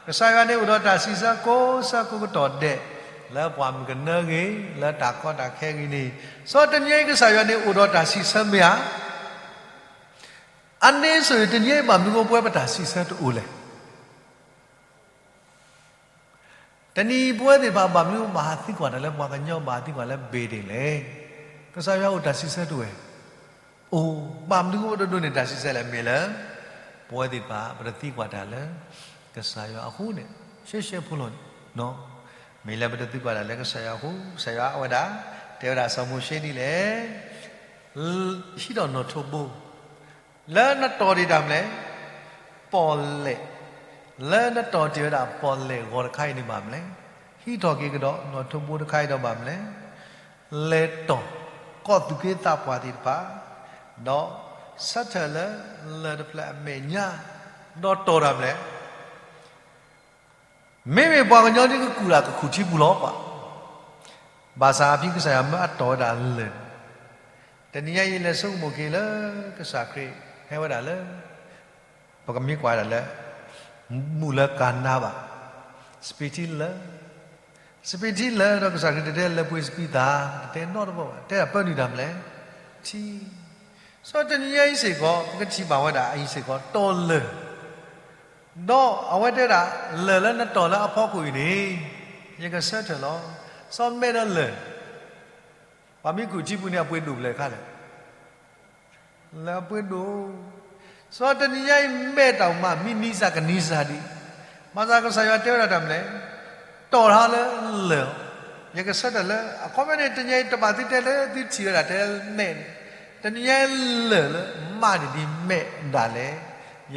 ကစၢ်ယွၤန့ၣ်အိၣ်ဒီးတၢ်စံးဆၢကိးဆၢကိးကတီၢ်ဒဲး, လၢပှၢ်မုၢ်ကနၢဂ့ၤ, လၢတၢ်ကီတၢ်ခဲဂ့ၤန့ၣ်, စီၤတနံၤညါအံၤကစၢ်ယွၤန့ၣ်အိၣ်ဒီးတၢ်စံးဆၢမ့ၢ်ဧါ. အန့ၣ်ဆိၣ်ဂ့ၤ တနံၤညါအံၤဘၣ်မနုၤအဃိပဝဲပတၢ်စံးဆၢတအိၣ်လဲၣ်. တနံၤအံၤပဝဲသ့ၣ်တဖၣ်ဘၣ်မနုၤဘၣ်ဟးသံကွၢ်တၢ်လၢ ပှၤကညီဘၣ်ဟးသံကွၢ်လၢ ဘ့ၣ်ဒ့ၣ် လဲၣ်. ကစၢ်ယွၤအိၣ်တၢ်စံးဆၢတအိၣ်ဝဲ. အိၣ်, ဘၣ်မနုၤအဃိပတဒိးန့ၢ်တၢ်စံးဆၢလဲၣ် မ့ၢ်လၢ ပဝဲသ့ၣ်တဖၣ် ပတသံကွၢ်တၢ်လၢ ကစၢ်ယွၤအဃိန့ၣ်, ရှဲရှဲဖိလီၤန့ၣ်, မ့ၢ်လၢပတသံကွၢ်တၢ်လၢကစၢ်ယွၤအဃိ, ကစၢ်ယွၤအဝဲဒၣ် တဲဝဲဒၣ်စီၤမိၤၡ့ဒ်လဲၣ် ဟံးထီၣ်နီၣ်ထိးဘိ လၢနတီၢ်တ့ၢ်တၢ်မနုၤလဲၣ်, ပီၣ်လဲၣ်, လၢနတီၢ်တ့ၢ်ဝဲဒၣ်ပီၣ်လဲၣ်ဂီၤတခါအံၤန့ၣ်ဘၣ်မနုၤလဲၣ်, ဟံးထီၣ်က့ၤကဒီးနီၣ်ထိးဘိတခါအံၤဒီးဘၣ်မနုၤလဲၣ်, လဲၤတီၢ် ကီၢ်သူၣ်က့သးပှၢ်သ့ၣ်တဖၣ်, ဒီးဆၢထၢၣ်လၢလၢၢ်တဖျၢၣ်အမဲာ်ညါ, ဒီးတီၢ်တၢ်မနုၤလဲၣ် မ့မ့ၢ်ပှၤကညီဒ်ကကူၣ်တၢ်ကခူၣ်ထံပူၤလီၤပှၤ, ဘၣ်ဆၣ်အဖံကစၢ်ယွၤမၢအတီၢ်ဝဲဒၣ်လၢၢ်န့ၣ်, တနံၤညါအံၤလဲၤဆိကမိၣ်က့ၤလၢကစၢ်ခရံာ်ဟဲဝဲဒၣ်လၢ ပကမ့ၢ်ကွၢ်ဒၣ်လၢ မူးလၢကၤနါဘၣ်, စပံးထံလၢာ်, စပံးထံလၢာ်ဒီးကစၢ်ခရံာ်တတဲလၢပှ့ၤစပံးသၣ်, တတဲနီတဘီဘၣ်, တဲဒၣ်ပၢနုာ်တၢ်မနုၤလဲၣ်, ထံ စီၤတနံၤညါအံၤစ့ၢ်ကီး ပကထံၣ်ဘၣ်ဝဲဒၣ်အံၤစ့ၢ်ကီး တီၢ်လၢၢ်, ဒီးအဝဲတဲဒၣ် လၢၢ်လၢနတီၢ်လၢအဖီခိၣ်အံၤန့ၣ် ယကဆၢထၢၣ်လီၤ. စီၤမဲာ်ဒီးလၢၢ်, ပှၤမ့ၢ်ခူၣ်ထံပူၤန့ၣ် အပှ့ၤဒိၣ်ဖျဲၣ်တခါလဲၣ် လၢအပှ့ၤဒိၣ်, စီၤတနံၤညါအံၤမဲာ်တၢ်မး မ့ၢ်နံၤစၢ်ကနံၤစၢ်ဒံး, ဘၣ်ဆၣ်ကစၢ်ယွၤတဲဝဲဒၣ်တၢ်မနုၤလဲၣ်, တီၢ်ထီၣ်လၢလၢၢ်, ယကဆၢထၢၣ်လၢ အခီပညီန့ၣ် တနံၤညါအံၤတဘၣ်သုတဲလၢသုထံၣ်ဝဲဒၣ်တဲမဲာ်န့ၣ်, တနံၤညါအံၤလၢၢ်လၢမးန့ၣ်ဒ်မဲာ်ဒၣ်လဲာ်, ယမ့ၢ်အိၣ်လၢအဖီခိၣ်ဒံး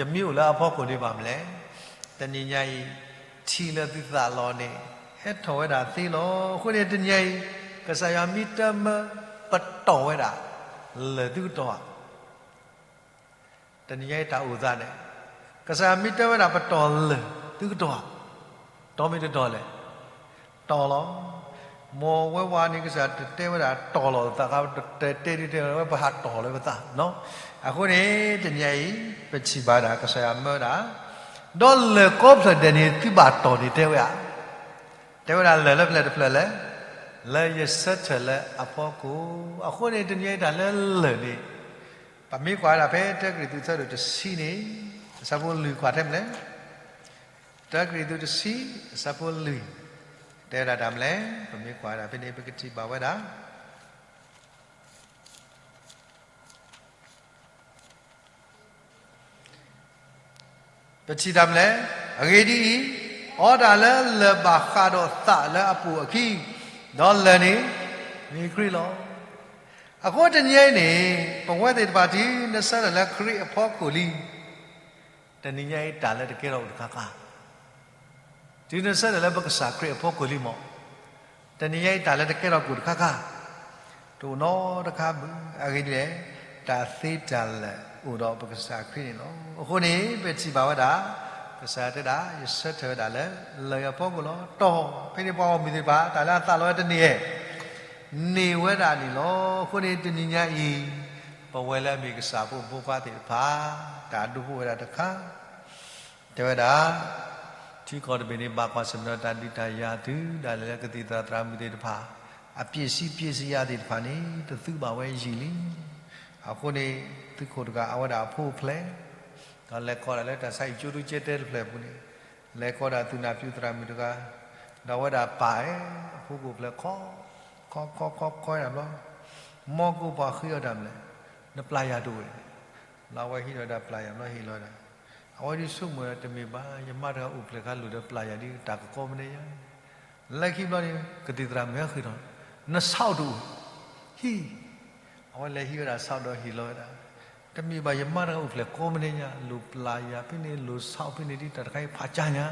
ဘၣ်မနုၤလဲၣ်, တနံၤညါအံၤ ထံလၢသုသးလီၤန့ၣ် ဟဲထီၣ်ဝဲဒၣ်သ့လီၤ. အဃိန့ၣ်တနံၤညါအံၤ ကစၢ်ယွၤမ့ၢ်တမၢပတီၢ်ဝဲဒၣ် လၢၢ်သုကတီၢ်ဧါ တနံၤညါအံၤတၢ်အိၣ်သးန့ၣ်, ကစၢ်ယွၤမ့ၢ်တဲဝဲဒၣ်ပတီၢ်လၢာ်သုကတီၢ်ဧါ, တီၢ်မ့ၢ်တတီၢ်လဲၣ်, တီၢ်လီၤ. မ်ဝဲဝါန့ၣ် ကစၢ်ယွၤတတဲဝဲဒၣ်တီၢ်လီၤသး, တဲဒ်တဲဝဲပဟးတီၢ်လၢပသး, အဃိန့ၣ် တနံၤညါအံၤ ပထံၣ်ဘၣ်ဒၣ် ကစၢ်ယွၤမၢဒၣ်, ဒီးလၢၢ်ကိးဖျၢၣ်ဒဲးန့ၣ် သုဘၣ်တီၢ်န့ၣ်တဲဝဲဧါ, တဲဝဲဒၣ်လၢၢ်လၢဖျၢၣ်တဖျၢၣ်လဲၣ်, လၢယဆၢထၢၣ်လၢအဖီခိၣ်, အဃိန့ၣ် တနံၤညါအံၤတၢ်လၢလၢၢ်န့ၣ် ပမ့ၢ်ကွၢ်ဝဲဒၣ်ဖဲ တၢကရံၣ်သူး အဆၢဒိၣ်တဆံန့ၣ်, အဆၢဖိလွံၢ်ကွၢ်ထဲမနုၤလဲၣ်, တၢကရံၣ်သူး တဆံ အဆၢဖိလွံၢ်, တဲဝဲဒၣ်တၢ်မနုၤလဲၣ်, ပမ့ၢ်ကွၢ်ဝဲဒၣ်ဖဲန့ၣ် ပကထံၣ်ဘၣ်ဝဲဒၣ် ပထံၣ်တၢ်မနုၤလဲၣ်, အဂ့ၢ်ဒ်အံၤ, အီတၢ်လၢလၢၢ်ဘၣ်ဃးဒီးသးလၢအပိာ်အခံ, ဒီးလၢၢ်န့ၣ် မ့ၢ်ခရံာ်လီၤ. အဃိတနံၤအံၤန့ၣ် ပဝဲသ့ၣ်တဖၣ် တုၤနဆၢထၢၣ်လၢခရံာ်အဖီခိၣ်လံ, တနံၤညါအံၤတၢ်လၢတကဲထီၣ်အိၣ်တခါခါ, တုၤနဆၢထၢၣ်လၢပကစၢ်ခရံာ်အဖီခိၣ်လံမး, တနံၤညါအံၤတၢ်လၢတကဲထီၣ်ကအိၣ်တခါခါ, တအိၣ်နီတခါဘၣ်, အဂ့ၢ်ဒ်လဲၣ်, တၢ်သ့တၢ်လၢာ်အိၣ်ဒီးပကစၢ်ခရံာ်န့ၣ်လီၤ. အဃိန့ၣ် ပထံၣ်ဘၣ်ဝဲဒၣ် ကစၢ်ယွၤတဲဒၣ် ယဆၢထၢၣ်ဝဲဒၣ်လၢ လၢၢ်အဖီခိၣ်လီၤ. တီၢ်ဖဲန့ၣ်ပှၤဂီၢ်မုၢ်သ့ၣ်တဖၣ် တၢ်လၢအသးလီၤဝဲတန့ၢ်ဧါ, န့ၢ်ဝဲဒၣ်န့ၣ်လီၤ. အဃိန့ၣ်တနံၤညါအံၤ ပဝဲလၢအမ့ၢ်ကစၢ်ဖိမုၣ်ဖိခွါသ့ၣ်တဖၣ် တၢ်ဒိဖိဝဲဒၣ်တခါ တဲဝဲဒၣ်, ထံကီၢ်တဘ့ၣ်န့ၣ် ဘၣ်ကွၢ်ဆၢၣ်မဲာ်ဒီးတၢ်ဒုးတၢ်ယၤ တုၤဒၣ်လဲာ်လၢကသံၣ်သရၣ်သရၣ်မုၣ်သ့ၣ်တဖၣ် အပျ့ၤစံပျ့ၤစံယၤသ့ၣ်တဖၣ်န့ၣ် တသုဘၣ်ဝဲယံာ်လံ. အဃိန့ၣ် သုးခိၣ်တဂၤအဝဲဒၣ်အဖိအဖျဲၣ် ဒီးလဲၤခီဒၣ်လၢတၢ်ဆါဟံၣ်ကၠိဒူကၠဲတဲတဖျၢၣ်အပူၤန့ၣ်, လဲၤခီဒၣ်သုးနၢ်ပၠူသရၣ်မုၣ်တဂၤ, ဒီးအဝဲဒၣ်ပာ်အဲၣ်အဖိကိၣ်ဖျဲၣ်ခီ, ခီခီခီခီဒၣ်ဘျီ, မ်ကပှၤဃ့အီၤတၢ်မနုၤလဲၣ်, နပျၢ်ယၤတအိၣ်, လၢအဝဲဟံးထီၣ်ဝဲဒၣ်ပျၢ်ယၤဘျီဟ့ၣ်လီၤဝဲဒၣ်, အဝဲဒုးဆိကမိၣ်ဝဲဒၣ် တမ့ၢ်ဘၣ် ယမါတဂၤအိၣ်ဖျဲၣ်ခါလိၣ်ဒီးပျၢ်ယၤဒ်တၢ်ကကီမ့ၢ်န့ၣ်ယါ လၢခံဘျီန့ၣ် ကသံၣ်သရၣ်မုၣ်ဟဲဃ့ၢ်ထီၣ်, နဆီတအိၣ်, ဟံၣ်, အဝဲလဲၤဟံးဝဲဒၣ်ဆီဒီးဟ့ၣ်လီၤဝဲဒၣ်, တမ့ၢ်ဘၣ် ယမါတဂၤအိၣ်ဖျဲၣ်ကိးမ့ၢ်န့ၣ်ညါ လိၣ်ပျၢ်ယၤဖဲန့ၣ် လိၣ်ဆီဖဲန့ၣ်ဒ်တၢ်တခါအံၤဖးကၢ်ညါ,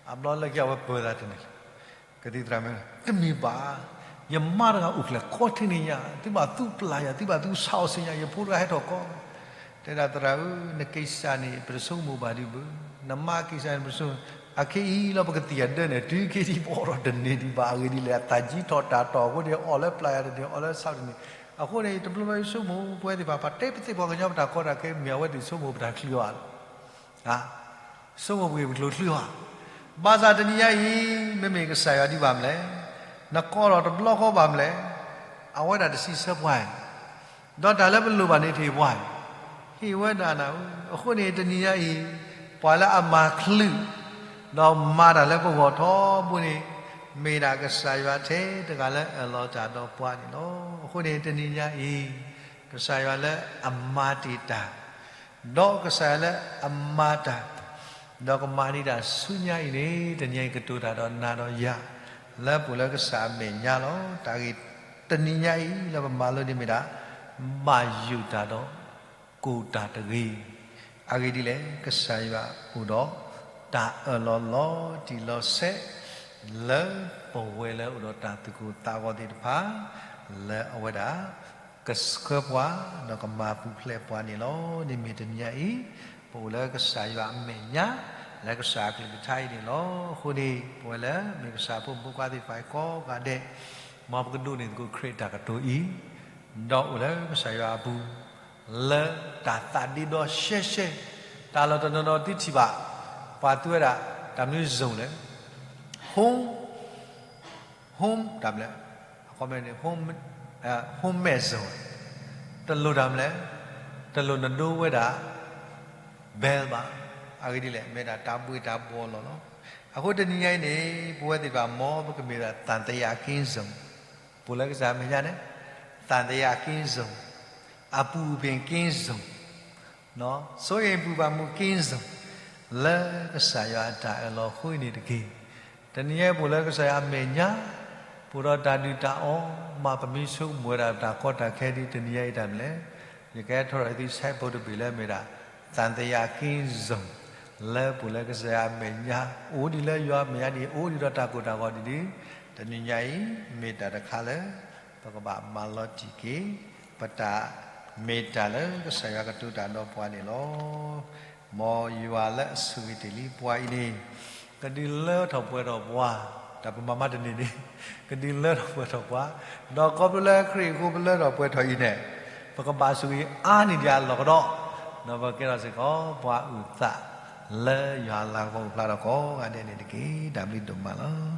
အဘျီလၢခံအဝဲပၢၤသးတန့ၢ်လၢၤ, ကသံၣ်သရၣ်မုၣ်, တမ့ၢ်ဘၣ်, ယမါတဂၤအိၣ်ဖျဲၣ်ကိးထဲန့ၣ်ညါ သုဘၣ်သူပျၢ်ယၤ သုဘၣ်သူဆီအီၤစ့ၢ်ညါ ယဖိတဂၤဟဲထီၣ်ကီး တဲဒၣ်သရၣ်ဧၢ, နကံၢ်စၢ်န့ၣ် ပတဆိကမိၣ်ဘၣ်ဒံးဘၣ်, နမါကံၢ်စၢ်န့ၣ်ပတဆိကမိၣ်, အခဲအံၤလီၤပကသံၣ်အဒၢန့ၣ် တုၤခဲအံၤပအိးထီၣ်တန့ၢ်ဒံးဘၣ် အဂ့ၢ်ဒ်လဲၣ် အသးယံၤထီၣ်တၢ်တီၢ်အဃိန့ၣ် အီၣ်လၢပျၢ်ယၤတန့ၢ် အီၣ်လၢဆီတန့ၢ်, အဃိန့ၣ် တဘျီဘျီယဆိကမိၣ် ပဝဲသ့ၣ်တဖၣ် ပတဲပသ့ၣ်ပှၤကညီပတၢ်ကီတၢ်ခဲ မ့ၢ်အဝဲသ့ၣ်ဆိကမိၣ်ပတၢ်ချံအီၤလီၤ. ဆိကမိၣ်ပဂ့ၢ်ပကျိၤချုးဧါ. ဘၣ်ဆၣ်တနံၤညါအံၤ မ့မ့ၢ်ကစၢ်ယွၤဒ်ဘၣ်မလဲၣ်, နကိးထီၣ်တဘျီဃီဘၣ်မလဲၣ်, အဝဲဒၣ်တစံးဆၢပှၤ, ဒီးတၢ်လၢပလိၣ်ဘၣ်န့ၣ်တဟ့ၣ်ပှၤ, ဟ့ၣ်ဝဲဒၣ်နၤဧၢ. အဃိန့ၣ်တနံၤညါအံၤ ပှၤလၢအမၤချုး ဒီးမၤတၢ်လၢပဂီၢ်ထီဘိန့ၣ် မ့ၢ်ဒၣ်ကစၢ်ယွၤထဲတဂၤလၢအအၢၣ်လီၤတၢ်ဒီးပှၤန့ၣ်လီၤ. အဃိန့ၣ်တနံၤညါအံၤ ကစၢ်ယွၤလၢအမၤတ့ၢ်တၢ် ဒီးကစၢ်ယွၤလၢအမၤတၢ် ဒီးကမၤန့ၢ်တၢ်ဆူညါအံၤန့ၣ် တနံၤညါအံၤကတိၤတၢ်ဒီးနၤဒီးယၤ လၢပအိၣ်လၢကစၢ်အမဲာ်ညါလီၤ. တၢ်ဂ့ၢ်တနံၤညါအံၤလၢပမၤလိန့ၣ်မ့ၢ်ဒၣ် ဘၣ်ယိၣ်တၢ်ဒီး ကိၢ်တၢ်တဂ့ၤ. အဂ့ၢ်ဒ်လဲၣ်, ကစၢ်ယွၤအိၣ်ဒီးတၢ်အၢၣ်လီၤလီၤတံၢ်လီၤဆဲး လၢပဝဲလၢအိၣ်ဒီးတၢ်သူၣ်ကိၢ်သးဂီၤသ့ၣ်တဖၣ် လၢအဝဲဒၣ် ကဆှၢပှၤ ဒီးကမၤပူၤဖျဲးပှၤန့ၣ်လီၤ. န့ၣ်မ့ၢ်တနံၤညါအံၤ ပအိၣ်လၢကစၢ်ယွၤအမဲာ်ညါ လၢကစၢ်အကလုၢ်ကထါအံၤန့ၣ်လီၤ. အဃိန့ၣ် ပဝဲလၢမ့ၢ်ကစၢ်ဖိမုၣ်ဖိခွါသ့ၣ်တဖၣ်ကိးဂၤဒဲး မ်ပကဒိးန့ၢ်သကိးခရံာ်အတၢ်ကတိၤအံၤ ဒီးအိၣ်လၢကစၢ်ယွၤအပူၤ လၢတၢ်သးဒ့ဒီရှဲရှဲ, တၢ်လီၢ်တနီၤနီၤသုထံၣ်ဘၣ် ပှၤသူဝဲဒၣ် တၢ်မနုၤ zone လဲၣ်, home, home တၢ်မလဲၣ်, အခီပညီန့ၣ် home, home မဲာ် zone တလိၣ်တၢ်မလဲၣ်, တလိၣ်နဒိဝဲဒၣ် bell ဘၣ်. အဂ့ၢ်ဒ်လဲၣ်, မ့ၢ်ဒၣ်တၢ်ဘှ့ၣ်တၢ်ဘှီလီၤလီၤ. အဃိတနံၤညါအံၤန့ၣ် ပဝဲသ့ၣ်တဖၣ် မ်ပကမ့ၢ်ဒၣ် သံသယကင်းစွာ ပအိၣ်လၢကစၢ်အမဲာ်ညါန့ၣ် သံသယကင်းစွာ, အပူၤအပ့ၤကင်းစွာ, စိုးရိမ်ပူပန်မှုကင်းစွာ လၢကစၢ်ယွၤအတၢ်အၢၣ်လီၤအဃိန့ၣ်တက့ၢ်. တနံၤညါအံၤပအိၣ်လၢကစၢ်ယွၤအမဲာ်ညါ, ပအိၣ်ဒီးတၢ်ဒုၣ်တၢ်အီၣ်, မ့ၢ်ပမ့ၢ်ဆိကမိၣ်ဝဲဒၣ်တၢ်ကီတၢ်ခဲဒ်တနံၤညါအံၤတၢ်မလဲၣ်, ယကဟဲထီၣ်ဒီးသုဆဲးဖိတဘ့ၣ်လၢမ့ၢ်ဒၣ် သံသယကင်းစွာ လၢပအိၣ်လၢကစၢ်ယွၤအမဲာ်ညါ, အိၣ်ဒံးလၢယွၤအမဲာ်ညါဒ်အံၤ, အိၣ်ဒံးဒီးတၢ်ကိၢ်တၢ်ဂီၤဒ်အံၤ, တနံၤညါအံၤ မ့ၢ်တၢ်တခါလၢ ပကဘၣ်မၤလီၤတံၢ်က့ၤ ပတၢ်မ့ၢ်တၢ်လၢကစၢ်ယွၤကတိၤတၢ်ဒီးပှၤန့ၣ်လီၤ. မ်ယွၤလၢအဆိၣ်ဂ့ၤတ့ၢ်လံပှၤအံၤန့ၣ် ကဒုးလၢထီၣ်ပှဲၤထီၣ်ပှၤ, တၢ်ပမၤမါတန့ၢ်န့ၣ် ကဒုးလၢထီၣ်ပှဲၤထီၣ်ပှၤ, ဒီးခီဖျိလၢခရံာ်အဃိပလၢထီၣ်ပှဲၤထီၣ်အံၤန့ၣ် ပကဘၣ်ဆိၣ်ဂ့ၤအါန့ၢ်ဒံးအလီၢ်ကဒီး, ဒီးပကဲထီၣ်စ့ၢ်ကီး ပှၤအုၣ်သး လၢယွၤအလၤကပီၤအိၣ်ဖျါထီၣ်ကိးဂၤဒဲးန့ၣ်တက့ၢ်. တၢ်ဘျုးဒိၣ်မးလီၤ.